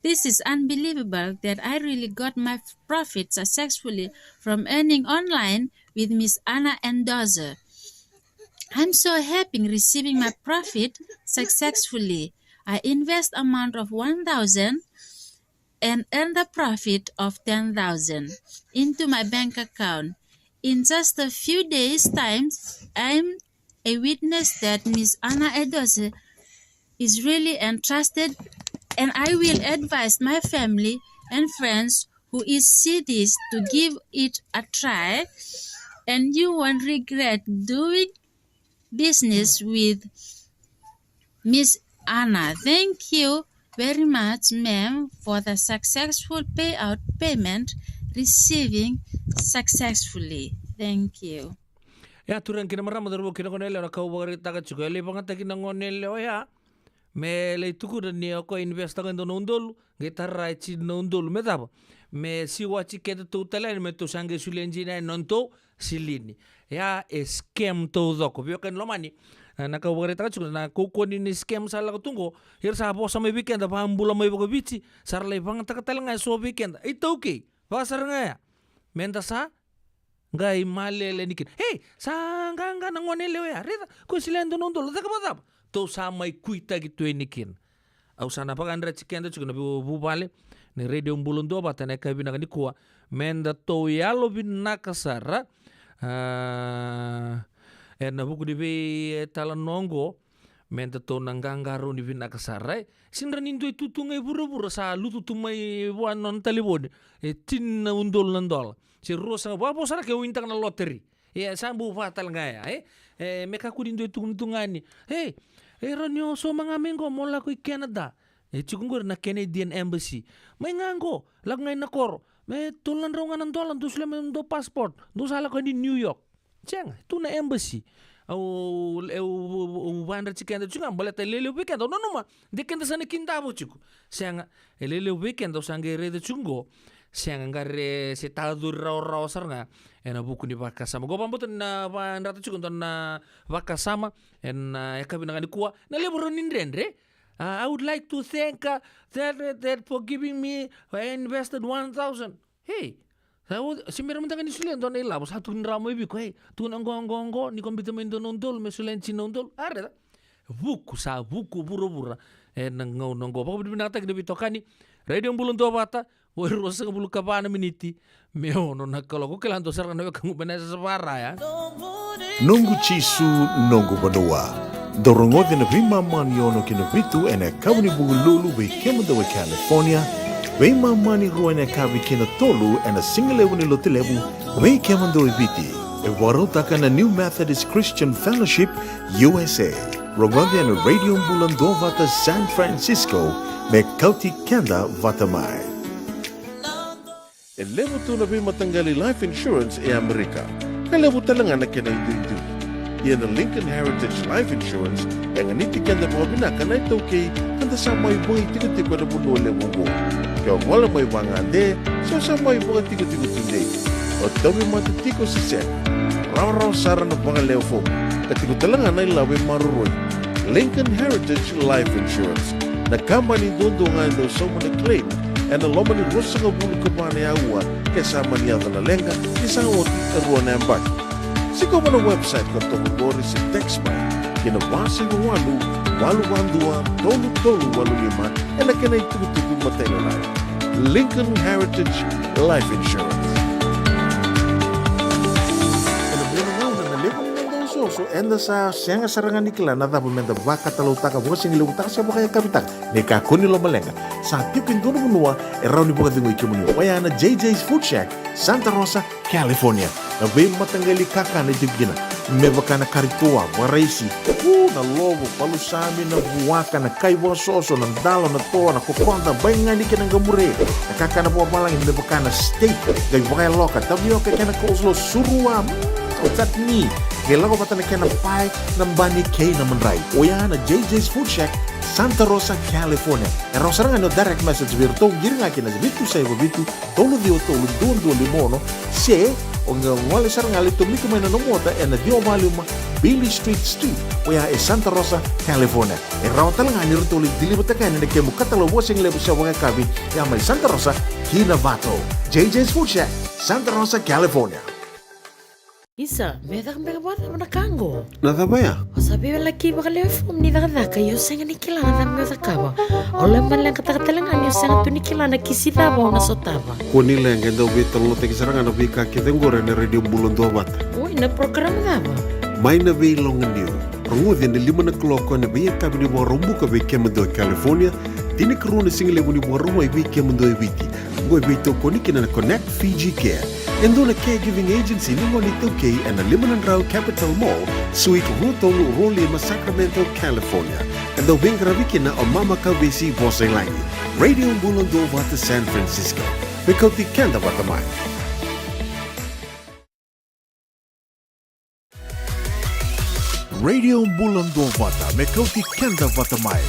This is unbelievable that I really got my f-, profit successfully from earning online with Miss Anna Endoza. I'm so happy receiving my profit successfully. I invest amount of one thousand and earn the profit of ten thousand into my bank account. In just a few days' time, I'm a witness that Miss Anna Edose is really entrusted, and I will advise my family and friends who is see this to give it a try, and you won't regret doing business with Miss Anna. Thank you very much, ma'am, for the successful payout payment receiving successfully. Thank you. Ia, turaga kei na marama, cauravou kei na goneyalewa, na ka au vakaraitaka tiko, e lai vakayagataki na goneyalewa oya me lai tukuna ni o koya invest-taka e dua na udolu, qai tara e tini na udolu. Me cava? Me siwati kedatou tale yani, me tou sa qai solia dina yani na nodatou silini. Ia, e scam taucoko. Veiwekani lomani, e, na ka au vakaraitaka tiko, na kaukauwa ni scam sa lako tu qo, era sa vosa mai vei keda, vakabula mai vakaViti, sa ra lai vakayagataka tale ga eso vei keda. ITaukei, vaka sara ga ya. Meda sa qai malele yani kina. Ei, sa qaqa na goneyalewa ya. Raica, o koya solia e dua na udolu. Caka vakacava? Tou sa mai kuitaki tu yani kina. Au sa na vakayadrati keda tiko na veivuvale ni Radio Bula Duavata ena yakavi vinaka nikua. Meda tou yalovinaka sara, a, ena vuku ni veitalanoa qo. Meda tou na qaqarauni vinaka sara, e. Sega ni dua e tu tu ga e vuravura sa lutu tu mai vua na nona talevoni e tini na udolu na dola. Se ruasagavulu, vakavo sara ke o winitaka na lottery. E, sa bau vaka tale ga ya, e? E, me kakua ni dua e tukuna tu ga ni, e, e, rawa ni o sauma ga mai qo mo lako i Canada. E tiko qori na Canadian Embassy. Mai ga qo, lako ga i na koro. Me tolu na drau ga na dola, dou solia mai na dou passport. Dou sa lako i New York. Sega, tu na embassy. Au, au, au, au vakayadrati keda tiko ga, baleta e lelevu vei keda, au nanuma de keda sa na kidava tiko. Sega, e lelevu vei keda, au sa qai raica tiko qo. Sega, qai se tacori rawarawa sara ga ena vuku ni vakasama. Qo vakabauta ni na vakayadrata tiko e dua na vakasama ena yakavi vinaka nikua. Na levu rawa ni dredre. Uh, I would like to thank, uh, that, that, that for giving me, I invested one thousand. Hey, sa o, se bera mada ga ni solia e dua na ilavo, sa tukuni rawa mai vei iko, hey, tukuna qo, qo, qo, ni ko biuta mai e dua na udolu, me solia e tini na udolu. A, raica. Vuku, sa vuku vuravura ena gauna qo. Vakavinavinakataki na veitokani. Radio Bula Duavata, vo e ruasagavulu ka va na miniti me ono na kaloko. Kila dua sara ga na wekaqu mai na yasayasa vaka ra ya. Noqu Jisu, noqu vanua. Dou rogoca na veimama ni ono ki na vitu ena yakavi ni Vukelulu vei kemudou e California, veimama ni rua ena yakavi ki na tolu ena sigalevu ni Lotulevu vei kemudou e Viti. E vakarautaka na New Methodist Christian Fellowship U S A. Rogoca ena Radio Bula Duavata San Francisco me kauti keda vata mai. E levu tu na veimataqali life insurance e Amerika, ka levu tale ga na kena iduidui. Ia na Lincoln Heritage Life Insurance e ganiti keda vakavinaka na iTaukei, ka da sa mai vakaitikotiko ena vanua levu oqo. Ke o gole mai vagade, se o sa mai vakatikotiko tudei, o tauvimate tiko se sega, rawarawa sara na vakalewe fomu, ka tiko tale ga na ilavo e maroroi. Lincoln Heritage Life Insurance, na kabani duadua ga e dau sauma na claim ena loma ni ruasagavulu ka va na aua ke sa mani yaco na leqa ni sa oti e rua na yabaki. Sikova na website ka toka qori se text mai ki na va saiva walu, walu va dua, tolu tolu walu lima ena kena itukutuku matailalai. Lincoln Heritage Life Insurance. Ena vula na gauna na levu ni noda osogo So eda sa sega sara ga ni kila na cava meda vakatalautaka, vakasigilevutaka se vakayakavitaka. Ni kakua ni lomaleqa, sa tiko e dua na vanua e rawa ni vakacegui kemuni, oya na J J's Food Shack, Santa Rosa, California. Na veimataqali kakana e tiko kina, me vaka na kari toa, vakaraisi, u, na lovo, palusami, na vuaka, na kai vakasoso, na dalo, na toa, na kokoda, baigani kei na qamure, na kakana vakavalagi me vaka na steak, qai vakayaloka, tavioka kei na coleslaw, surua, mm, o chutney, qai lako vata na kena pae, na bani kei na madrai. Oya na J J's Food Shack, Santa Rosa, California. E rawa sara ga ni o direct message vei iratou, qiri ga kina vitu saiva vitu, tolu ciwa tolu, dua dua lima ono, se o qai gole sara ga, lai tomika mai na nomu ota ena ciwa walu lima Bailey Street Suite, oya e Santa Rosa, California. E rawa tale ga ni ratou lai deliver-taka yani na kemu katalau vakasigalevu se vakayakavi, ya mai Santa Rosa ki Novato. J J's Food Shack, Santa Rosa, California. Isa, me caka beka vakacava na ka qo? Na cava ya? O sa veiwalaki vakalewe fomu ni cakacaka, ia o sega ni kila na cava me cakava. O lai maleqataka tale ga ni o sega tu ni kila na kisi cava o na sotava. Kua ni leqa, e dau veitalanoataki sara ga na veika kece qori ena Radio Bula Duavata. Oi, na program cava? Mai na Veiloganiu. Rogoci ena lima na kaloko ena veiyakavi ni Vakaraubuka vei kemudou e California, tinikarua na sigalevu ni Vakarauwai vei kemudou e Viti. Oqo e veitokoni kina na Connect Fiji Care, e dua na caregiving agency ni gone iTaukei, ena lima na drau Capitol Mall, Suite rua tolu rua lima, Sacramento, California. E dau veiqaravi kina o Mama Kauvesi Vosailagi. Radio Bula Duavata San Francisco. Me kauti keda vata mai. Radio Bula Duavata, me kauti keda vata mai.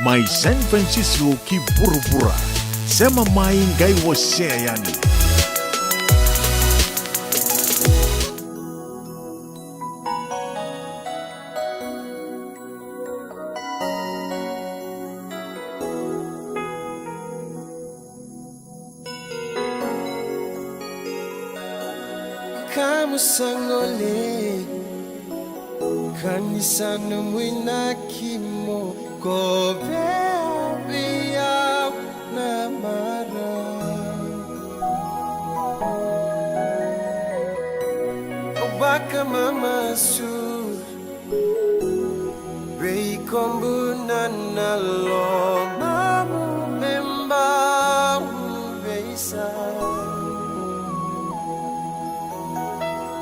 Mai San Francisco ki vuravura. Sema mai, qai wasea yani. Kamu sa gole, ka ni sa nomu inaki mo kovea vei au na marau. Au vakamamasu vei kobu na, na lomamu me bau veisau.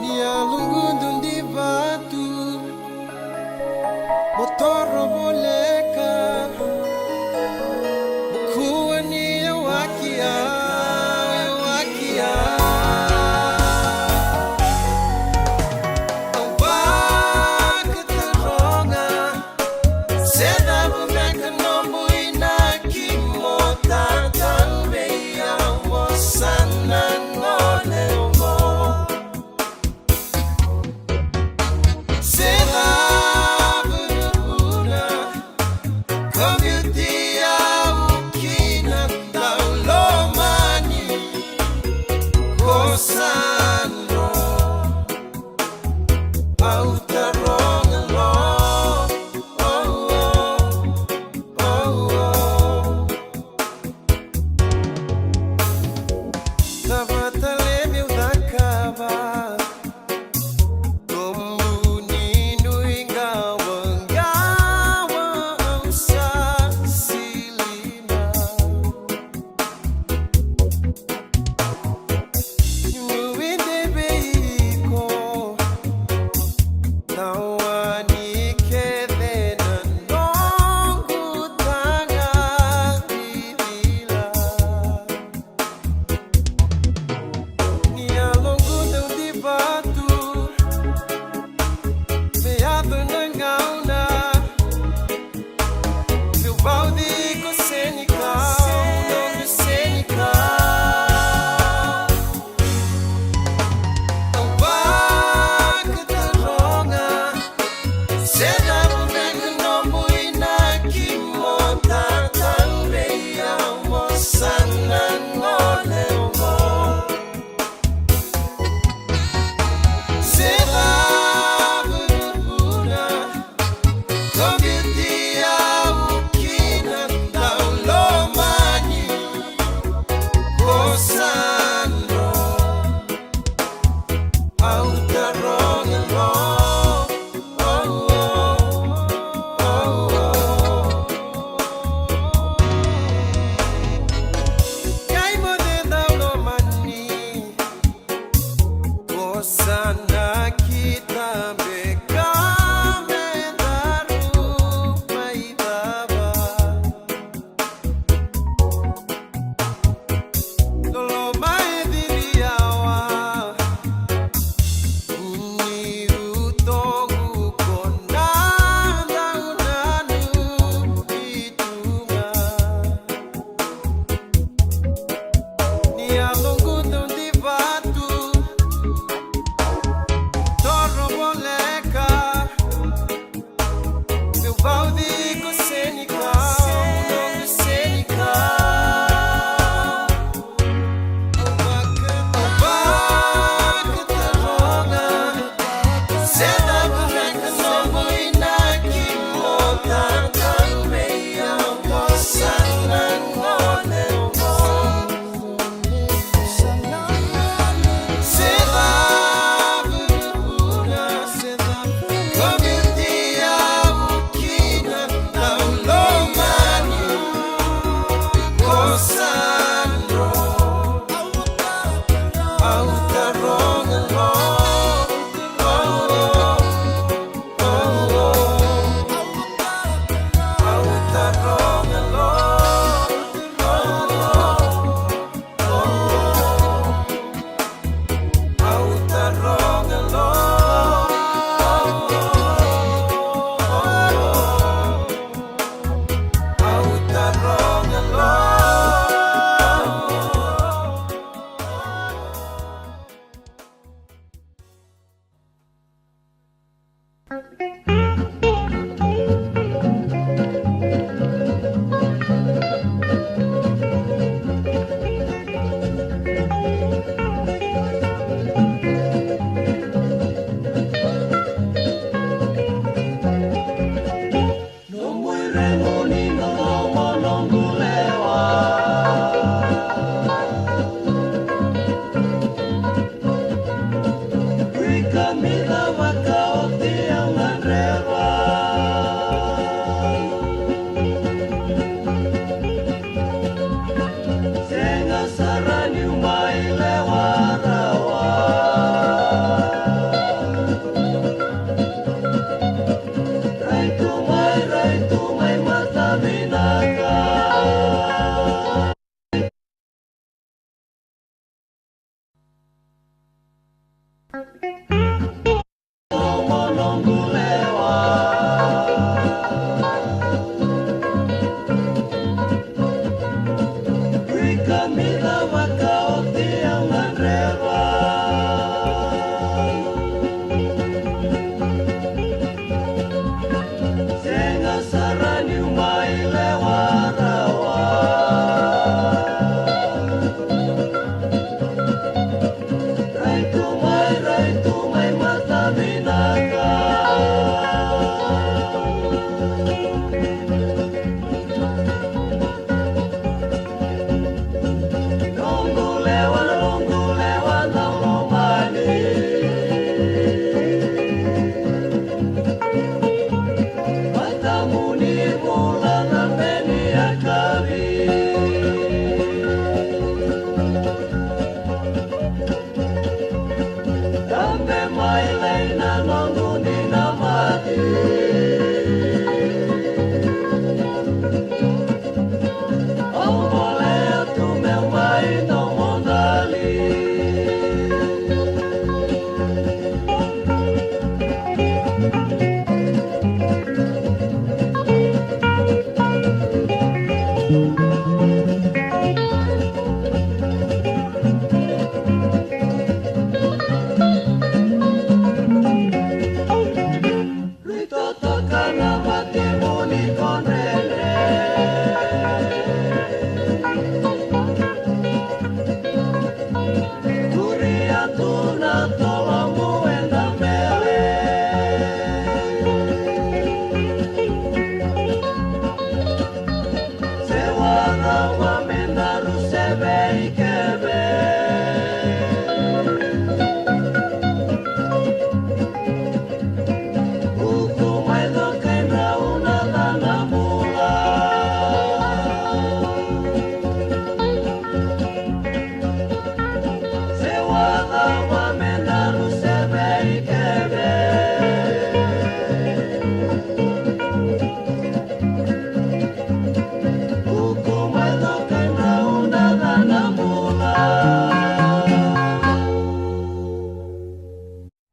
Ni a lugudu di vatu mo toro voleka, mo kua ni yawaki au, yawaki au. Au vakataroga, se cava beka nomu inaki mo tatau vei au, mo sa na gole oqo. Se cava na vuna ko biuti au kina, daulomani, ko sa dro. Au taroga lo, oh, oh, oh, oh. Cava tale meu cakava? Nomu ni nuiqawaqawa au sa sili mai. Niu nuidei vei iko, na Nomu iregu ni noqu lewa. Rika mi cava ka oti au gadreva. Sega sara niu mai lewa rawa. Rai tu mai, rai tu mai, mata vinaka. Sega sara niu mai lewa rawa. Rai tu mai, rai tu mai, mata vinaka. Noqu lewa, noqu lewa, na lomani. Matamu ni bula na peni a kavi. Dabe mai lai na noqu ni na mati. Au bolea tu meu mai nomo dali. Rui totoka na matimu ni kodrere. Kuria tu na tolomu ena mele. Se wara wa me daru se vei keve. Uku mai dokai na una dana bula. Se wara wa me daru se vei keve. Uku mai dokai na una dana bula.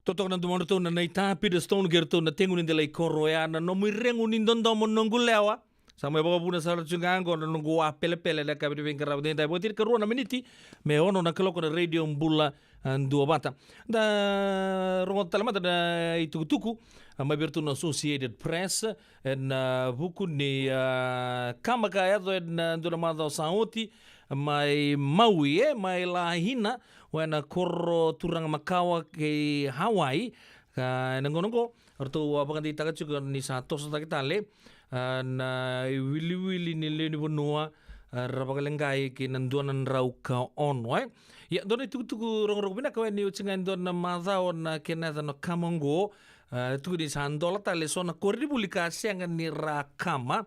Totoka na domodratou na Naita Peter Stone kei ratou na Tegu ni Delai Koro, oya na nomu iregu ni dodomo noqu lewa. Sa mai vakavuna sara tu ga oqo na noqu wa pelepele na ka vini veiqaravi daidai. Vakatiri karua na miniti me ono na kaloko na Radio Bula, a, Duavata. Da rogoca tale mada na itukutuku, a, mai vei ratou na Associated Press, ena, a, vuku ni, a, kama ka yaco ena, a, dua na macawa sa oti, mai Maui, e, mai Lahaina, oya na koro turaga makawa kei Hawaii. Ka ena gauna oqo, ratou a vakadeitaka tiko ni sa toso cake tale, a, na iwiliwili ni lewe ni vanua, a, ra vakaleqai kei na dua na drau ka ono, e. Ia, dua na itukutuku rogorogo vinaka oya ni oti ga e dua na macawa na kena yaco na kama oqo, a, tukuni sa dola tale eso na koronivuli ka sega ni ra kama,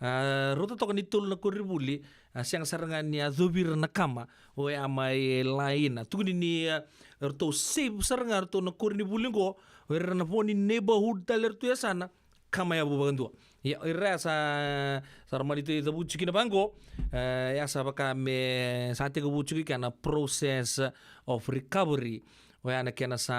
a, rauta toka ni tolu na koronivuli, a, sega sara ga ni yacovi ira na kama, oya mai Lahaina. Tukuni ni, a, ratou save sara ga ratou na koronivuli oqo, o ira na vo ni neighborhood tale ratou yasana, kama yavu vakadua. Ia, o ira sa, sa ra mani tu cavuti kina vaqo, e, ya sa vaka me sa tekivu tiko i kea na process of recovery. Oya na kena sa,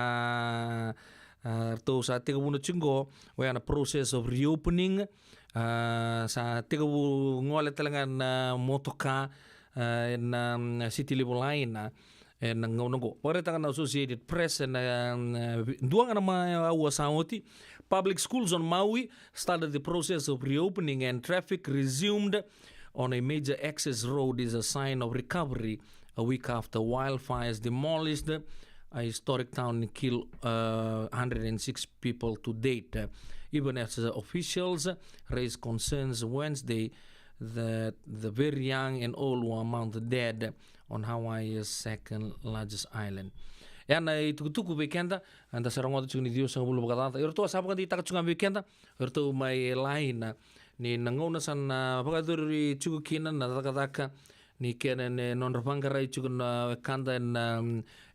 a, ratou sa tekivuna tiko qo, oya na process of reopening, a, sa tekivu gole tale ga na motoka, a, ena, mm, city levu Lahaina, E na gauna oqo, vakaraitaka na Associated Press e na, e, dua ga na ma-, aua sa oti. Public schools on Maui started the process of reopening and traffic resumed on a major access road is a sign of recovery a week after wildfires demolished a historic town and killed, uh, hundred and six people to date. Uh, even as officials raised concerns Wednesday that the very young and old were among the dead on Hawaii's second largest island. E na itukutuku vei keda, eda sa rogoca tiko ni ciwasagavulu vakacaca. Iratou sa vakadeitaka tiko ga vei keda, iratou mai laina. Ni na gauna sa na vakayacori tiko kina na cakacaka ni kena, e, nodra vaqarai tiko na wekada e na,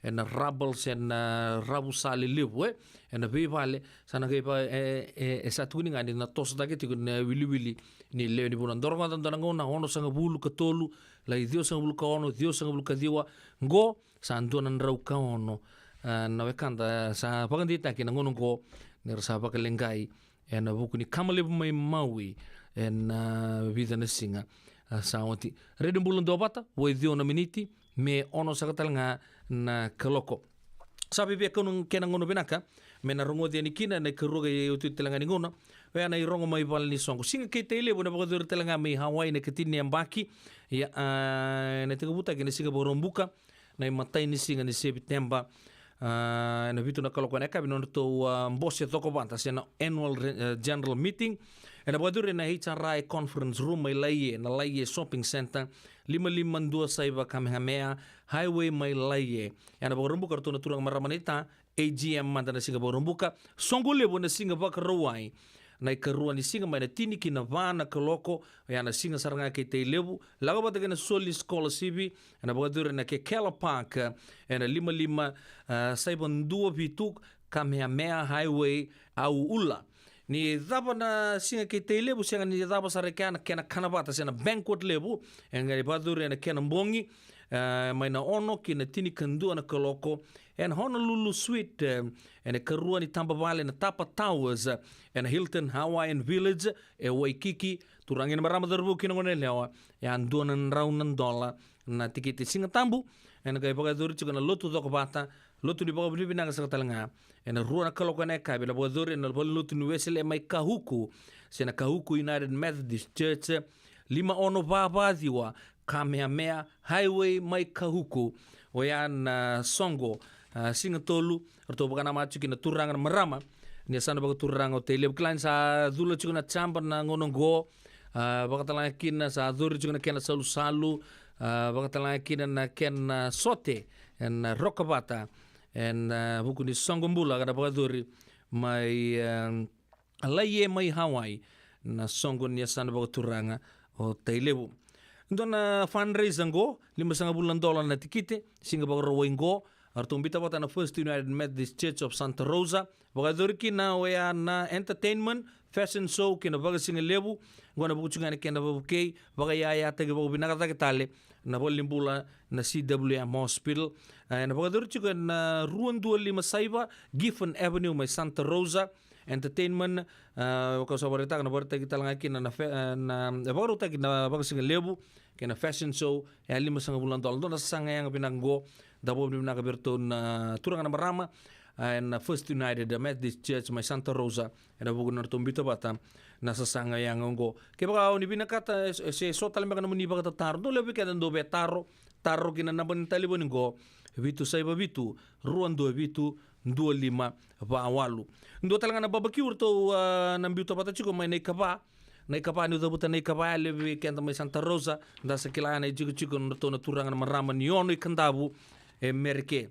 e na rubbles, e na ravu sa lelevu, e, e na veivale, sa na qai va-, e, e, e sa tukuni ga ni na tosotaki tiko na wiliwili ni lewe ni vanua. Dou rogoca dua na gauna, onosagavulu ka tolu, lai ciwasagavulu ka ono, ciwasagavulu ka ciwa, qo sa dua na drau ka ono, a, na wekada sa vakadeitaki na gauna oqo ni ra sa vakaleqai e na vuku ni kama levu mai Maui e na vica na siga, a, sa oti. Red Bull duavata, vo e ciwa na miniti me ono saka tale ga na kaloko. Sa via kauta na kena gauna vinaka me na rogoci yani kina na ikarua ka iotioti tale ga ni gauna. Oya na irogo mai vale ni soqo. Siga kei Tailevu e na vakayacori tale ga mai Hawaii na ikatini ni yabaki. Ia, a, e na tekivutaki e na siga Vakaraubuka, na imatai ni siga ni Sepiteba, a, e na vitu na kaloko e na yakavi na nodratou, a, bose cokovata se na annual re-, e, general meeting. E na vakayacori e na H R I conference room mai Laie, na Laie Shopping Centre, lima lima dua saiva Kamehameha Highway mai Laie. E na Vakaraubuka ratou na turaga marama na ita, A G M mada na siga Vakaraubuka. Soqo levu na siga Vakarauwai, na ikarua ni siga mai na tini ki na va na kaloko. Oya na siga sara ga kei Tailevu, lako vata kei na soli scholarship e na vakayacori e na Kekela Park, e na lima lima, a, saiva dua vitu Kamehameha Highway, Auula. Ni cava na siga kei Tailevu, sega ni cava sara e kea na kena kanavata se na banquet levu, e qai vakayacori e na kena bogi, e, mai na ono ki na tinikadua na kaloko e na Honolulu Suite, e, e na ikarua ni tabavale na Tapa Towers, e na Hilton Hawaiian Village e Waikiki. Turaga kei na marama, cauravou kei na goneyalewa, e a dua na drau na dola na tikiti. Siga Tabu e na qai vakayacori tiko na lotu cokovata, lotu ni vakavinavinaka saka tale ga, e na rua na kaloko e na yakavi, na vakayacori e na valenilotu ni Wesele mai Kahuku, se na Kahuku United Methodist Church, lima ono va va ciwa Kamehameha Highway mai Kahuku. Oya na soqo, a, siga tolu, ratou vakanamata tiko kina na turaga na marama ni yasana vakaturaga o Tailevu. Kila ni sa cula tiko na jaba na gauna oqo, a, vakatalega kina sa cori tiko na kena salusalu, a, vakatalega kina na kena sote e na rokavata e na vuku ni soqo bula ka na vakayacori mai, e, Laie mai Hawaii, na soqo ni yasana vakaturaga o Tailevu. Dua na fundraiser qo, limasagavulu na dola na tikite, siga Vakarauwai qo, ratou biuta vata na First United Methodist Church of Santa Rosa, vakayacori kina oya na entertainment, fashion show kei na vakasigalevu. Qo na vuku tiko ga ni kena vakavukei, vakayayataki vakavinaka cake tale na valenibula na C W M Hospital. E na vakayacori tiko e na rua dua lima saiva Giffen Avenue mai Santa Rosa. Entertainment, a, vaka sa vakaraitaka, na vakaraitaki tale ga kina na fe-, a, na, e vakarautaki na vakasigalevu kei na fashion show, e a limasagavulu na dola. Dua na sasaga yaga vinaka qo, da vakavinavinaka vei iratou na turaga na marama, a, e na First United Methodist Church mai Santa Rosa, e na vuku ni nodratou biuta vata na sasaga yaga qo. Kevaka o ni vinakata, e, e se so tale beka nomuni vakatataro, dou lewe vei keda dou via taro, taro ki na naba ni talevoni qo, vitu saiva vitu, rua dua vitu, dua lima va walu. Dua tale ga na babakiu ratou, a, na biuta vata tiko mai Naikava. Naikava, niu cavuta Naikava, e levu vei keda mai Santa Rosa da sa kila na itikotiko na nodratou na turaga na marama ni Ono i Kadavu, e Mereke,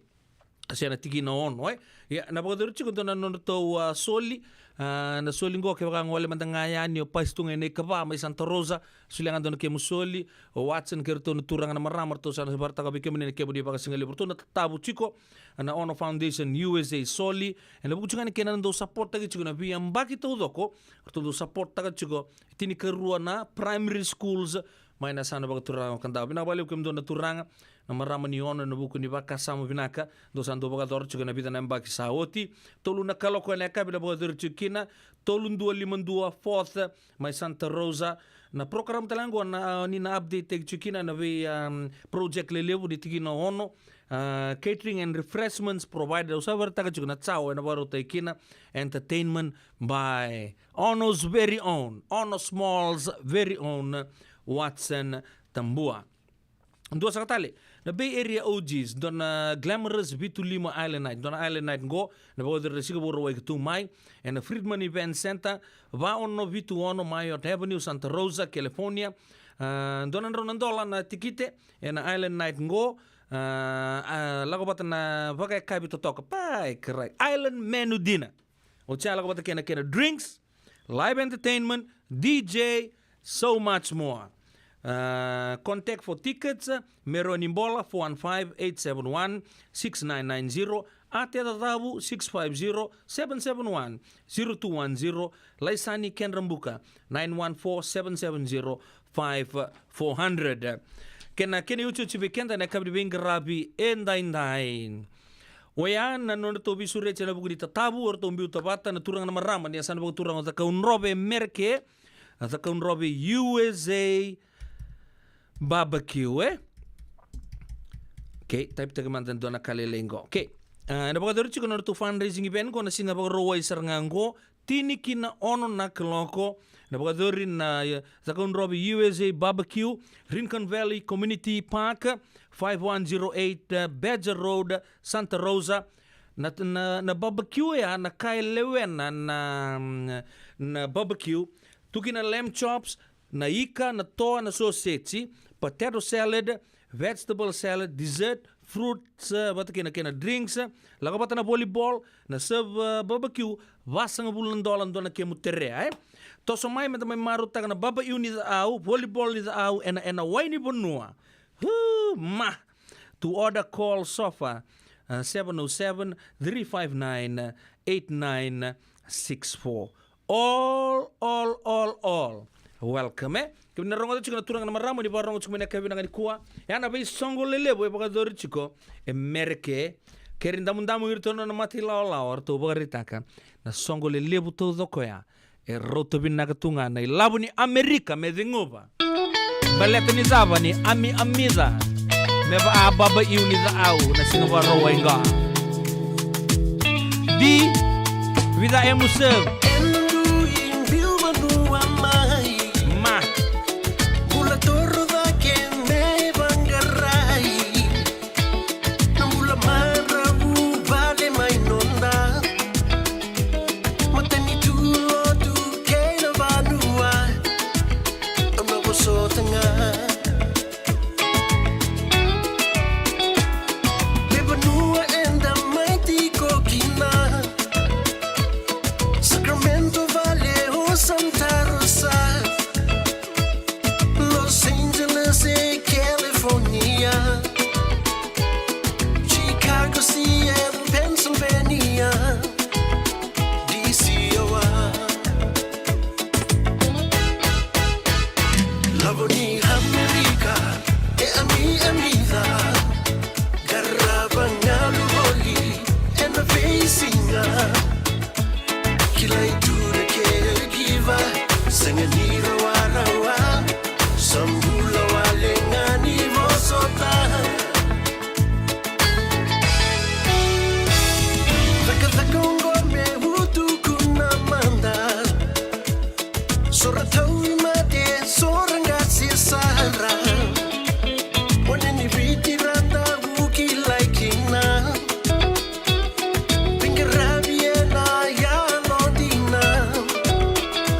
se na tikina ono, e. Ia, na vakayacori tiko dua na nodratou, a, soli, a, na soli qo kevaka gole mada ga yani o Pasi tu ga i Naikava mai Santa Rosa, solia ga dua na kemu soli, o Watson kei iratou na turaga na marama, ratou sa na vakaraitaka vei kemuni na kemuni vakasigalevu. Ratou na tatavu tiko na Ono Foundation U S A soli, e na vuku tiko ga ni kena dau support-taki tiko na veiyabaki taucoko ratou dau support-taka tiko, tinikarua na primary schools mai na yasana vakaturaga o Kadavu. Vinaka vakalevu kemudou na turaga na marama ni Ono e na vuku ni vakasama vinaka dou sa dau vakayacora tiko e na vica na yabaki sa oti. Tolu na kaloko e na yakavi na vakayacori tiko kina, tolu dua lima dua Fourth mai Santa Rosa. Na program tale ga qo na, ni na update-taki tiko kina na vei, um, project lelevu ni tikina ono, Uh, catering and refreshments provided. Au sa vakaraitaka tiko na chow ena vakarautaki kina. Entertainment by Ono's very own, Ono Small's very own, Watson Tabua. Dua saka tale, na Bay Area O Gs, dua na glamorous vitu lima island night, dua na island night qo, na vakayacori na siga Vakarauwai ka tu mai, ena Friedman Event Center, va ono vitu ono Marriott Avenue, Santa Rosa, California. Ah, dua na drau na dola na tikite, ena island night qo, ah, ah, lako vata na vakayakavi totoka, pai, karai, island menu dinner. Oti ya lako vata kei na kena drinks, live entertainment, D J, so much more. Uh, contact for tickets, uh, Meroni Bola, four one five, eight seven one, six nine nine zero, Ate Cacavu, six five zero, seven seven one, zero two one zero, Laisani Kendrabuka, nine one four, seven seven zero, five four hundred. Kei na kena iotioti vei keda ena yakavi ni veiqaravi edaidai. Oya na nodratou veisureti ena vuku ni tatavu, o ratou biuta vata na turaga na marama ni yasana vakaturaga o Cakaudrove Mereke, a Cakaudrove U S A Barbecue, e? Okay, type-taki mada e dua na ka lailai qo. Okay. Ah, ena vakayacori tiko na nodratou fundraising event qo na siga Vakarauwai sara ga qo, tini ki na ono na kaloko. Ena vakayacori na, eh, Cakaudrove U S A Barbecue, Rincon Valley Community Park, five one zero eight, eh, Badger Road, Santa Rosa. Na, na, na barbecue ya, na ka e lewena na, na barbecue, tu kina lamb chops, na ika, na toa, na soseji, potato salad, vegetable salad, dessert, fruits, eh, vata kei na kena drinks, eh, lako vata na volleyball, na serve, eh, barbecue, vasagavulu na dola dua na kemu terea, eh. Toso mai meda mai marautaka na barbecue ni Ca'au, volleyball ni Ca'au, ena, ena wai ni vanua. Hu, ma! To order, call Sofa, uh, seven oh seven, three five nine, eight nine six four. All, all, all, all. Welcome, eh? Kemuni na rogoca tiko na turaga na marama ni vakarogo tiko mai na yakavi vinaka nikua. Ya na veisoqo lelevu e vakayacori tiko e Mereke. Keri damudamu iratou na mata ilawalawa, ratou vakaraitaka na soqo lelevu taucoko ya. E rauta vinaka tu ga na ilavo ni Amerika me ceguva. Baleta ni cava ni ami amica me va'ababa iu ni ca'au na siga Vakarauwai ga. Di vica e musa. Ena dui biu vanua mai. Ma. Bula toro cake me vaqarai. Na bula maravu vale mai noda. Matanitu lotu kei na vanua. Au na vosota ga. Me vanua eda mai tiko kina. Sacramento vale o Santa Rosa. Los Angeles e California, Chicago, Seattle, Pennsylvania, D C, Iowa. Lavo ni Amerika e ami amica. Qarava galu voli ena veisiga. Kilai tu na caregiver, sega ni rawarawa. Sa bula wale ga ni vosota. Cakacaka oqo me utuku na mada. So ra tauvimate, so ra qase sara. One ni Viti ra tavuki lai kina. Veiqaravi ena yalodina.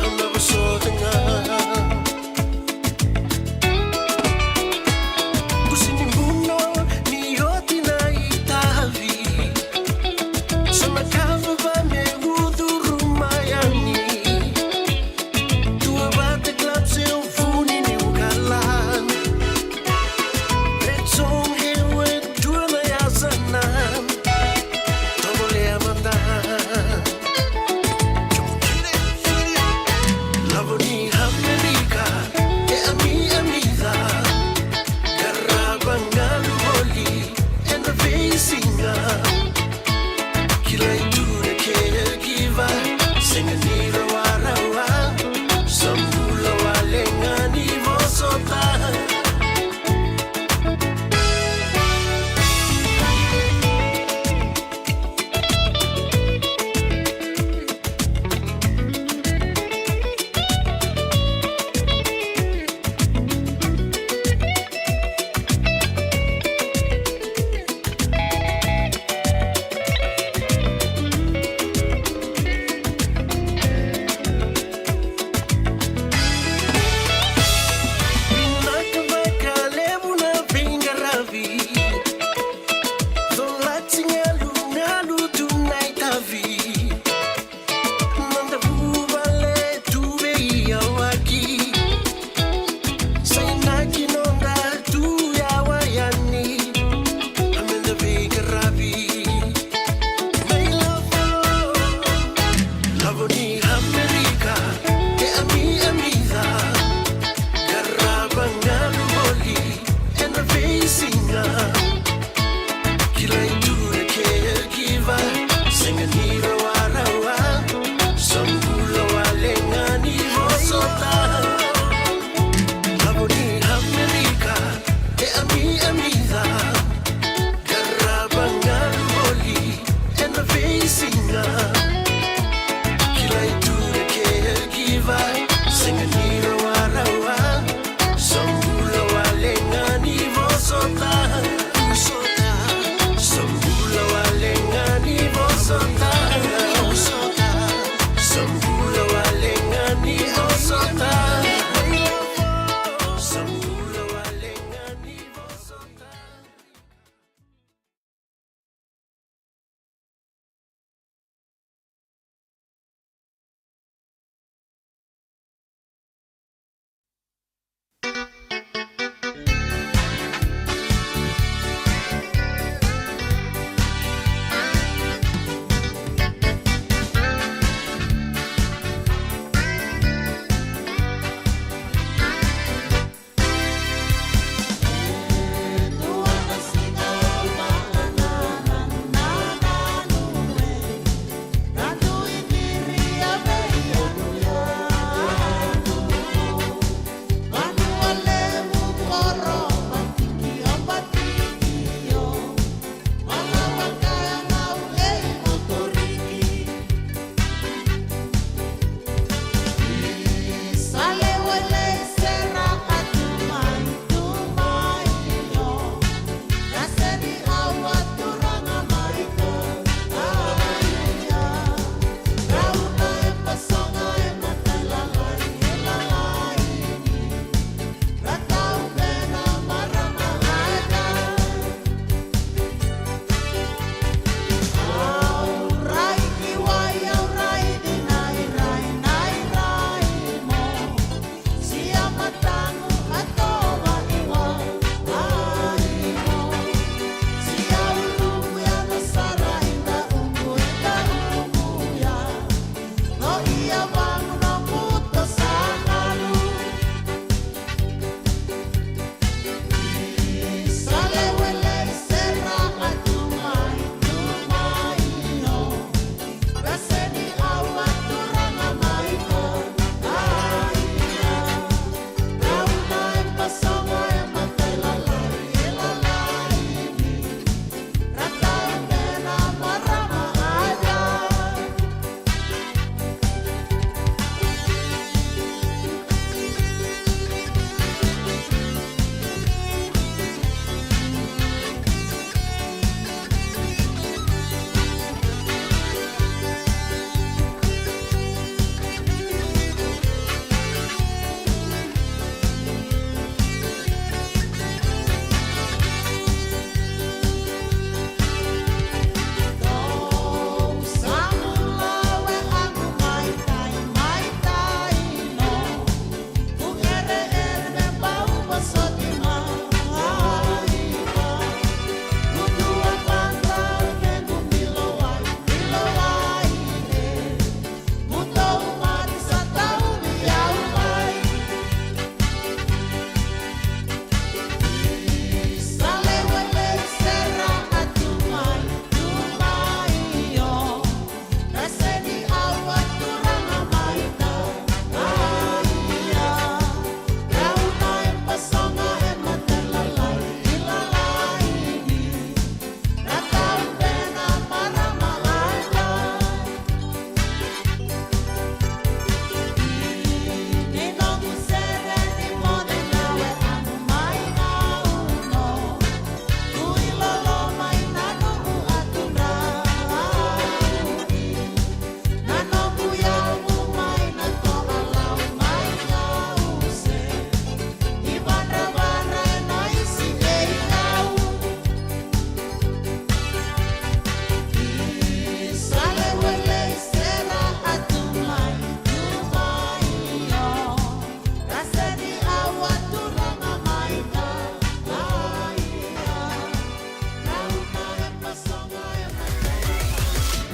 Au na vosota ga.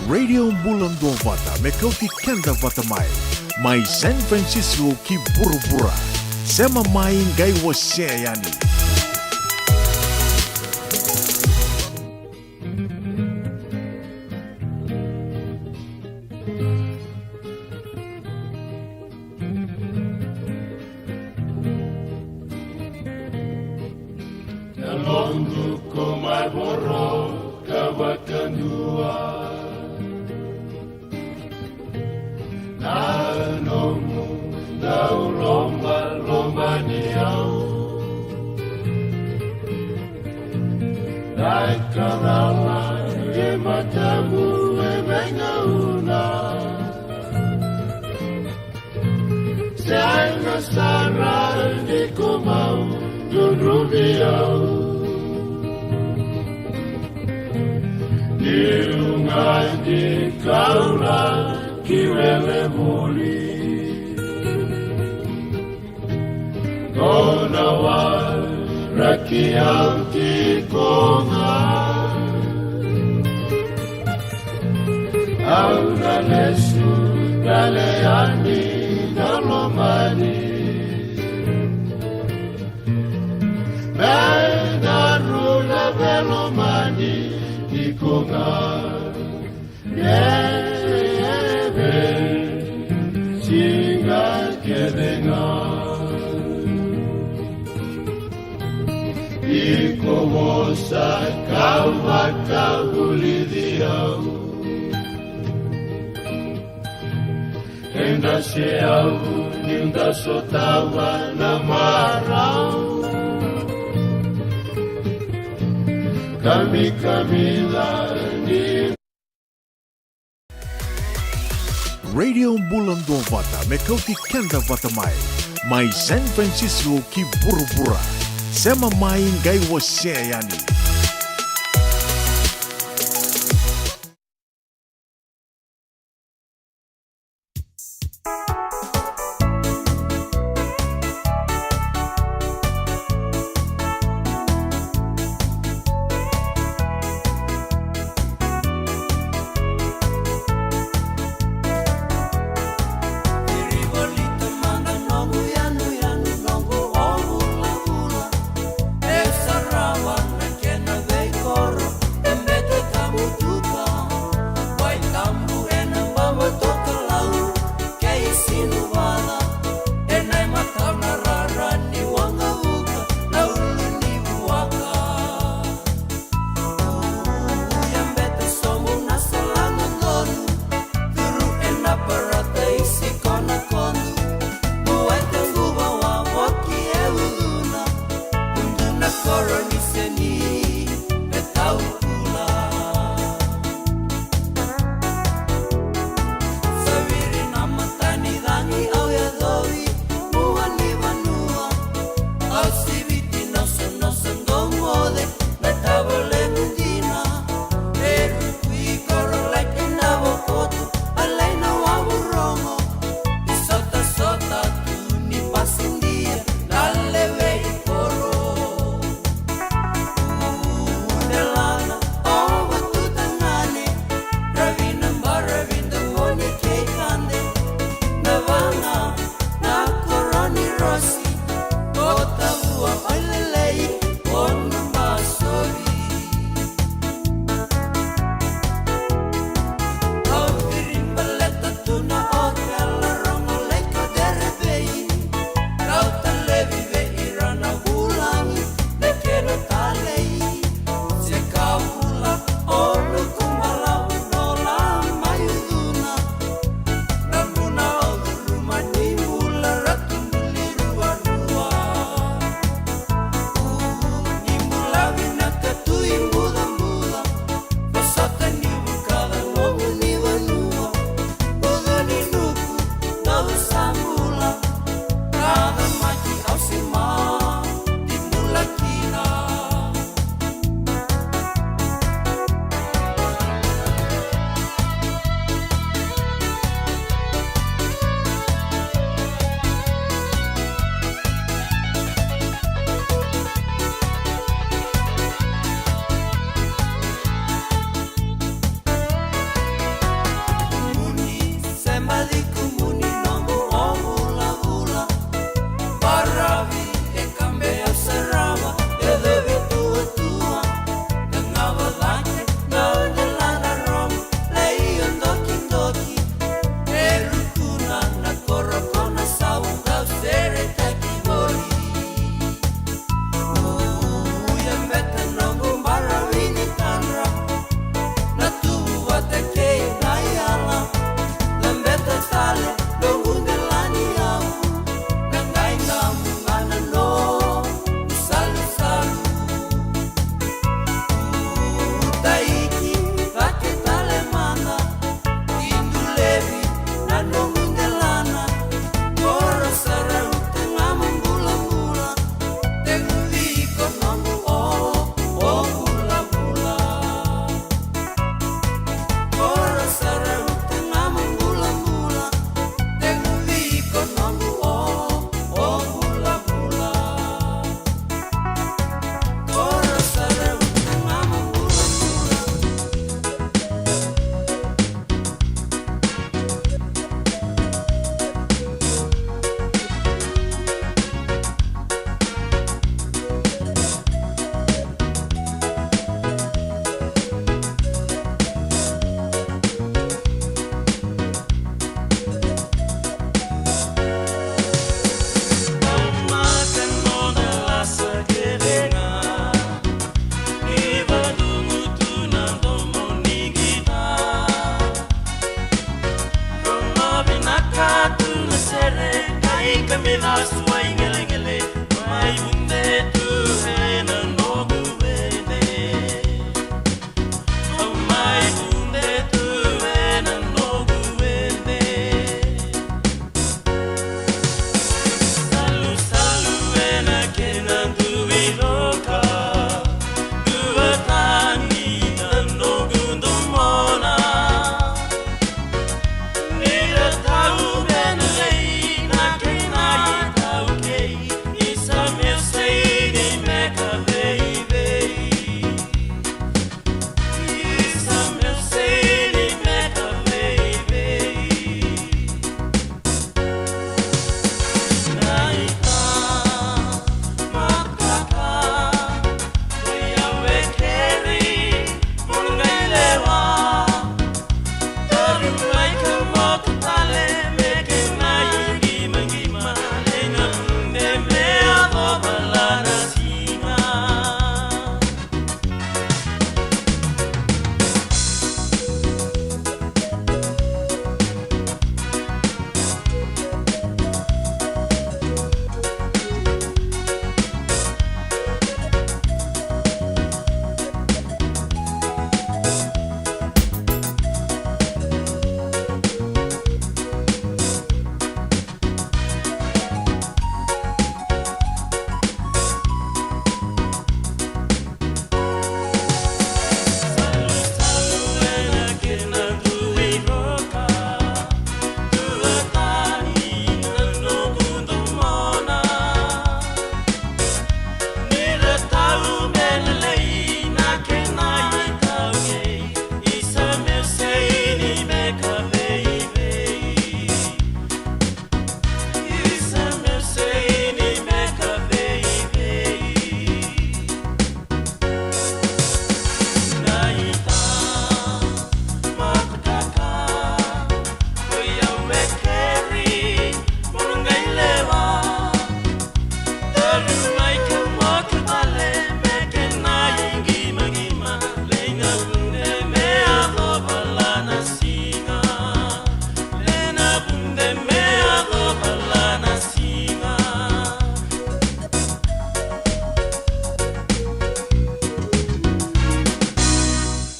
Radio Bula Duavata, me kauti keda vata mai. Mai San Francisco ki vuravura. Sema mai, qai wasea yani. Yaloqu ko mai voro ka vakadua. Na nomu dau lomaloba ni au. Sara ni ko mau dudruvi au. Ni luga ni kaula ki wele muli. Ko na waraki au tiko ga. Au na lesu tale yani na lomani. Me na rula velomani tiko ga. Eve siga kece ga. Iko vosa ka vakavulici au. Eda se au ni da sotava na marau. Kamikamica ni Radio Bula Duavata me kauti keda vata mai, mai San Francisco ki vuravura. Sema mai qai wasea yani.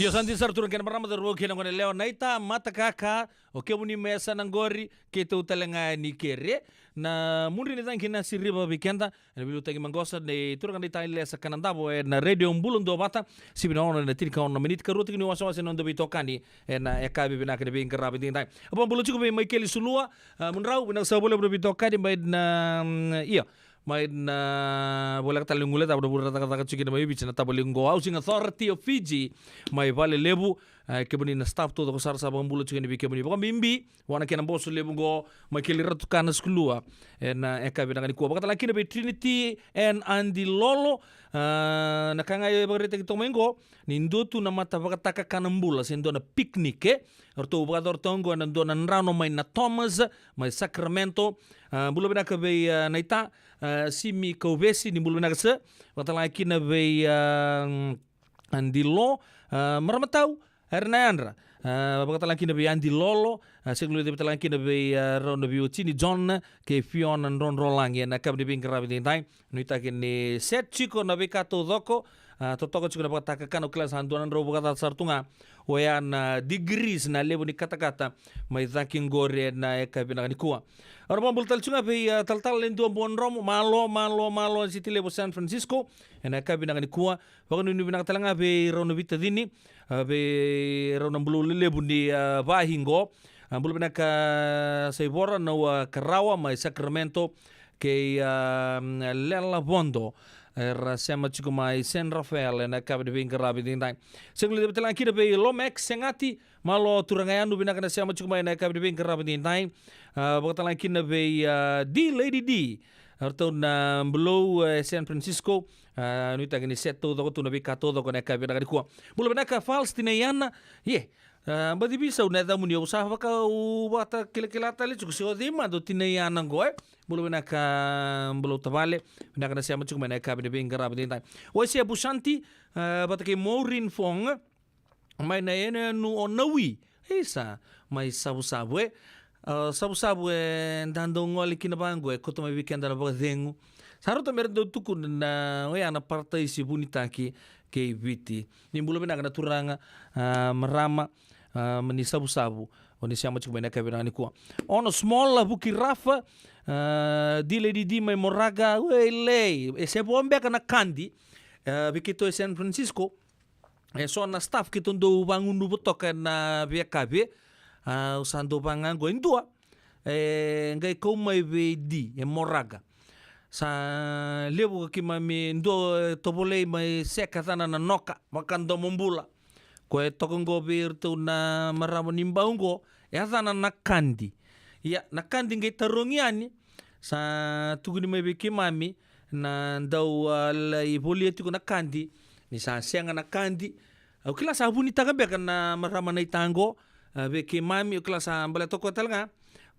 Io, sa dina sara, turaga kei na marama, cauravou kei na goneyalewa, naita matakaka, o kemuni me yasana qori, keitou tale ga ni kere. Na mudri ni cagi kei na siriva vei keda, ena veiliutaki maqosa nei turaga naita Ilesa Kanadavo ena Radio Bula Duavata, sivi na ono ena tinikaono na miniti ka rua tiko ni wasewase na noda veitokani ena yakavi vinaka ni veiqaravi edaidai. A vakabula tiko vei Maikeli Sulua, a, mudrau, vinaka sara vakalevu na veitokani mai na, mm, io, mai na, voleka tale ni guilecava na vanua era cakacaka tiko kina mai Viti, na Tavaliqo Housing Authority of Fiji, mai Valelevu. A, kemuni na staff taucoko sara, sa vakabula tiko yani vei kemuni. Vakabibi vua na kena boso levu qo, Maikeli Ratukana Sulua, ena yakavi vinaka nikua. Vakatalega kina vei Trinity and Andy Lolo. A, na ka ga e vakaraitaki toka mai qo, ni dua tu na mata vakatakakana bula se dua na picnic, e, eratou vakayacora toka qo ena dua na drano mai na Thomas, mai Sacramento. A, bula vinaka vei, a, naita, a, Simi Kauvesi, ni bula vinaka sir. Vakatalega kina vei, a, Andy Lo, a, marama tau, era na yadra. A, vakatalega kina vei Andy Lolo, a, sega ni guilecavi talega kina vei, a, rau na veiwatini John kei Fiona Drodrolagi ena yakavi ni veiqaravi edaidai. Nuitaki ni set tiko na veika taucoko, a, totoka tiko na vakatakakana, au kila sa dua na drau vakacacataka sara tu ga. Oya na degrees, na levu ni katakata mai cake qori ena yakavi vinaka nikua. Au na vakabula tale tiko ga vei, a, talatala e dua Buadromo, malo, malo, malo, e siti levu San Francisco ena yakavi vinaka nikua. Vakanuinui vinaka tale ga vei rau na veitacini, a, vei rau na bulou lelevu ni, a, vahi qo. A, bula vinaka, a, Saivora Naua Karawa mai Sacramento, kei, a, Lela Vodo, era sema tiko mai San Rafael ena yakavi ni veiqaravi edaidai. Sega ni guilecavi talega kina vei Lomax Segati, malo turaga, yanu vinaka na sema tiko mai ena yakavi ni veiqaravi edaidai. A, vakatalega kina vei, a, D Lady D, eratou na bulou e San Francisco. A, nuitaki ni set taucoko tu na veika taucoko ena yakavi vinaka nikua. Bula vinaka Fals Tinaiana. Ie. A, baci veisau na yacamuni, au sa vaka au vakatakilakila tale tiko se o cei mada o Tinaiana qo, e. Bula vinaka, bulou tavale. Vinaka na sema tiko mai ena yakavi ni veiqaravi edaidai. Waisea Busanti, a, vata kei Maureen Fong, mai na yanuyanu o Nawi, isa, mai Savusavu, e. a, savusavu e da dau gole kina vaqo, e kauta mai vei keda na vakacegu. Sa rauta me ra dau tukuna na, oya na parataisi vunitaki kei Viti. Ni bula vinaka na turaga, a, marama, a, ni savusavu. O ni sema tiko mai na yakavi vinaka nikua. Ono Small, a, Vuki Rafa, a, D Lady D mai Moraga, Uelei, e se vo beka na kadi, a, vei keitou e San Francisco, e so na staff keitou dau vagunuva toka na veiyakavi, a, au sa dau vaga qo e dua, e qai kau mai vei D, e Moraga. Sa levu ka keimami dua, e tovolei mai seka cana na Noka, vaka Domobula. Ko e toka qo vei iratou na marama ni bau qo, e a cana na kadi. Ia, na kadi qai tarogi yani, sa tukuni mai vei keimami, na dau, a, lai volia tiko na kadi, ni sa sega na kadi. Au kila sa vunitaka beka na marama na ita qo, a, vei keimami, au kila sa baleta o koya tale ga,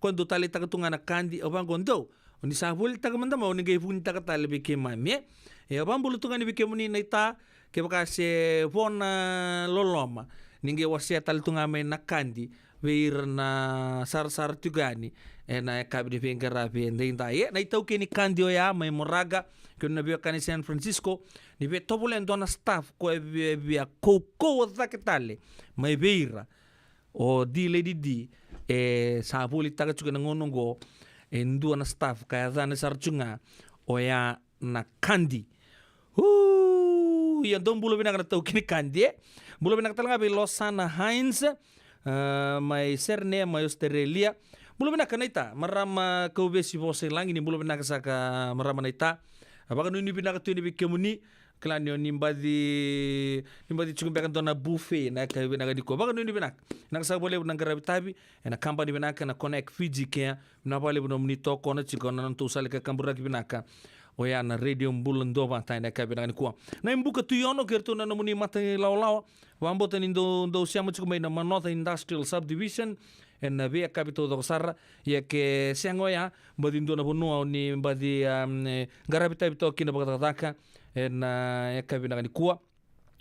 ko dau taleitaka tu ga na kadi, au vaqo dau. O ni sa volitaka mada mai, o ni qai vunitaka tale vei keimami, e? E, au vabula tu ga ni vei kemuni na ita, kevaka se vo na loloma, ni qai wasea tale tu ga mai na kadi, vei ira na sarasara tiko yani, e na yakavi ni veiqaravi e daidai. E, na itaukei ni kadi oya, mai Moraga, kei na veiwekani San Francisco, ni via tovolea e dua na staff ko e via, via kaukauwa cake tale, mai vei ira. O D Lady D, e sa volitaka tiko na gauna oqo, e dua na staff, ka yacana sara tiko ga, oya na kadi. Uu, ia dou bula vinaka na taukei ni kadi, e. Bula vinaka tale ga vei Losana Hines, a, mai Sydney, mai Australia. Bula vinaka na ita, marama Kauvesi Vosa i Lagi, ni bula vinaka saka marama na ita. A, vakanuinui vinaka tu yani vei kemuni, kila ni o ni baci, ni baci tiko beka dua na buffet na yakavi vinaka nikua. Vakanuinui vinaka. Vinaka saka vakalevu na qaravi tavi, e na kabani vinaka na Connect Fiji Care, vinaka vakalevu nomuni tokona tiko na nodatou sala ni kakaburaki vinaka. Oya na Radio Bula Duavata e na yakavi vinaka nikua. Na iBuka Tui Ono, kei iratou na nomuni mata ni lawalawa. Vakabauta ni dou, dou sema tiko mai na Manotha Industrial Subdivision, e na veiyakavi taucoko sara, ia ke sega oya, baci dua na vanua o ni baci, a, e, qaravi tavi toka kina vakacakacaka, e na yakavi vinaka nikua.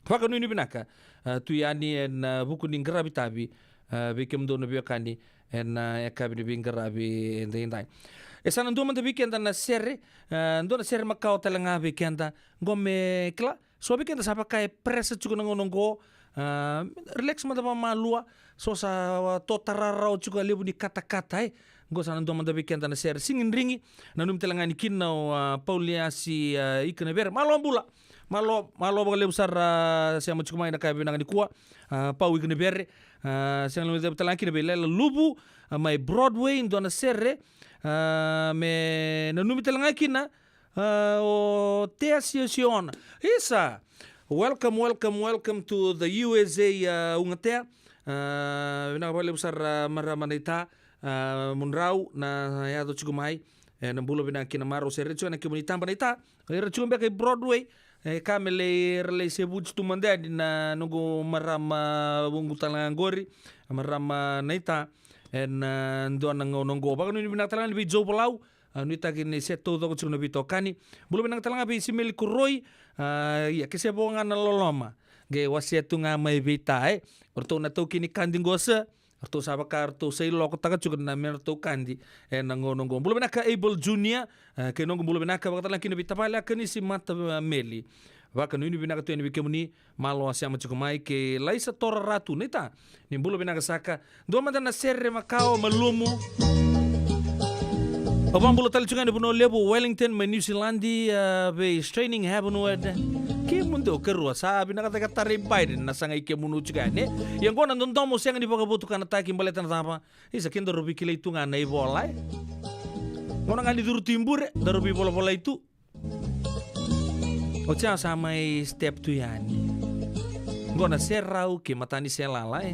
Vakanuinui vinaka, a, tu yani e na vuku ni qaravi tavi, a, vei kemudou na veiwekani, e na yakavi ni veiqaravi e daidai. E sa na dua mada vei keda na sere, a, dua na sere makawa tale ga vei keda, qo me kila, so vei keda sa vaka e pressure tiko na gauna oqo, a, relax mada vakamalua, so sa, a, to tararawa tiko a levu ni katakata, e. Qo sa na dua mada vei keda na sere Sigidrigi, nanumi tale ga ni kina o, a, Pauliasi, a, Ikanavere. Malo bula. Malo, malo vakalevu sara, a, sema tiko mai na yakavi vinaka nikua. A, Pau Ikanavere. A, sega ni levu tale ga kina vei Lela Luvu, a, mai Broadway, dua na sere. A, me nanumi tale ga kina, a, o Tea Siosiona. Isa, welcome, welcome, welcome to the U S A, a, Ugatea. A, vinaka vakalevu sara, a, marama na ita, a, mudrau na yaco tiko mai. E na bula vinaka kina, marau sere tiko na kemuni taba na ita. Era tiko beka i Broadway. E ka me lai, era lai sevuti tu mada yani na noqu marama vuqu tale ga qori. Marama na ita. E na dua na gauna oqo. Vakanuinui vinaka tale ga ni vei Joe Volau. A, nuitaki ni se taucoko tiko na veitokani. Bula vinaka tale ga vei Simeli Koroi. A, ia, ke se vo ga na loloma, qai wasea tu ga mai vei Ta, e. O ratou na taukei ni kadi qo sa, o ratou sa vaka o ratou sa ilokotaka tiko na me ratou kadi e na gauna oqo. Bula vinaka Abel Junior, a, kei noqu bula vinaka vakatale ga kina vei tavale Akanisi Mata, a, Meli. Vakanuinui vinaka tu yani vei kemuni, malo a sema tiko mai, kei Laisa Tora Ratu, na ita. Ni bula vinaka saka. Dua mada na sere makawa, malumu. Au vakabula tale tiko ga yani Vanua Levu, Wellington, mai New Zealand, a, vei Straining Heavenward. Kemudou karua, sa vinaka cake a tara i Biden, na sagai kemunu tiko yani. Ia qo na dodomo sega ni vakavotukanataki baleta na cava. Isa, kedaru veikilai tu ga na ivola, e. Gauna ga ni curu tu i bure, daru veivolavolai tu. Oti ya sa mai step tu yani. Qo na serau kei Matani Selala, e.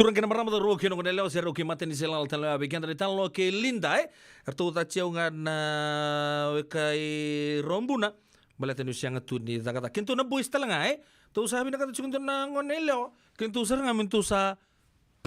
Turaga kei na marama, cauravou kei na goneyalewa, se rau kei mata ni se lala tale vei keda na italanoa kei Lida, e? Eratou cati au ga na weka i Robuna. Baleta niu sega tu ni cakacaka. Kedatou na boys tale ga, e? Tou sa vinakata tiko dua na goneyalewa. Kedatou sara ga me tou sa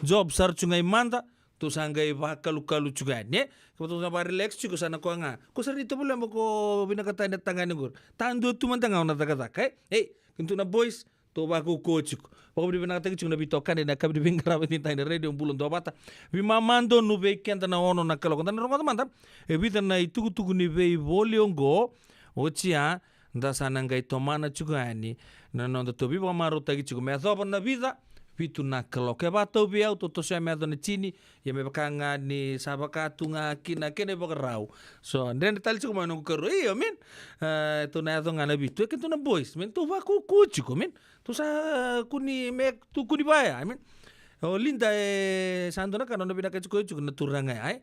job sara tiko ga i mada, tou sa qai vakalukalu tiko yani, e? Kedatou sa vakarelax tiko, sa na koya ga. Ko sa raica voli me ko vinakata na tagane qori. Tadua tu mada ga o na cakacaka, e? Ei, kedatou na boys, tou vakaukauwa tiko. Vakavinavinakataki tiko na veitokani na kavi ni veiqaravi ni dai na Radio Bula Duavata. Veimama donu vei keda na ono na kaloko. Da na rogoca mada e vica na itukutuku ni veivoli oqo. Oti ya, da sa na qai tomana tiko yani na nodatou veivakamarautaki tiko me yacova na vica, vitu na kaloko. E vakatau vei au, tou tosoya me yaco na tini, ia me vaka ga ni sa vaka tu ga kina kena ivakarau. So, dredre tale tiko mai noqu karua. Io, amen. E, tou na yaco ga na vitu. E, kedatou na boys, amen. Tou vakaukauwa tiko, amen. Tou sa kua ni, me tou kua ni vaya, amen. O Lida, e, sa dua na ka nona vinakati koya tiko na turaga ya, e.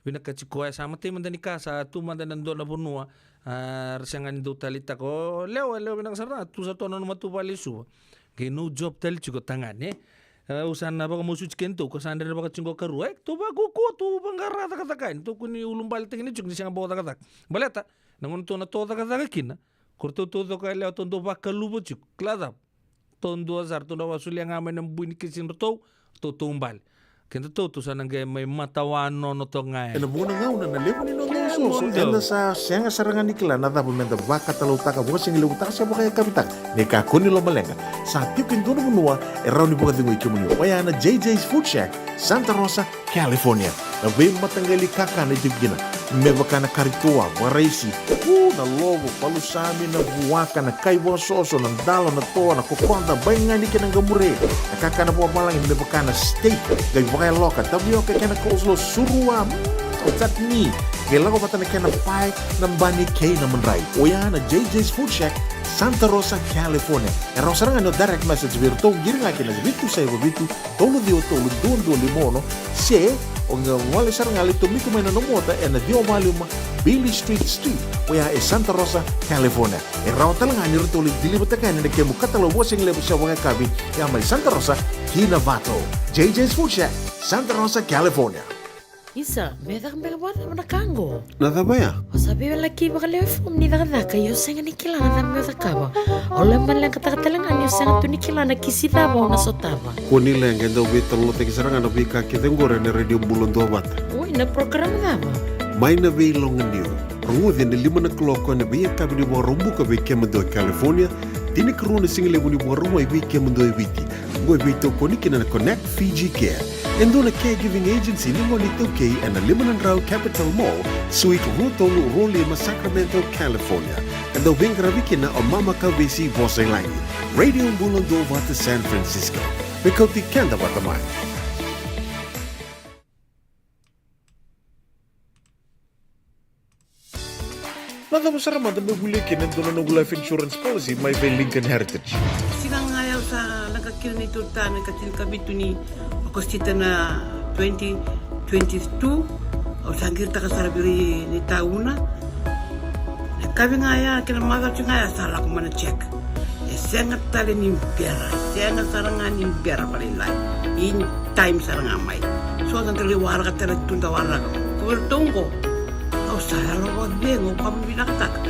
Vinakati koya, sa matai mada ni ka, sa tu mada ena dua na vanua, a, ra sega ni dau taleitaka. O lewa, lewa vinaka sara ga, tu sa tu ena nona matavuvale i Suva. Qai no job tale tiko tagane, e. E, au sa na vakamasuti kedatou, ko sa dredre vakatiko karua. E, tou vakaukaua, tou vaqara cakacaka yani, tou kua ni ulubaletaki ni tiko ni sega bau cakacaka. Baleta na gauna tou na tou cakacaka kina, ko ratou tou coka yalewa tou dau vakaluva tiko. Kila cava? Tou dua sara, tou dau vakasolia ga mai na bui ni kisi ni ratou, tou tou bale. Kedatou tou sa na qai mai matawa nono toka ga yani. Ena vuqa na gauna na levu ni noda osooso, eda sa sega sara ga ni kila na cava meda vakatalautaka, vakasigalevutaka se vakayakavitaka. Ni kakua ni lomaleqa, sa tiko e dua na vanua e rawa ni vakacegui kemuni. Oya na J J's Food Shack, Santa Rosa, California. Na veimataqali kakana e tiko kina, me vaka na kari toa, vakaraisi, u, na lovo, palusami, na vuaka, na kai vakasoso, na dalo, na toa, na kokoda, baigani kei na qamure. Na kakana vakavalagi me vaka na steak, qai vakayaloka, tavioka kei na coleslaw, surua, mm, chutney, qai lako vata na kena pae, na bani kei na madrai. Oya na J J's Food Shack, Santa Rosa, California. E rawa sara ga ni o direct message vei iratou, qiri ga kina vitu saiva vitu, tolu ciwa tolu, dua dua lima ono, se o qai gole sara ga, lai tomika mai na nomu ota ena ciwa walu lima Beale Street Suite, oya e Santa Rosa, California. E rawa tale ga ni ratou lai deliver-taka yani na kemu katalau vakasigalevu se vakayakavi, ya mai Santa Rosa ki Novato. J J's Food Shack, Santa Rosa, California. Isa, me caka beka vakacava na ka qo? Na cava ya? O sa veiwalaki vakalewe fomu ni cakacaka, ia o sega ni kila na cava me o cakava. O lai maleqataka tale ga ni o sega tu ni kila na kisi cava o na sotava. Kua ni leqa, e dau veitalanoataki sara ga na veika kece qori ena Radio Bula Duavata. Oi, na program cava? Mai na Veiloganiu. Rogoci ena lima na kaloko ena veiyakavi ni Vakaraubuka vei kemudou e California, tinikarua na sigalevu ni Vakarauwai vei kemudou e Viti. Qo e veitokoni kina na Connect Fiji Care, e dua na caregiving agency ni gone iTaukei ena lima na drau Capitol Mall, Suite rua tolu rua lima, Sacramento, California. E dau veiqaravi kina o Mama Kauvesi Vosailagi. Radio Bula Duavata San Francisco. Me kauti keda vata mai. Na cava sara mada meu volia kina e dua na noqu life insurance policy mai vei Lincoln Heritage? Siga ga ya au sa leqa kina neitou ta na ikatinikavitu ni Okosita na twenty twenty-two, au sa qiritaka sara vei ira na itauna. Na yakavi ga ya kei na macawa ga ya sa lako mai na check. E sega tale ni bera, e sega sara ga ni bera vakalailai. In time sara ga mai. So da qai waraka tale tu da waraka. Ko vei ratou qo, au sa yalo vakacegu, au vakavinavinakataka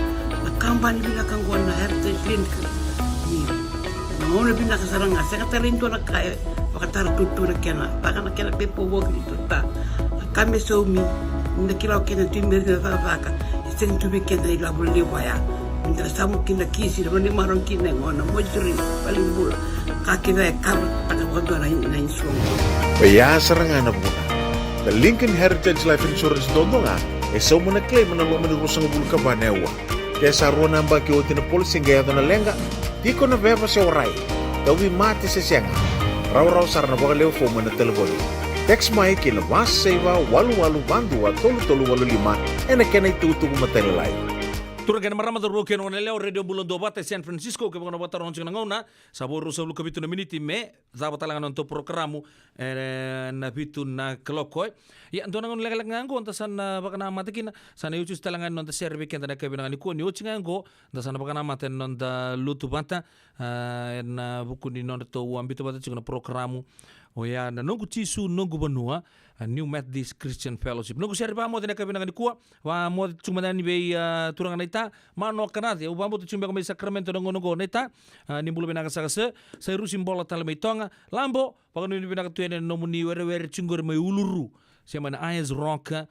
na kabani vinaka qo na Heritage Link. Ni na gauna vinaka sara ga, sega tale ni dua na ka e vakatara tutu na kena, vaka na kena pepa voki ni tuta. Na ka me saumi, ni da kila o keda tu i Merika na cakacaka, e sega tu vei keda na ilavo levu ya. Ni da samu kina kisi, na vanua ni marau kina e gona, moituri, valenibula. Ka kece e kava taka vakadua na, na insurance. Oya sara ga na vuna. Na Lincoln Heritage Life Insurance duadua ga e sauma na claim ena loma ni ruasagavulu ka va na aua. Ke sa rua na yabaki oti na policy qai yaco na leqa, tiko na veva se warai, tauvimate se sega, rawarawa sara na vakalewe fomu ena talevoni. Text mai ki na va saiva walu walu va dua tolu tolu walu lima ena kena itukutuku matailalai. Turaga kei na marama, cauravou kei na goneyalewa, Radio Bula Duavata e San Francisco, kevaka o na vakataroga tiko na gauna, sa vo ruasagavulu ka vitu na miniti me cava tale ga na nodatou porokaramu, e, na vitu na kaloko, e. Ia, dua na gauna lekaleka ga qo da sa na vakanamata kina, sa na iusiusi tale ga ni noda sere vei keda na yakavi vinaka nikua, ni oti ga qo da sa na vakanamata ena noda lutu vata, a, ena vuku ni nodratou a biuta vata tiko na porokaramu, oya na Noqu Jisu, Noqu Vanua, a, New Methodist Christian Fellowship. Noqu sere vakamoce na yakavi vinaka nikua, vakamoce tiko mada yani vei, a, turaga naita, Mano Kanace, au vakabauta tiko beka mai Sacramento na gauna qo naita, a, ni bula vinaka saka sir, Sairusi Bola tale mai Toga, Labo, vakanuinui vinaka tu yani ena nomuni werewere tiko qori mai Uluru, se mai na Ayers Rock, a,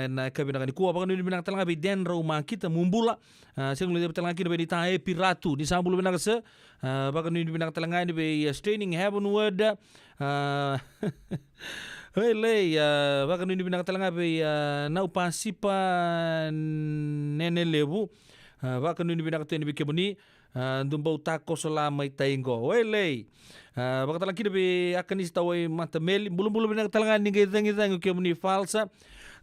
ena yakavi vinaka nikua, vakanuinui vinaka tale ga vei Denrau Makita, mu bula, a, sega ni guilecavi tale ga kina vei naita Epi Ratu, ni sa bula vinaka sir, a, vakanuinui vinaka tale ga yani vei, a, Straining Heavenward, a, Oilei, a, vakanuinui vinaka tale ga vei, a, Naupasipa Nenelevu. A, vakanuinui vinaka tu yani vei kemuni, a, Dubau Takoso la mai Taiqo. Oilei. A, vakatale ga kina vei Akanisi Tawai Matameli. Bulabula vinaka tale ga ni qai cagicagi o kemuni falsa.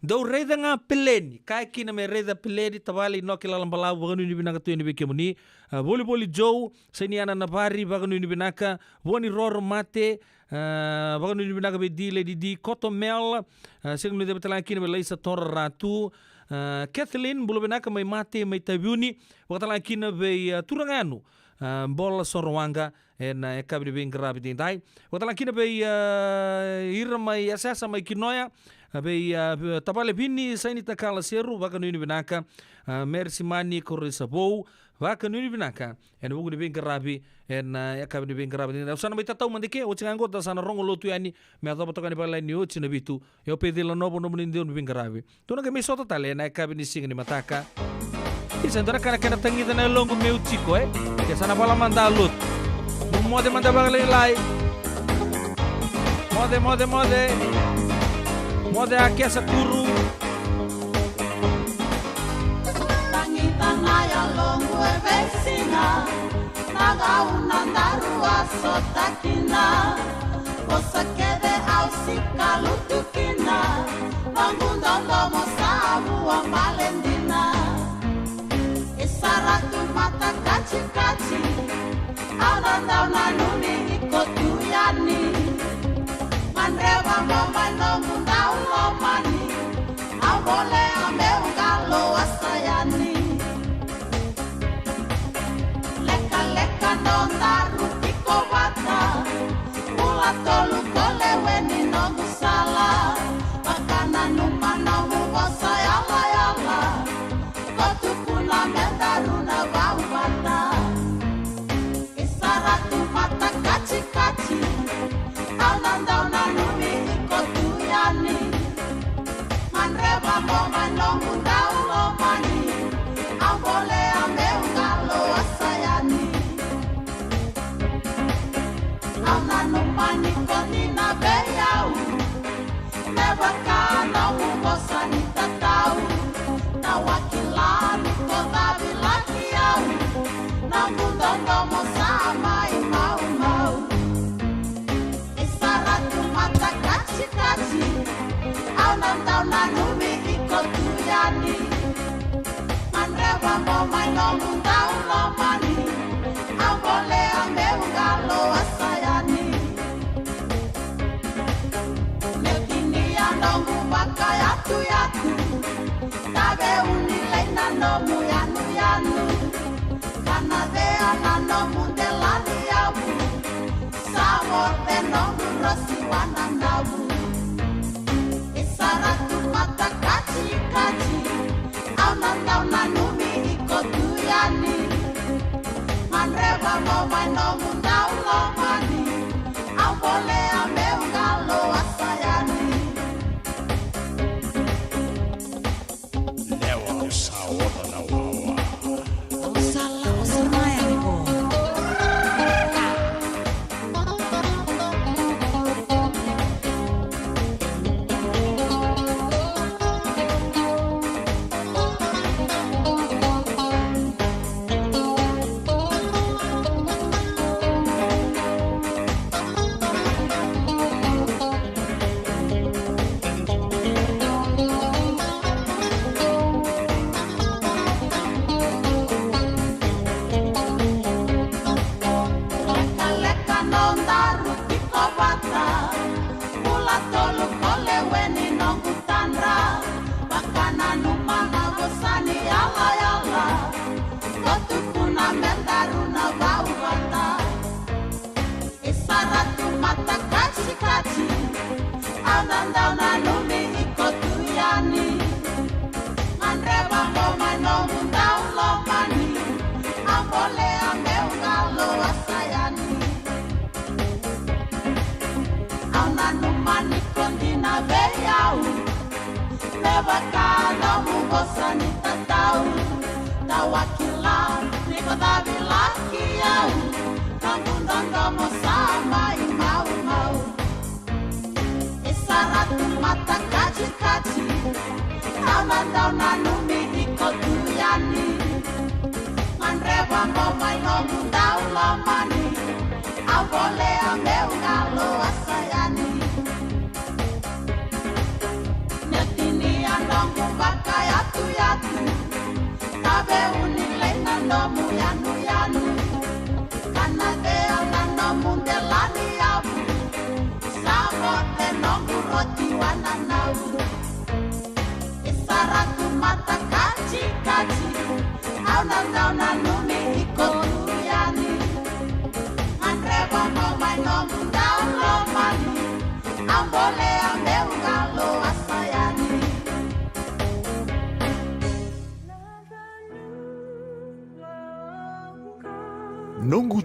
Dau raica ga peleni. Kaya kina me raica peleni, tavale Inoke Lalabalavu, vakanuinui vinaka tu yani vei kemuni. A, Volivoli Joe, Sainiana Navari, vakanuinui vinaka. Vuaniroro Mate, a, vakanuinui vinaka vei D Lady D, Koto Mel, a, sega ni guilecavi tale ga kina vei Laisa Tora Ratu, a, Kathleen, bula vinaka mai Mate, mai Taveuni, vakatale ga kina vei, a, Turaga Yanu, a, Bola Sorowaqa, ena, e, yakavi ni veiqaravi edaidai. Vakatalega kina vei, a, ira mai Yasayasa mai Kinoya, a, vei, a, tavale Vini Sainitakala Seru, vakanuinui vinaka, a, Meri Simani Koroisavou, vakanuinui vinaka, ena vuku ni veiqaravi, ena, a, yakavi ni veiqaravi edaidai. Au sa na mai tatau mada ke, oti ga qo da sa na rogo lotu yani, me yacova toka ni vakalailai ni oti na vitu, e o Pecila Novo, nomuni dau ni veiqaravi. Tou na qai mai sota tale ena yakavi ni siga ni mataka. Isa, dua na ka na kena tagica na yaloqu meu tiko, e? Ke sa na vala mada a lotu. Mo moce mada vakalailai. Moce, moce, moce. Moce a kesa kuru. Tagica na yaloqu e veisiga. Na gauna daru a sota kina. Vosa kece au sika lutu kina. Noqu dodomo sa vua bale dina. E sara tu matakatikati. Au na dau nanumi iko tu yani. Gadreva mo mai noqu dau lomani. Au bolea meu qalo a sa yani. Lekaleka nodaru tiko vata. Bula tolu ko lewe ni noqu sala. Vakananuma nomu vosa yalayala. Ko tukuna me daru na vauvata. E sara tu matakatikati. Au na dau nanumi iko tu yani. Gadreva mo mai noqu dau lomani. Au bolea meu qalo a sa yani. Au nanuma ni ko dina vei au. Me vaka nomu vosa ni tatau. Tawa kila ni ko cavilaki au. Noqu dodomo sa mai maumau. E sara tu matakatikati. Au na dau nanumi iko tu yani. Gadreva mo mai nomu dau lomani. Au bolea meu qalo a sa yani. Meu tinia noqu vakayatuyatu. Tave uni lai na nomu yanuyanu. Kana cea na nomu delani yavu. Sa vote noqu rosi wananavu. E sara tu matakatikati. Au na dau nanumi iko tu yani. Gadreva mo mai nomu dau lomani. Au bolea meu qalo a sa yani. Lewa au sa oca na wawa. Au sa lako sara yani qo. Lekaleka nodaru tiko vata. Bula tolu ko lewe ni noqu tadra. Vakananuma na vosa ni yalayala. Ko tukuna me daru na vauvata. E sara tu matakatikati. Au na dau nanumi iko tu yani. Gadreva mo mai nomu dau lomani. Au bolea meu qalo a sa yani. Au nanuma ni ko dina vei au. Me vaka nomu vosa ni tatau. Tawa kila ni ko cavilaki au. Noqu dodomo sa mai maumau. E sara tu matakatikati. Au na dau nanumi iko tu yani. Gadreva mo mai noqu dau lomani. Au bolea meu qalo a sa yani. Meu tinia noqu vakayatuyatu. Tave uni lai na nomu yanuyanu. Kana cea na nomu delani yavu. Sa vote noqu roti wananavu. E sara tu matakatikati. Au na dau nanumi iko tu yani.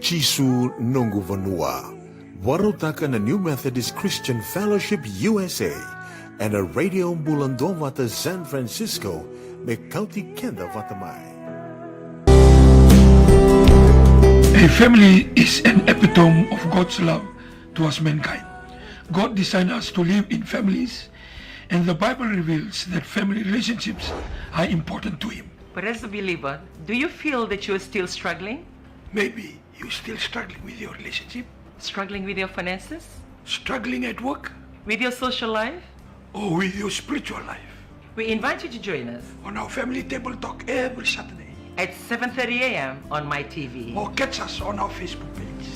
Jisu noqu vanua. Vakarautaka na New Methodist Christian Fellowship U S A ena Radio Bula Duavata San Francisco, me kauti keda vata mai. A family is an epitome of God's love towards mankind. God designed us to live in families, and the Bible reveals that family relationships are important to Him. But as a believer, do you feel that you are still struggling? Maybe you're still struggling with your relationship. Struggling with your finances? Struggling at work? With your social life? Or with your spiritual life? We invite you to join us on our Family Table Talk every Saturday at seven thirty a m on My T V. Or catch us on our Facebook page.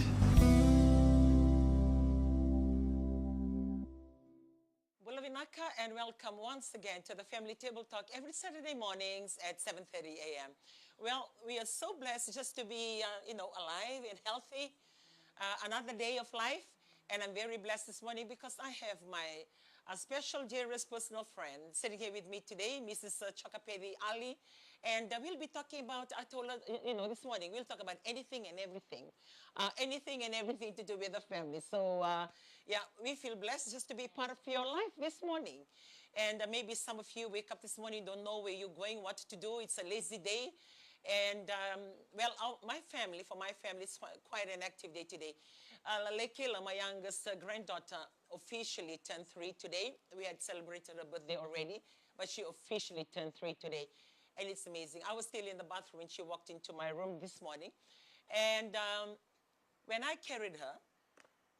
Bula vinaka and welcome once again to the Family Table Talk every Saturday mornings at seven thirty a m. Well, we are so blessed just to be, uh, you know, alive and healthy. Uh, another day of life, and I'm very blessed this morning because I have my, uh, special dearest personal friend sitting here with me today, Missus uh, Chokapedi Ali, and uh, we'll be talking about, I told her, y-, you know, this morning, we'll talk about anything and everything, uh, anything and everything to do with the family. So, uh, yeah, we feel blessed just to be part of your life this morning. And uh, maybe some of you wake up this morning, don't know where you're going, what to do. It's a lazy day. And um, well, our, my family, for my family, it's qui-, quite an active day today. Uh, Lalekila, my youngest uh, granddaughter, officially turned three today. We had celebrated her birthday already, but she officially turned three today. And it's amazing. I was still in the bathroom when she walked into my room this morning. And um, when I carried her,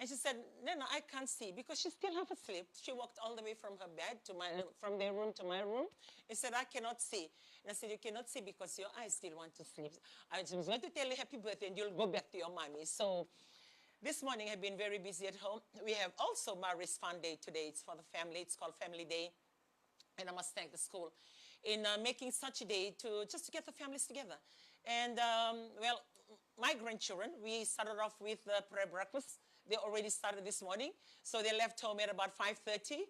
and she said, "Nana, I can't see," because she's still half asleep. She walked all the way from her bed to my, from their room to my room, and said, "I cannot see." And I said, "You cannot see because your eyes still want to sleep. I was going to tell you happy birthday, and you'll go back to your mommy." So this morning I've been very busy at home. We have also Mary's Fun Day today. It's for the family. It's called Family Day. And I must thank the school in uh, making such a day to just to get the families together. And um, well, my grandchildren, we started off with the prayer breakfast. They already started this morning, so they left home at about five thirty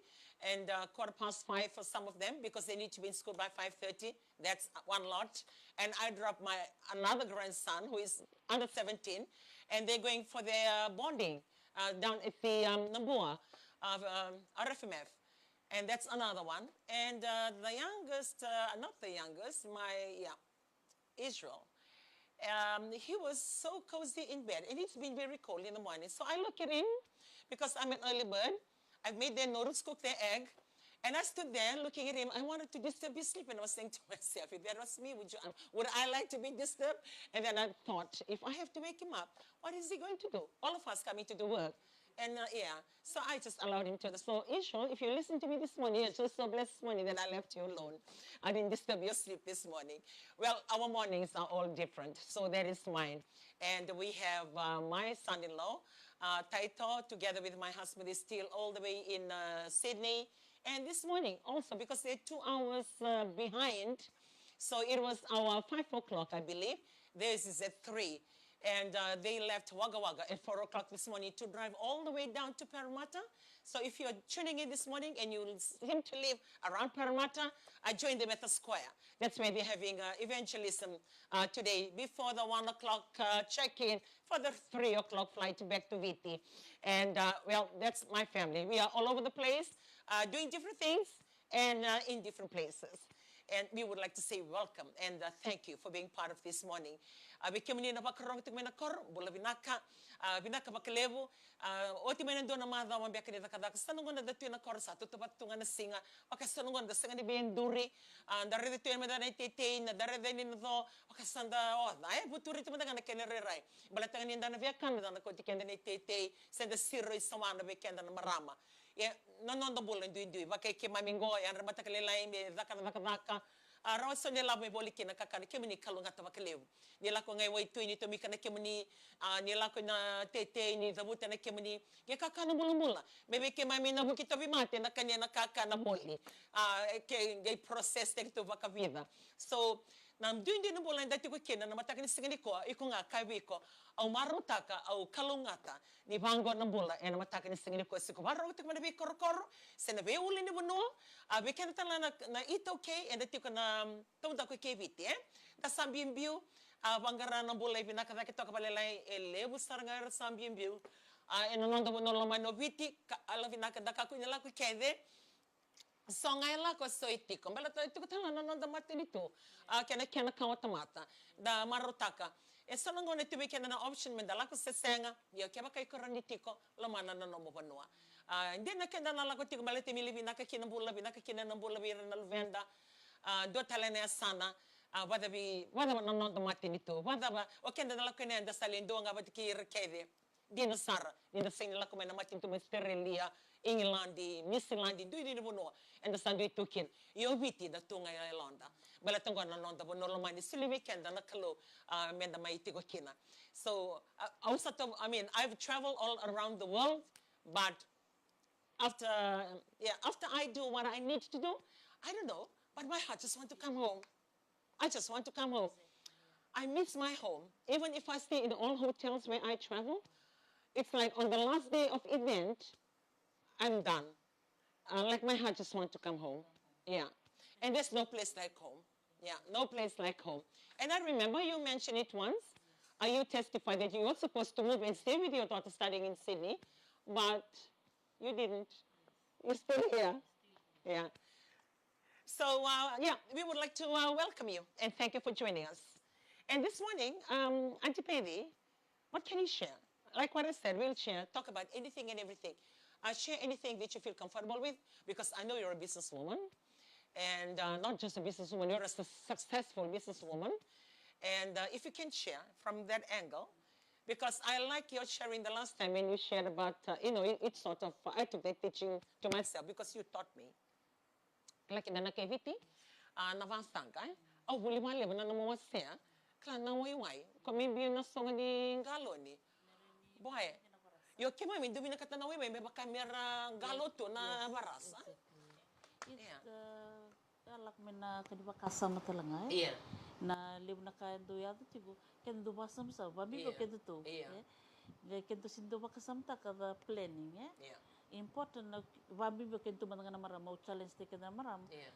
and uh, quarter past five for some of them because they need to be in school by five thirty. That's one lot. And I dropped my another grandson who is under seventeen, and they're going for their bonding uh, down at the um, Nabua of um, R F M F. And that's another one. And uh, the youngest, uh, not the youngest, my, yeah, Israel. Um, he was so cozy in bed, and it's been very cold in the morning. So I look at him because I'm an early bird. I've made their noodles, cooked their egg, and I stood there looking at him. I wanted to disturb his sleep, and I was saying to myself, "If that was me, would you, would I like to be disturbed?" And then I thought, "If I have to wake him up, what is he going to do? All of us coming to do work." And uh, yeah, so I just allowed him to. So, Israel, if you listen to me this morning, you're just so blessed this morning that I left you alone. I didn't disturb your sleep this morning. Well, our mornings are all different. So that is mine. And we have uh, my son-in-law, uh, Taito, together with my husband, is still all the way in uh, Sydney. And this morning also, because they're two hours uh, behind, so it was our five o'clock, I believe. Theirs is at three. And uh, they left Wagga Wagga at four o'clock this morning to drive all the way down to Parramatta. So if you're tuning in this morning and you seem to live around Parramatta, I joined them at the square. That's where they're having uh, evangelism uh, today before the one o'clock uh, check-in for the three o'clock flight back to Viti. And uh, well, that's my family. We are all over the place, uh, doing different things and uh, in different places. And we would like to say welcome and uh, thank you for being part of this morning. Uh, vei kemuni na vakarorogo tiko mai na koro, bula vinaka, uh, vinaka vakalevu. Uh, oti mai na dua na macawa beka ni cakacaka, sa na gauna da tu ena koro, sa tautauvata tu ga na siga. Vaka sa na gauna da sega ni via duri, uh, da raica tu e mada na iteitei, na da raica ni na co, vaka sa da oca, e vuturi tu mada ga na kena rairai. Baleta ga ni da na via kana, da na kauti keda na iteitei, se da siro i sawana vei keda na marama. Ia, na noda bula duidui, vaka i keimami qo, yadra mataka lailai me caka na cakacaka. A, rawa so ni lavo me voli kina kakana, kemuni kalougata vakalevu. Ni lako ga i waitui ni tomika na kemuni, a, ni lako i na teitei ni cavuta na kemuni. Qai kakana bulabula. Me vei keimami na vuki tauvimate na kania na kakana voli. A, ke qai process taki tu vakavica. So, na duidui na bula eda tiko kina na mataka ni siga nikua, iko ga kaya vei iko, au marautaka, au kalougata ni vaqo na bula ena mataka ni siga nikua. Se ko vakarorogo tiko mai na veikorokoro se na veiulunivanua, a, vei keda tale na, na iTaukei eda tiko na, mm, taudaku e Viti, e? Da sa biubiu, A vaqara na bula e vinaka cake toka vakalailai, e levu sara ga era sa biubiu. A, ena noda vanua lomani o Viti, ka, yalovinaka da kakua ni lako kece. So ga e lako, so e tiko. Baleta e tiko tale ga na noda matanitu. A, kena, kena kawa tamata. Da marautaka. E so na gauna e tu vei keda na option me da lako se sega. Ia kevaka iko rawa ni tiko, lomana na nomu vanua. A, dina keda na lako tiko, baleta me lai vinaka kina bula, vinaka kina na bula vei ira na luveda. A, dua tale na yasana. A, vacava, vacava na noda matanitu. Vacava, o keda na lako kina eda sa lai dua ga vata kei ira kece. Dina sara, ni da sega ni lako mai na matanitu mai Australia, Igiladi, Niusiladi, duidui ni vanua eda sa dui tu kina. Io, Viti da tu ga e yaloda. Baleta qo na noda vanua lomani, soli vei keda na Kalou, a, meda mai tiko kina. So, a, au sa to, I mean, I've traveled all around the world, but after, yeah, after I do what I need to do, I don't know, but my heart just want to come home. I just want to come home. I miss my home. Even if I stay in the old hotels where I travel, it's like on the last day of event, I'm done. Uh, like, my heart just want to come home. Yeah. And there's no place like home. Yeah, no place like home. And I remember you mentioned it once. Uh, you testified that you were supposed to move and stay with your daughter studying in Sydney, but you didn't. You're still here. Yeah. So, uh, yeah, we would like to, uh, welcome you and thank you for joining us. And this morning, um, Auntie Pedi, what can you share? Like what I said, we'll share, talk about anything and everything. Uh, share anything that you feel comfortable with, because I know you're a businesswoman, and, uh, not just a businesswoman, you're a su-, successful businesswoman. And, uh, if you can share from that angle, because I like your sharing the last time when you shared about, uh, you know, it, it's sort of, I took that teaching to myself because you taught me. Kila kina na kai Viti, a, na vasaqa, e? Au vuli vakalevu na nomu wasea. Kila na waiwai, ko maybe na sogo ni galoni. Boy, io keimami dau vinakata na waiwai me vaka mera qalo tu na varasa. Exactly. It's, yeah, uh, e lako mai na ka ni vakasama tale ga, e? Yeah. Na levu na ka e dau yaco tiko, keda dau vakasabusabu, vabibi o keda tu, yeah, e? Qai keda sega ni dau vakasamataka the planning, e? Yeah. Important na vabibi o keda tu mada ga na marama, au challenge-taki keda na marama. Yeah.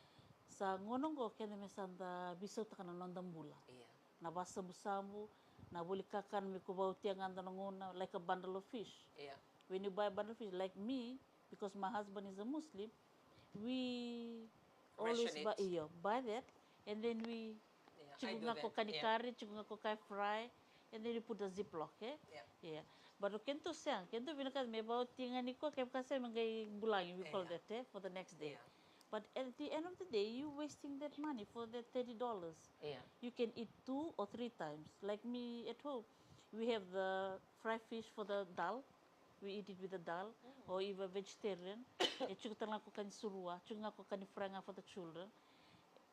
Sa gauna oqo keda me sa da veisautaka na noda bula. Yeah. Na vasabusabu, na voli kakana me ko vautia ga dua na gauna, like a bundle of fish. Yeah. When you buy a bundle of fish, like me, because my husband is a Muslim, we always buy, io, buy that, and then we, yeah, tiko ga ko kani kari, tiko ga ko kai fry, and then we put a ziplock, e? Yeah. Yeah. But o keda sega, keda vinakata me vautia ga ni ko, kevaka sega me qai bulagi, we call that, e, for the next day. Yeah. But at the end of the day, you wasting that money for that thirty dollars. Yeah. You can eat two or three times. Like me at home, we have the fried fish for the dal. We eat it with the dal, or even vegetarian. E tiko tale ga ko kani surua, tiko ga ko kani fry ga for the children.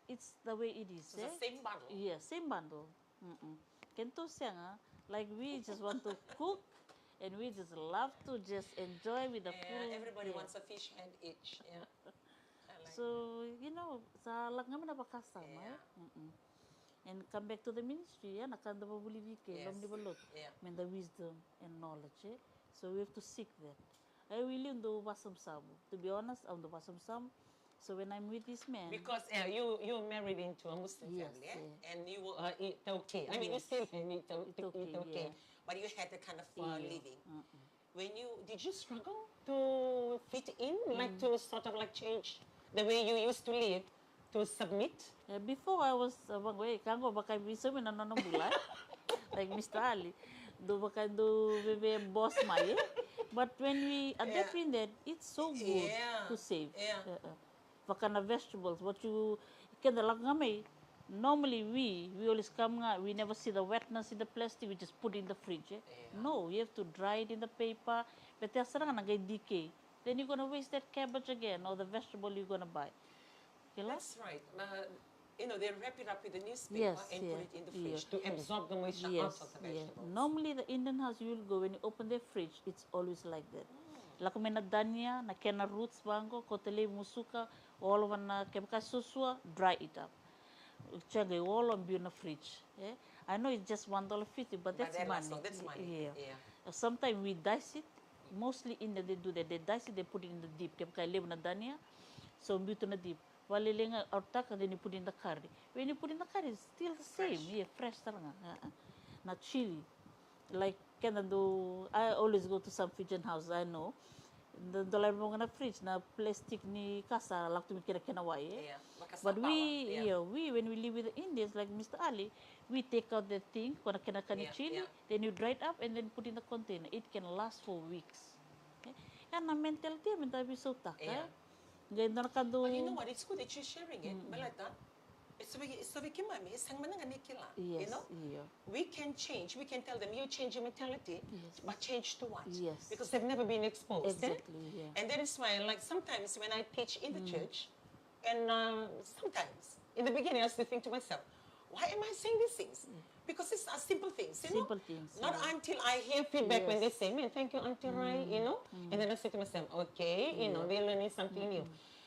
It's the way it is, e? It's the same bundle. Yeah, same bundle. Mm-mm. Keda sega, like, we just want to cook and we just love to just enjoy with the food. Yeah, everybody wants a fish hand each. Yeah. I like that. So, you know, sa lako ga mai na vakasama, e? Yeah. Mm-mm. And come back to the ministry, e? Na ka da vavulici ke, loma ni valenilotu. Yeah. Me da wisdom and knowledge, e? So we have to seek that. Au wili au dau vasabusabu. To be honest, au dau vasabusabu. So when I'm with this man, because, yeah, you, you married into a Muslim family, e? Yes, yeah. And you were, uh, iTaukei. I mean, you still, yes, iTau-, iTaukei, iTaukei, yeah. But you had that kind of, uh, living. Mm-mm. When you, did you struggle to fit in, like, to sort of, like, change the way you used to live, to submit? Yeah, before I was, uh, vaqo, e, ka qo vakaveisau mai na nona bula, e? Like Mister Ali, dau vaka dau veve boss mai, e? But when we adapt in that, it's so good to save. Yeah. Uh, uh. Vaka na vegetables, what you, keda lako ga mai, normally we, we always come ga, we never see the wetness in the plastic, we just put in the fridge, e? Yeah. No, you have to dry it in the paper, but there's sara ga na qai decay. Then you're gonna waste that cabbage again, or the vegetable you're gonna buy. Kila? That's right. Na, you know, they wrap it up with the newspaper and put it in the fridge to absorb the moisture out of the vegetables. Yes, yes. Normally, the Indian house you will go, when you open their fridge, it's always like that. Mm. Lako mai na dania, na kena roots vaqo, kauta laivi, musuka, olova na kevaka e suasua, dry it up. Qai olo, biu na fridge, e? I know it's just one dollar fifty, but that's money. But that's money. Yeah. Yeah. Sometimes we dice it. Mostly India, they do that. They dice it, they put it in the dip. Kevaka e levu na dania, so biu tu na dip. Valele ga, autaka, then you put in the curry. When you put in the curry, it's still the same. Fresh. Yeah, fresh sara ga. Uh-uh. Na chili. Like, keda do, I always go to some Fijian house, I know. Da, da lai rogo na fridge, na plastic ni kasa, lako tu mai kina kena wai, eh? Yeah, vaka sa pala, yeah. But we, yeah, we, when we live with the Indians, like Mister Ali, we take out the thing, ko na kena ka ni chili, yeah, then you dry it up and then put in the container. It can last for weeks. Eh? Ya na mentality me da veisautaka, eh? Yeah. Qai dua na ka dau. But you know what? It's good that you're sharing it, mm, baleta e so vei, e so vei keimami, e sega mada ga ni kila, you know? Yes, io. We can change, we can tell them, "You change your mentality," yes, but change to what? Yes. Because they've never been exposed, eh? Exactly, yeah. And that is why, like, sometimes when I teach in the, mm, church, and, uh, sometimes, in the beginning, I used to think to myself, "Why am I saying these things?" Mm. Because these are simple things, you know? Simple things, yeah. Not until I hear feedback when they say, "Man, thank you, Auntie Rai," you know? Mm. And then I say to myself, "Okay, you know, they're learning something new."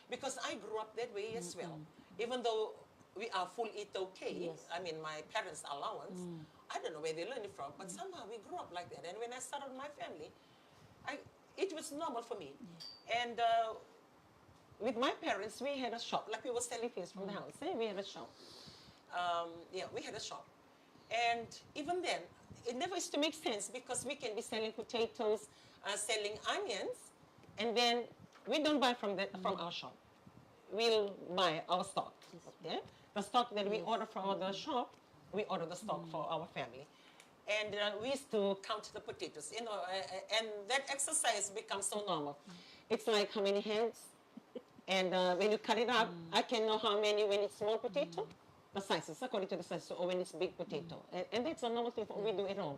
Because I grew up that way as well. Even though we are full eat okay, yes, I mean, my parents' allowance, I don't know where they learned it from, but somehow we grew up like that. And when I started my family, I, it was normal for me. Yeah. And, uh, with my parents, we had a shop. Like, we were selling things from the house, eh? We had a shop. Um, yeah, we had a shop. And even then, it never used to make sense because we can be selling potatoes, uh, selling onions, and then we don't buy from the, from our shop. We'll buy our stock. Yes. Okay? The stock that we order from the shop, we order the stock for our family. And, uh, we used to count the potatoes, you know, uh, uh, and that exercise becomes so normal. It's like how many heads, and, uh, when you cut it up, I can know how many when it's small potato, the sizes, according to the sizes, or when it's big potato. And, and that's a normal thing for we do at home.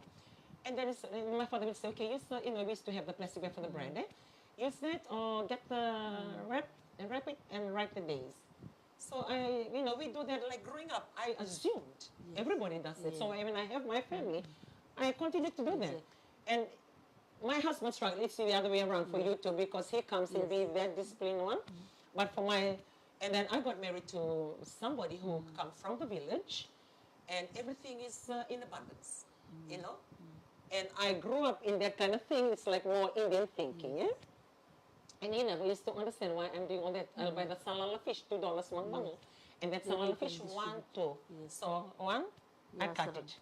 And then it's, and my father will say, "Okay, use the," you know, we used to have the plastic bag for the bread, eh? "Use that, or get the wrap, and wrap it and write the days." So I, you know, we do that, like, growing up. I assumed everybody does it. So when I have my family, I continue to do that. Exactly. And my husband struggle. It's the other way around for you too, because he comes and be that disciplined one. But for my, and then I got married to somebody who come from the village, and everything is, uh, in abundance, you know. And I grew up in that kind of thing. It's like more Indian thinking, yeah. And he never used to understand why I'm doing all that. I'll buy the salala fish, two dollars one bundle. And that salala fish, one, two. Yes. So one, I cut it.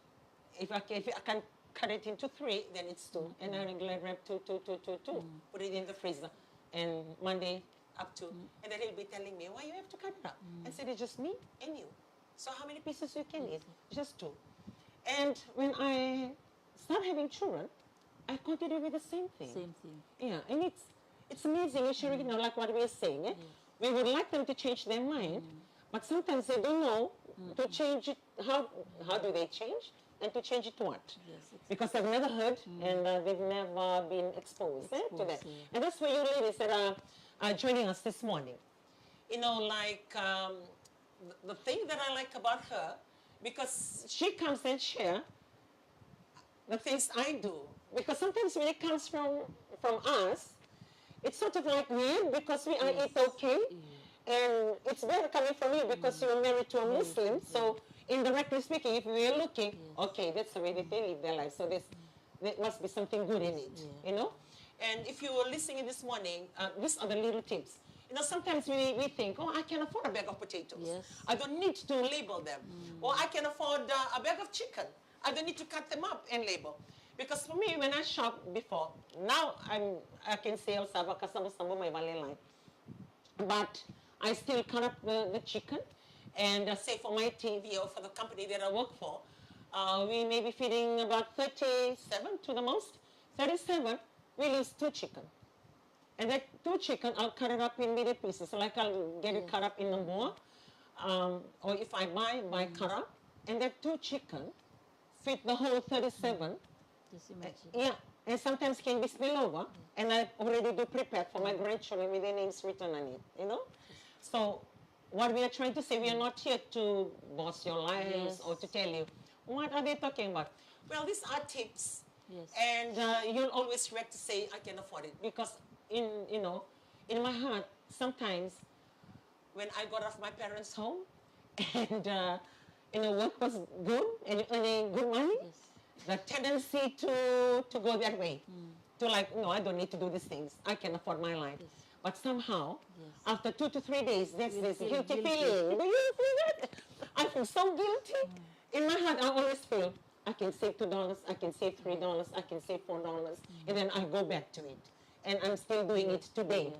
If I can, if I can cut it into three, then it's two. And I regularly wrap two, two, two, two, two. Put it in the freezer. And Monday, up to. And then he'll be telling me, "Why you have to cut it up?" I said, "It's just me and you. So how many pieces you can eat?" "Just two." And when I start having children, I continue with the same thing. Same thing. Yeah, and it's, it's amazing, you should, you know, like what we are saying, eh? We would like them to change their mind, but sometimes they don't know to change it. How, how do they change? And to change it to what? Yes, exactly. Because they've never heard and, uh, they've never been exposed, eh, to that. Exposed, yeah. And that's for you ladies that are, are joining us this morning. You know, like, um, the, the thing that I like about her, because she comes and share the things I do. Because sometimes when it comes from, from us, it's sort of, like, weird because we are, yes, eat okay. Yeah. And it's better coming from you because you're married to a Muslim. So indirectly speaking, if we're looking, yes, okay, that's the way that they live their life. So there's, there must be something good in it, you know? And if you were listening this morning, uh, these are the little tips. You know, sometimes we, we think, "Oh, I can afford a bag of potatoes. Yes. I don't need to label them." Or, "I can afford, uh, a bag of chicken. I don't need to cut them up and label." Because for me, when I shop before, now I'm, I can say, "Au sa vakasabusabumai vakalailai." But I still cut up the, the chicken. And, uh, say for my T V or for the company that I work for, uh, we may be feeding about thirty-seven to the most. Thirty-seven, we lose two chicken. And that two chicken, I'll cut it up in little pieces. Like, I'll get it cut up in the bowl. Um, or if I buy, buy cut up. And that two chicken feed the whole thirty-seven. Just imagine. Yeah, and sometimes can be spillover, and I already do prepare for my grandchildren with their names written on it, you know? So what we are trying to say, we are not here to boss your lives or to tell you, "What are they talking about?" Well, these are tips. Yes. And, uh, you'll always react to say, "I can afford it," because in, you know, in my heart, sometimes when I got off my parents' home and, uh, you know, work was good and you're earning good money, the tendency to, to go that way, to, like, "No, I don't need to do these things. I can afford my life." Yes. But somehow, after two to three days, there's this guilty feeling. Do you feel that? I feel so guilty. In my heart, I always feel, "I can save two dollars, I can save three dollars, I can save four dollars." And then I go back to it. And I'm still doing it today.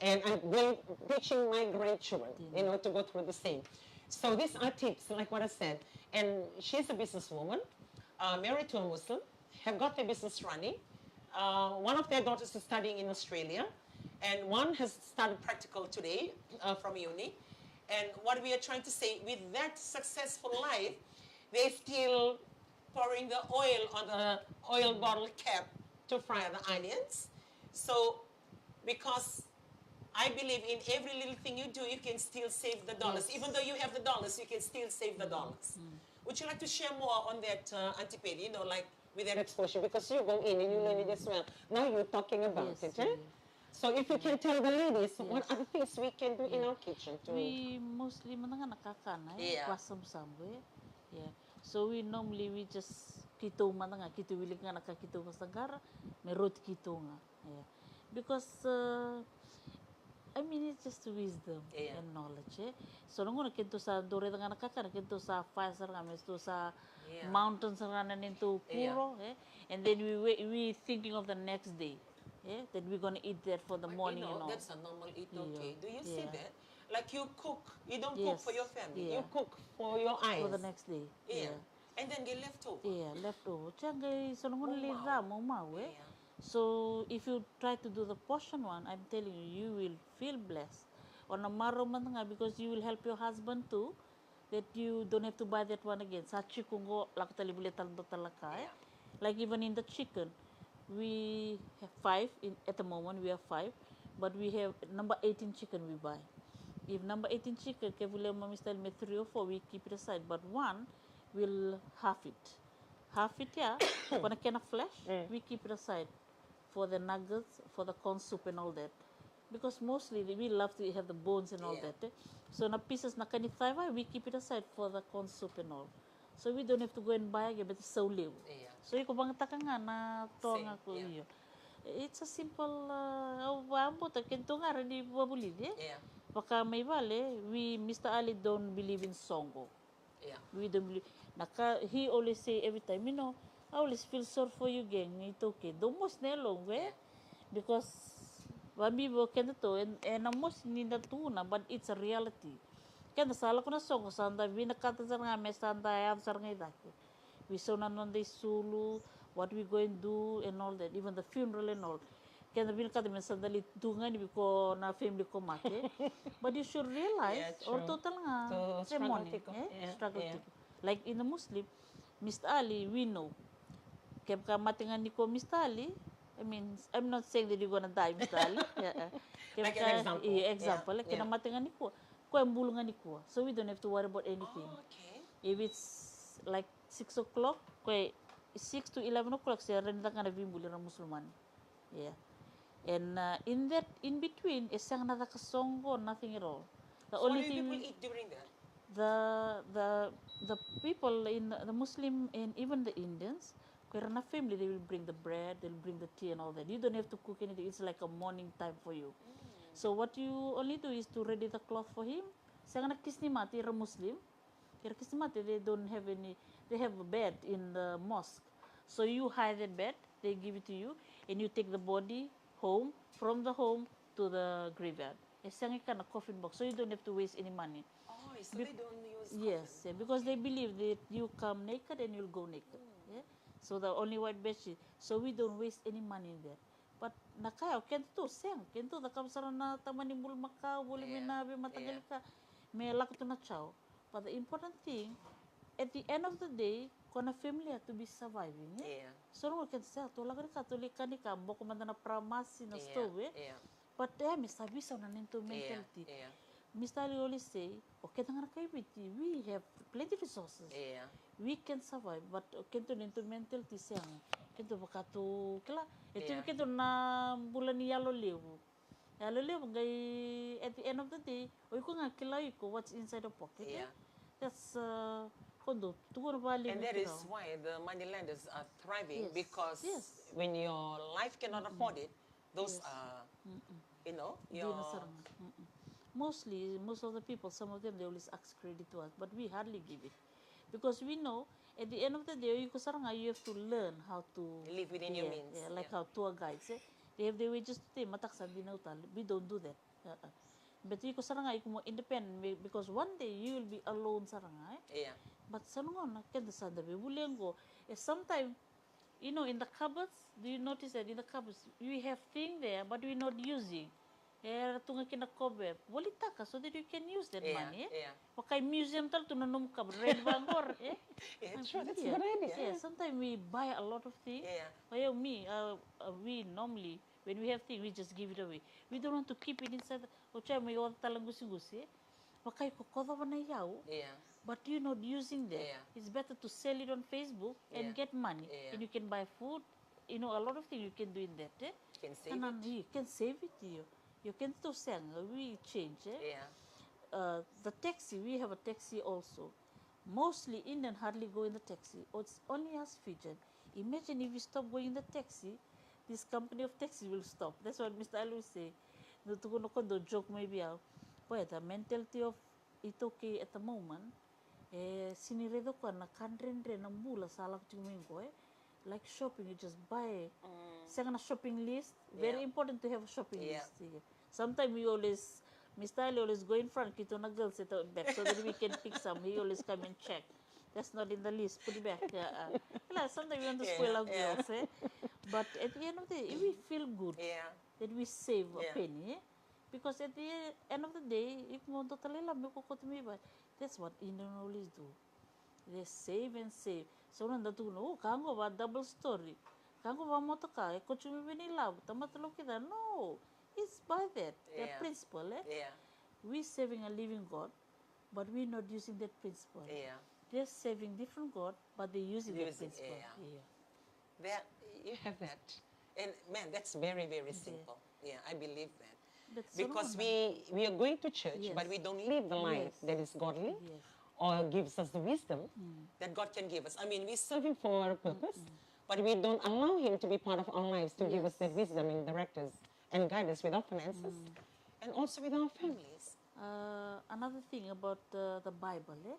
And I'm going, teaching my grandchildren, you know, to go through the same. So these are tips, like what I said. And she's a businesswoman, uh, married to a Muslim, have got their business running. Uh, one of their daughters is studying in Australia, and one has started practical today, uh, from uni. And what we are trying to say, with that successful life, they're still pouring the oil on the oil bottle cap to fry the onions. So, because I believe in every little thing you do, you can still save the dollars. Even though you have the dollars, you can still save the dollars. Would you like to share more on that, uh, Auntie Penny? You know, like, with that exposure, because you go in and you learn it as well. Now you're talking about it, eh? So if you can tell the ladies, what other things we can do in our kitchen to... We mostly mada ga na kakana, eh? Kua sabusabu, eh? Yeah. So we normally, we just, keitou mada ga, keitou wilika ga na ka keitou vakasaqara, me roti keitou ga. Yeah. Because, uh, I mean, it's just wisdom and knowledge, eh? So na gauna keitou sa dau raica ga na kakana, keitou sa fire sara ga, me tou sa mountain sara ga na neitou kuro, eh? And then we, we, we thinking of the next day, eh? That we're gonna eat that for the morning, you know. That's a normal eat, okay. Do you see that? Like, you cook, you don't cook for your family. You cook for your eyes. For the next day. Yeah. And then get left over. Yeah, left over. Tia qai so na gauna lai ca mo mau, eh? So if you try to do the portion one, I'm telling you, you will feel blessed. O na marau mada ga, because you will help your husband too, that you don't have to buy that one again. Sa tiko qo, lako tale, volia tale dua tale na ka, eh? Like, even in the chicken, we have five in, at the moment, we have five, but we have number eighteen chicken we buy. If number eighteen chicken, ke volia mo Mister Ali me three or four, we keep it aside, but one, we'll half it. Half it, yeah. Ko na kena flesh, we keep it aside for the nuggets, for the corn soup and all that. Because mostly we love to have the bones and all that, eh? So na pieces, na kena thigh, we keep it aside for the corn soup and all. So we don't have to go and buy again, but it's so levu. So iko vakayagataka ga na toga ko io. It's a simple, uh, au vakabauta keitou ga rawa ni vakavulici, eh? Vaka mai vale, we, Mister Ali don't believe in soqo. We don't believe. Na ka, he always say every time, you know, "I always feel sorry for you, gang, iTaukei." Dou mosi na yaloqu, eh? Because vakabibi o kedatou, e, e na mosi ni da tukuna, but it's a reality. Keda sa lako na soqo, sa da vinakata sara ga me sa da yaco sara ga i cake. We sauna na noda isulu, what we going do and all that, even the funeral and all. Keda vinakata me sa da lai tu ga ni, vei ko na family ko mate. But you should realize, o ratou tale ga, se moni, eh? Struggle tiko. Like in the Muslim, Mister Ali, we know. Kevaka mate ga nikua o Mister Ali, I mean, I'm not saying that you're gonna die, Mister Ali. Like an example. Example, like, kena mate ga nikua, koya bulu ga nikua. So we don't have to worry about anything. If it's like six o'clock, koya six to eleven o'clock, se rawa ni caka na veibuli ira na Musulomani. Yeah. And, uh, in that, in between, e sega na caka soqo, nothing at all. The only thing people eat during that? The, the, the people in the Muslim and even the Indians, ko ira na family, they will bring the bread, they'll bring the tea and all that. You don't have to cook anything. It's like a morning time for you. So what you only do is to ready the cloth for him. Sega na kisi ni mate, ira Muslim. Ira kisi ni mate, they don't have any, they have a bed in the mosque. So you hire that bed, they give it to you, and you take the body home, from the home to the graveyard. E sega ni ka na coffin box, so you don't have to waste any money. Oh, so they don't use coffin. Yes, yeah, because they believe that you come naked and you'll go naked. Yeah? So the only white bed sheet. So we don't waste any money in there. But na ka ya, o kedatou sega, kedatou cakava sara na taba ni bulumakau, voli mai na veimataqali ka, me lako tu na chow. But the important thing, at the end of the day, ko na family ya to be surviving, eh? So na gauna keda sa, tou lako ni ka, tou lai ka ni ka, boko mada na pramasi, na stove, eh? But e me sa veisau na neitou mentality. Mister Ali always say, o keda ga na kai Viti, we have plenty resources. We can survive, but o kedatou neitou mentality sega. Kedatou vaka tou kila, e tu vei kedatou na bula ni yalo levu. Yalo levu qai, at the end of the day, o iko ga kila iko what's inside your pocket, eh? That's, uh, ko dou tukuna vale. And that is why the money lenders are thriving, because when your life cannot afford it, those are You know, Dina sara ga. Mm-mm. Mostly, most of the people, some of them, they always ask credit to us, but we hardly give it. Because we know, at the end of the day, iko sara ga, you have to learn how to Live within your yeah, means, yeah, like yeah. How tour guides, eh? They have their wages to pay, matak sa dina utal. We don't do that. Uh-uh. But iko sara ga, iko mo independent, be- because one day you will be alone sara ga, eh? Yeah. But sa na gona, keda sa da vevule qo. Eh, sometimes, you know, in the cupboards, do you notice that in the cupboards, we have thing there, but we're not using. Era tu ga kina cobweb. Volitaka so that you can use that Yeah, money, eh? yeah. Vakai museum tale tu na nomu cupboard, red vaqori, eh? Yeah, Um, sure, that's a yeah, good idea. Yeah, sometimes we buy a lot of things. Yeah. Oya me, uh, uh, we normally, when we have things, we just give it away. We don't want to keep it inside. O cea mai o tala gusigusi, eh? Vakai ko kocova na iyau. Yeah. But you're not using that. Yeah. It's better to sell it on Facebook and Yeah. Get money. Yeah. And you can buy food. You know, a lot of things you can do in that, eh? Can save And it. then you can save it. You, you can do sega, we change, eh? Yeah. Uh, the taxi, we have a taxi also. Mostly Indian hardly go in the taxi. It's only us Fijian. Imagine if we stop going in the taxi, this company of taxi will stop. That's what Mister Ali will say. No tukuna ko dau joke maybe au. Boy, the mentality of iTaukei at the moment, e sini raica koya na ka dredre na bula sa lako tiko mai qo, eh? Like shopping, you just buy. Sega na shopping list. Very Yeah. important to have a shopping Yeah. list. Yeah. Sometimes we always, Mister Ali always go in front, keitou na girls at the back, so that we can pick some. He always come and check. That's not in the list. Put it back. Yeah, uh, la, sometimes we want to spoil Yeah, our yeah. Girls, eh? But at the end of the day, we feel good Yeah. that we save a Yeah. penny, eh? Because at the end of the day, if mo dua tale la me ko koto me buy, that's what Indian always do. They save and save. So na da tukuna, oh, ka qo va double story. Ka qo va motoka, e koto me veni lavo, tamata lo kida. No, it's by that. The Yeah. Principle, eh? Yeah. We saving a living God, but we not using that principle. Yeah. They're saving different God, but they using that Using, principle. Yeah. Yeah. That you have that, and man, that's very, very simple. Yeah, I believe that. But so Because no, we we are going to church, Yes. But we don't live the life Yes. That is godly, Yes. Or gives us the wisdom that God can give us. I mean, we're serving for a purpose, but we don't allow Him to be part of our lives to give us that Yes. Wisdom and direct us and guide us with our finances and also with our families. Uh, another thing about the, the Bible, eh?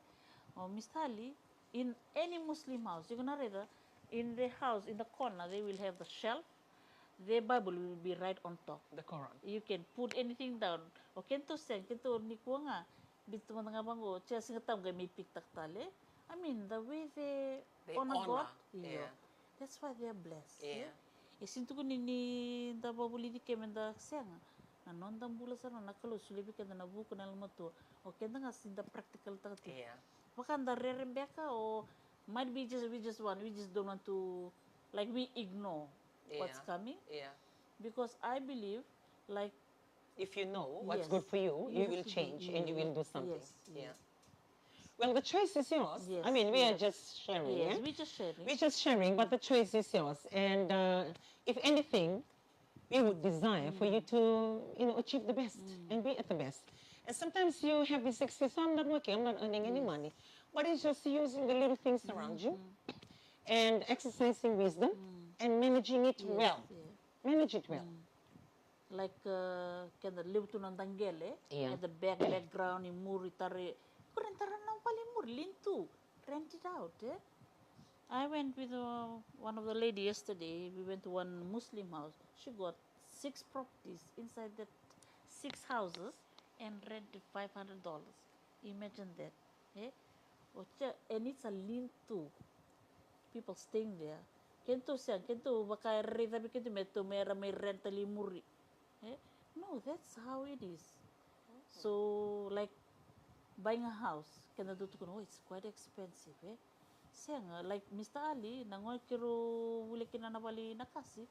Oh, Mister Ali, in any Muslim house, you gonna read, uh, in the house, in the corner, they will have the shelf. The Bible will be right on top. The Quran. You can put anything down. O keitou sega, keitou nikua ga, biuta mada ga vaqo, tia Siga Tabu qai mai pick taka tale. I mean, the way they, They honor honor, God, yeah. That's why they are blessed. Yeah. E sini tukuni ni da vavulici ke me da sega. Na noda bula sara na Kalou solia vei keda na vuku, na yalomatua. O keda ga sini da practical taka tiko. Yeah. Vaka da rere beka, or might be just, we just want, we just don't want to, like, we ignore what's Yeah. Coming. Yeah. Because I believe, like, If you know what's Yes. Good for you, you Yes, will you do. Change and you will do something. Yes, Yeah. yes. Well, the choice is yours. Yes, I mean, we are yes. Just sharing. Yes, Eh? We're just sharing. We're just sharing, but the choice is yours. And uh, if anything, we would desire for you to, you know, achieve the best and be at the best. And sometimes you have this excuse, "Oh, I'm not working, I'm not earning any money." But it's just using the little things around you and exercising wisdom and managing it well. Yeah. Manage it well. Like, uh, keda levu tu na daqele, Yeah. At the back, background, i muri, tara, ko rent tara na vale i muri, lean to, rent it out, eh? I went with uh, one of the lady yesterday. We went to one Muslim house. She got six properties inside that six houses and rented five hundred dollars. Imagine that, eh? Ocha, and it's a lean to. People staying there. Keitou sega, keitou vaka era raica vei keitou me tou me ra mai rent ali muri. Eh? No, that's how it is. So, like, buying a house, keda dau tukuna, oh, it's quite expensive, eh? Sega, like Mister Ali, na gauna keirau vuli kina na vale i Nakasi,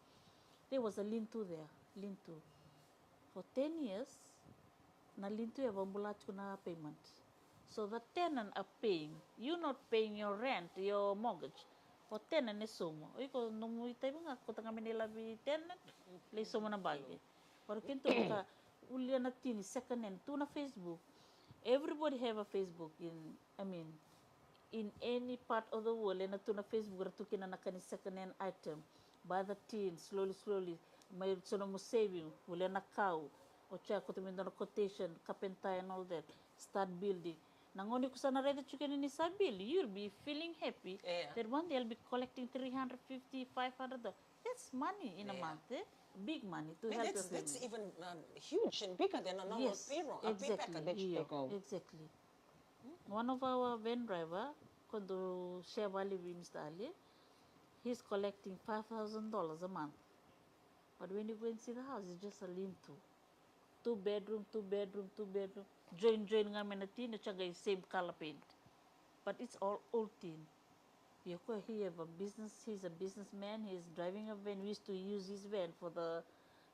there was a lean to there, lean to. For ten years, na lean to e vakabula tiko na payment. So the tenant are paying. You not paying your rent, your mortgage. O tenant e sauma. O iko nomu itavi ga, kauta ga mai na ilavo i tenant, lai sauma na baqe. But keitou ka ulia na tini second hand, tu na Facebook. Everybody have a Facebook in, I mean, in any part of the world, ena tu na Facebook, era tu kina na ka ni second hand item. Buy the tin, slowly, slowly. Mai so nomu saving, volia na kau, o check, kauta mai dua na quotation, carpenter and all that, start building. Na gauna iko sa na raica tiko kina ni sa build, you'll be feeling happy. Yeah. That one day I'll be collecting three hundred fifty, five hundred dollars. That's money in a Yeah. month, eh? Big money to And help that's, your that's family. Even um, huge and bigger than a normal Yes, payroll, a pay exactly. Package. Io, Go. Exactly. One of our van driver, koya dau share vale vei Mister Ali, he's collecting five thousand dollars a month. But when you go and see the house, it's just a lean-to. Two bedroom, two bedroom, two bedroom. Join, join ga mai na tin, o check ga same color paint. But it's all old tin. Io, koya, he have a business, he's a businessman, he's driving a van. We used to use his van for the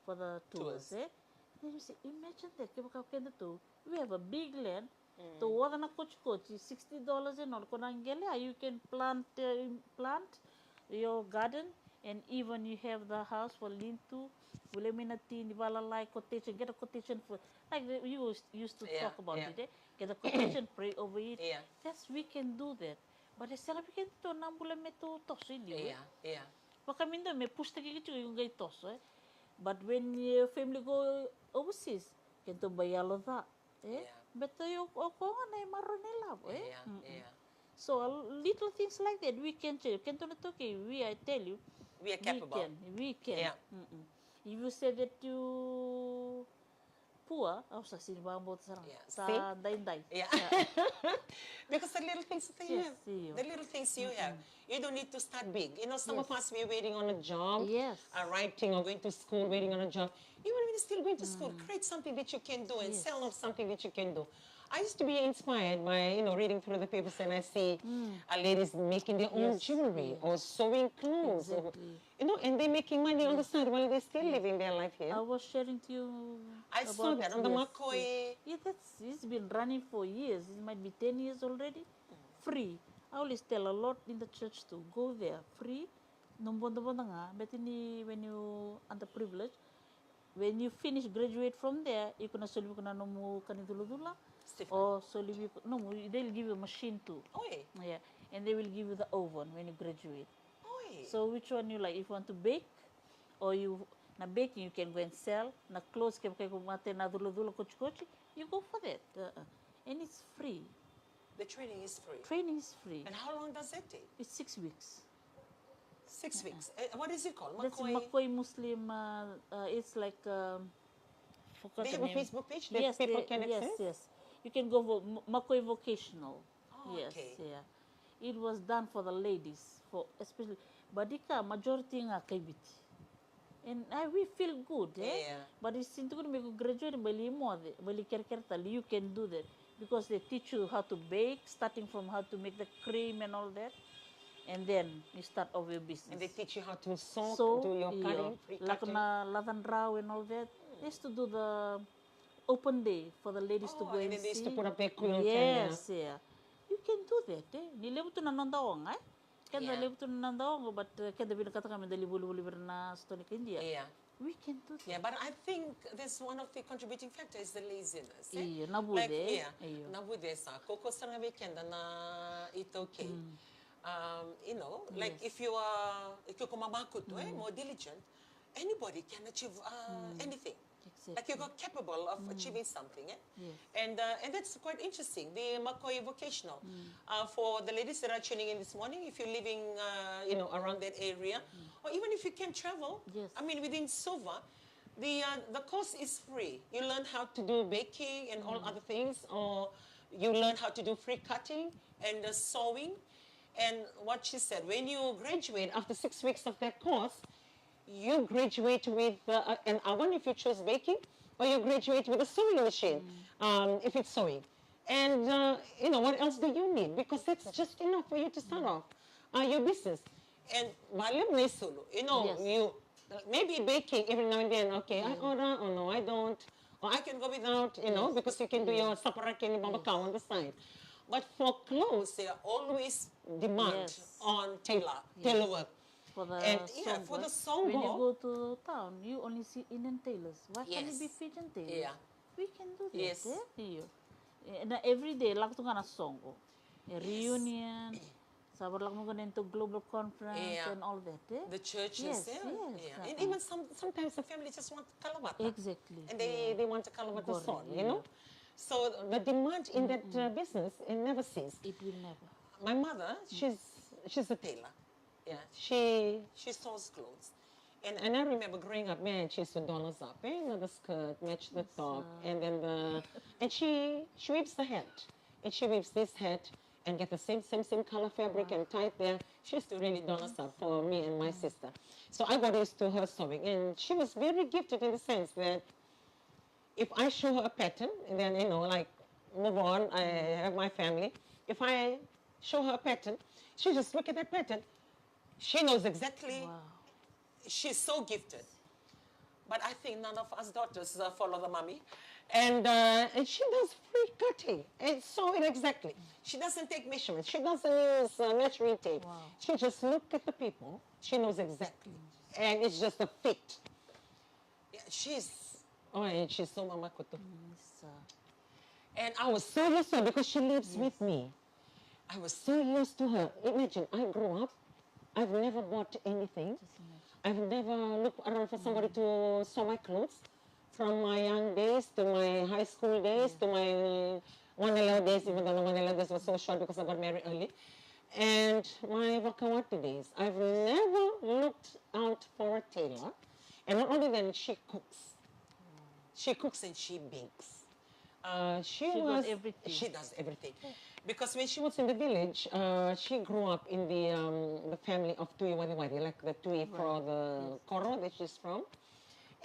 for the tours, Tours. Eh? Then you say, imagine that, kevaka o keda tu, we have a big land, tou oca na kotikoti, sixty dollars and all, ko na qele, ah, you can plant, uh, plant your garden, and even you have the house for lean-to, volia mai na tin, ni valalai, quotation, get a quotation for, like the, you used, used to Yeah, talk about yeah. It, eh? Get a quotation, pray over it. Yeah. Yes, we can do that. But e sega vei keda tu na bula me tu toso i liu, eh? Yeah, yeah. Vaka me dua me pusitaki iko tiko, iko qai toso, eh? But when your family go overseas, keitou bai yalo ca, eh? Yeah. Beta o koya ga na imaroroi na ilavo, eh? Yeah, yeah. So a little things like that we can change. Keitou na toki, we, I tell you, We are capable. We can, we can. Yeah. Mm-mm. If you say that you poor, au sa sini vakabauta sara. Yeah. Sa See? Daidai. Yeah. Because the little things that you Yes, have, io. The little things you have, you don't need to start big. You know, some of Yes. Us, we're waiting on a job, Yes. Are writing or going to school, waiting on a job. Even when you're still going to school, Mm. Create something that you can do and Yes. Sell off something that you can do. I used to be inspired by, you know, reading through the papers and I see Mm. uh, ladies making their own Yes, jewelry yes. Or sewing clothes. Or, Exactly. You know, and they're making money on the side while they're still living their life here. I was sharing to you. I saw About, that on the yes, Makoi. Yes. Yeah, that's, it's been running for years. It might be ten years already. Free. I always tell a lot in the church to go there. Free. Nomu vodovodo ga, beta ni when you underprivileged, when you finish graduate from there, iko na soli vei iko na nomu ka ni culacula. Stefan. Or soli vei iko, no, they'll give you a machine too. Oi. Yeah, and they will give you the oven when you graduate. Oi. So which one you like? If you want to bake, or you, na baking you can go and sell. Na clothes, kevaka iko mate na culacula kotikoti, you go for that. Uh-uh. And it's free. The training is free. Training is free. And how long does that take? It's six weeks. Six weeks. Uh, what is it called? That's Makoi. Makoi Muslim. Uh, uh, it's like, um, forgot They the have a name. Facebook page that Yes, people they- can yes, access? Yes. You can go for M- Makoi Vocational. Oh, Yes, okay. Yeah. It was done for the ladies, for especially, but ika majority ga kai Viti. And I, we feel good, eh? Yeah. But it's since you make graduate, bali moce, bali kerekere tale, you can do that. Because they teach you how to bake, starting from how to make the cream and all that. And then you start off your business. And they teach you how to sew, So, do your io, cutting, free like cutting. Na Lathadra and all that. They used to do the open day for the ladies to Oh, go and and then they used to see. Put up their quilt and, uh, Yes, yeah. You can do that, eh? Ni levu tu na noda oga, eh? Keda Yeah. Levu tu na noda oga, but uh, keda vinakata ga me da lai volivoli vei ira na sitoa ni kai Idia. Yeah. We can do that. Yeah, but I think this one of the contributing factor is the laziness. Eh? Io, na vuce, Like, eh? Yeah, Io. Na vuce sa. Kaukaua sara ga vei keda na iTaukei. Um, you know, like Yes. If you are, if you are mamakutu, eh, more diligent, anybody can achieve uh, anything. Exactly. Like you are capable of achieving something, eh? Yes. And uh, and that's quite interesting. The Makoi Vocational. Uh, for the ladies that are tuning in this morning, if you're living, uh, you know, around that area, or even if you can travel, Yes. I mean, within Suva, the uh, the course is free. You learn how to do baking and all other things, or you learn how to do free cutting and uh, sewing. And what she said, when you graduate after six weeks of that course, you graduate with uh, an oven if you choose baking, or you graduate with a sewing machine um, if it's sewing. And uh, you know, what else do you need? Because that's just enough for you to start off uh, your business. And vale na isulu, you know, Yes. You maybe baking every now and then. Okay, I order, or no, I don't, or I can go without, you know, because you can do your saparaki and babakau on the side. But for clothes, there are always demand Yes. On tailor, tailor work. For the And, yeah, songo, for the eh? When you songo. Go to town, you only see Indian tailors. Why can't it be Yes. Fijian tailors? Yeah. We can do that, Yes. Eh? Io. Eh, na everyday, lako tu ga na songo. Eh, reunion, Sa vara lako mai qo na ito global conference Yeah. and all that, eh? The churches, Yes, yeah, yes, yeah. uh-uh. And even some, sometimes the family just want kalavata. Exactly. And they, they want a kalavata Correct, song, you yeah. know? So the demand in that uh, business, it never ceased. It will never. My mother, she's she's a tailor. Yeah, she she sews clothes. And, and I remember growing up, man, she used to doll us up, eh? Another skirt, match the top, and then the, and she she weaves the hat, and she weaves this hat, and get the same same same color fabric and tie it there. She used to really doll us up for me and my sister. So I got used to her sewing, and she was very gifted in the sense that if I show her a pattern, and then, you know, like, move on, I have my family. If I show her a pattern, she just look at that pattern. She knows exactly. Wow. She's so gifted. But I think none of us daughters uh, follow the mommy. And, uh, and she does free cutting and sewing exactly. She doesn't take measurements. She doesn't use uh, measuring tape. Wow. She just look at the people. She knows exactly. And it's just a fit. Yeah, she's, oh, and she's so mamakutu. Yes, uh, And I was so used to her because she lives with me. I was so used to her. Imagine, I grew up, I've never bought anything. I've never looked around for somebody to sew my clothes. From my young days to my high school days to my Wanelewa days, even though the Wanelewa days were so short because I got married early. And my Vakawati days, I've never looked out for a tailor. And not only then, she cooks. She cooks and she bakes. Uh, she, She was, does everything. She does everything. Because when she was in the village, uh, she grew up in the um, the family of Tui Wariwari, like the Tui for the Koro that she's from.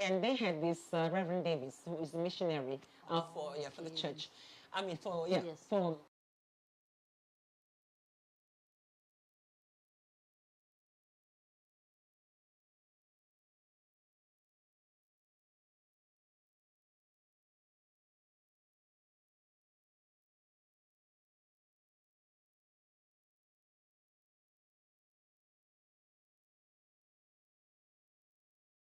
And they had this uh, Reverend Davis, who is a missionary uh, for yeah for the church. I mean, for yeah Yes. for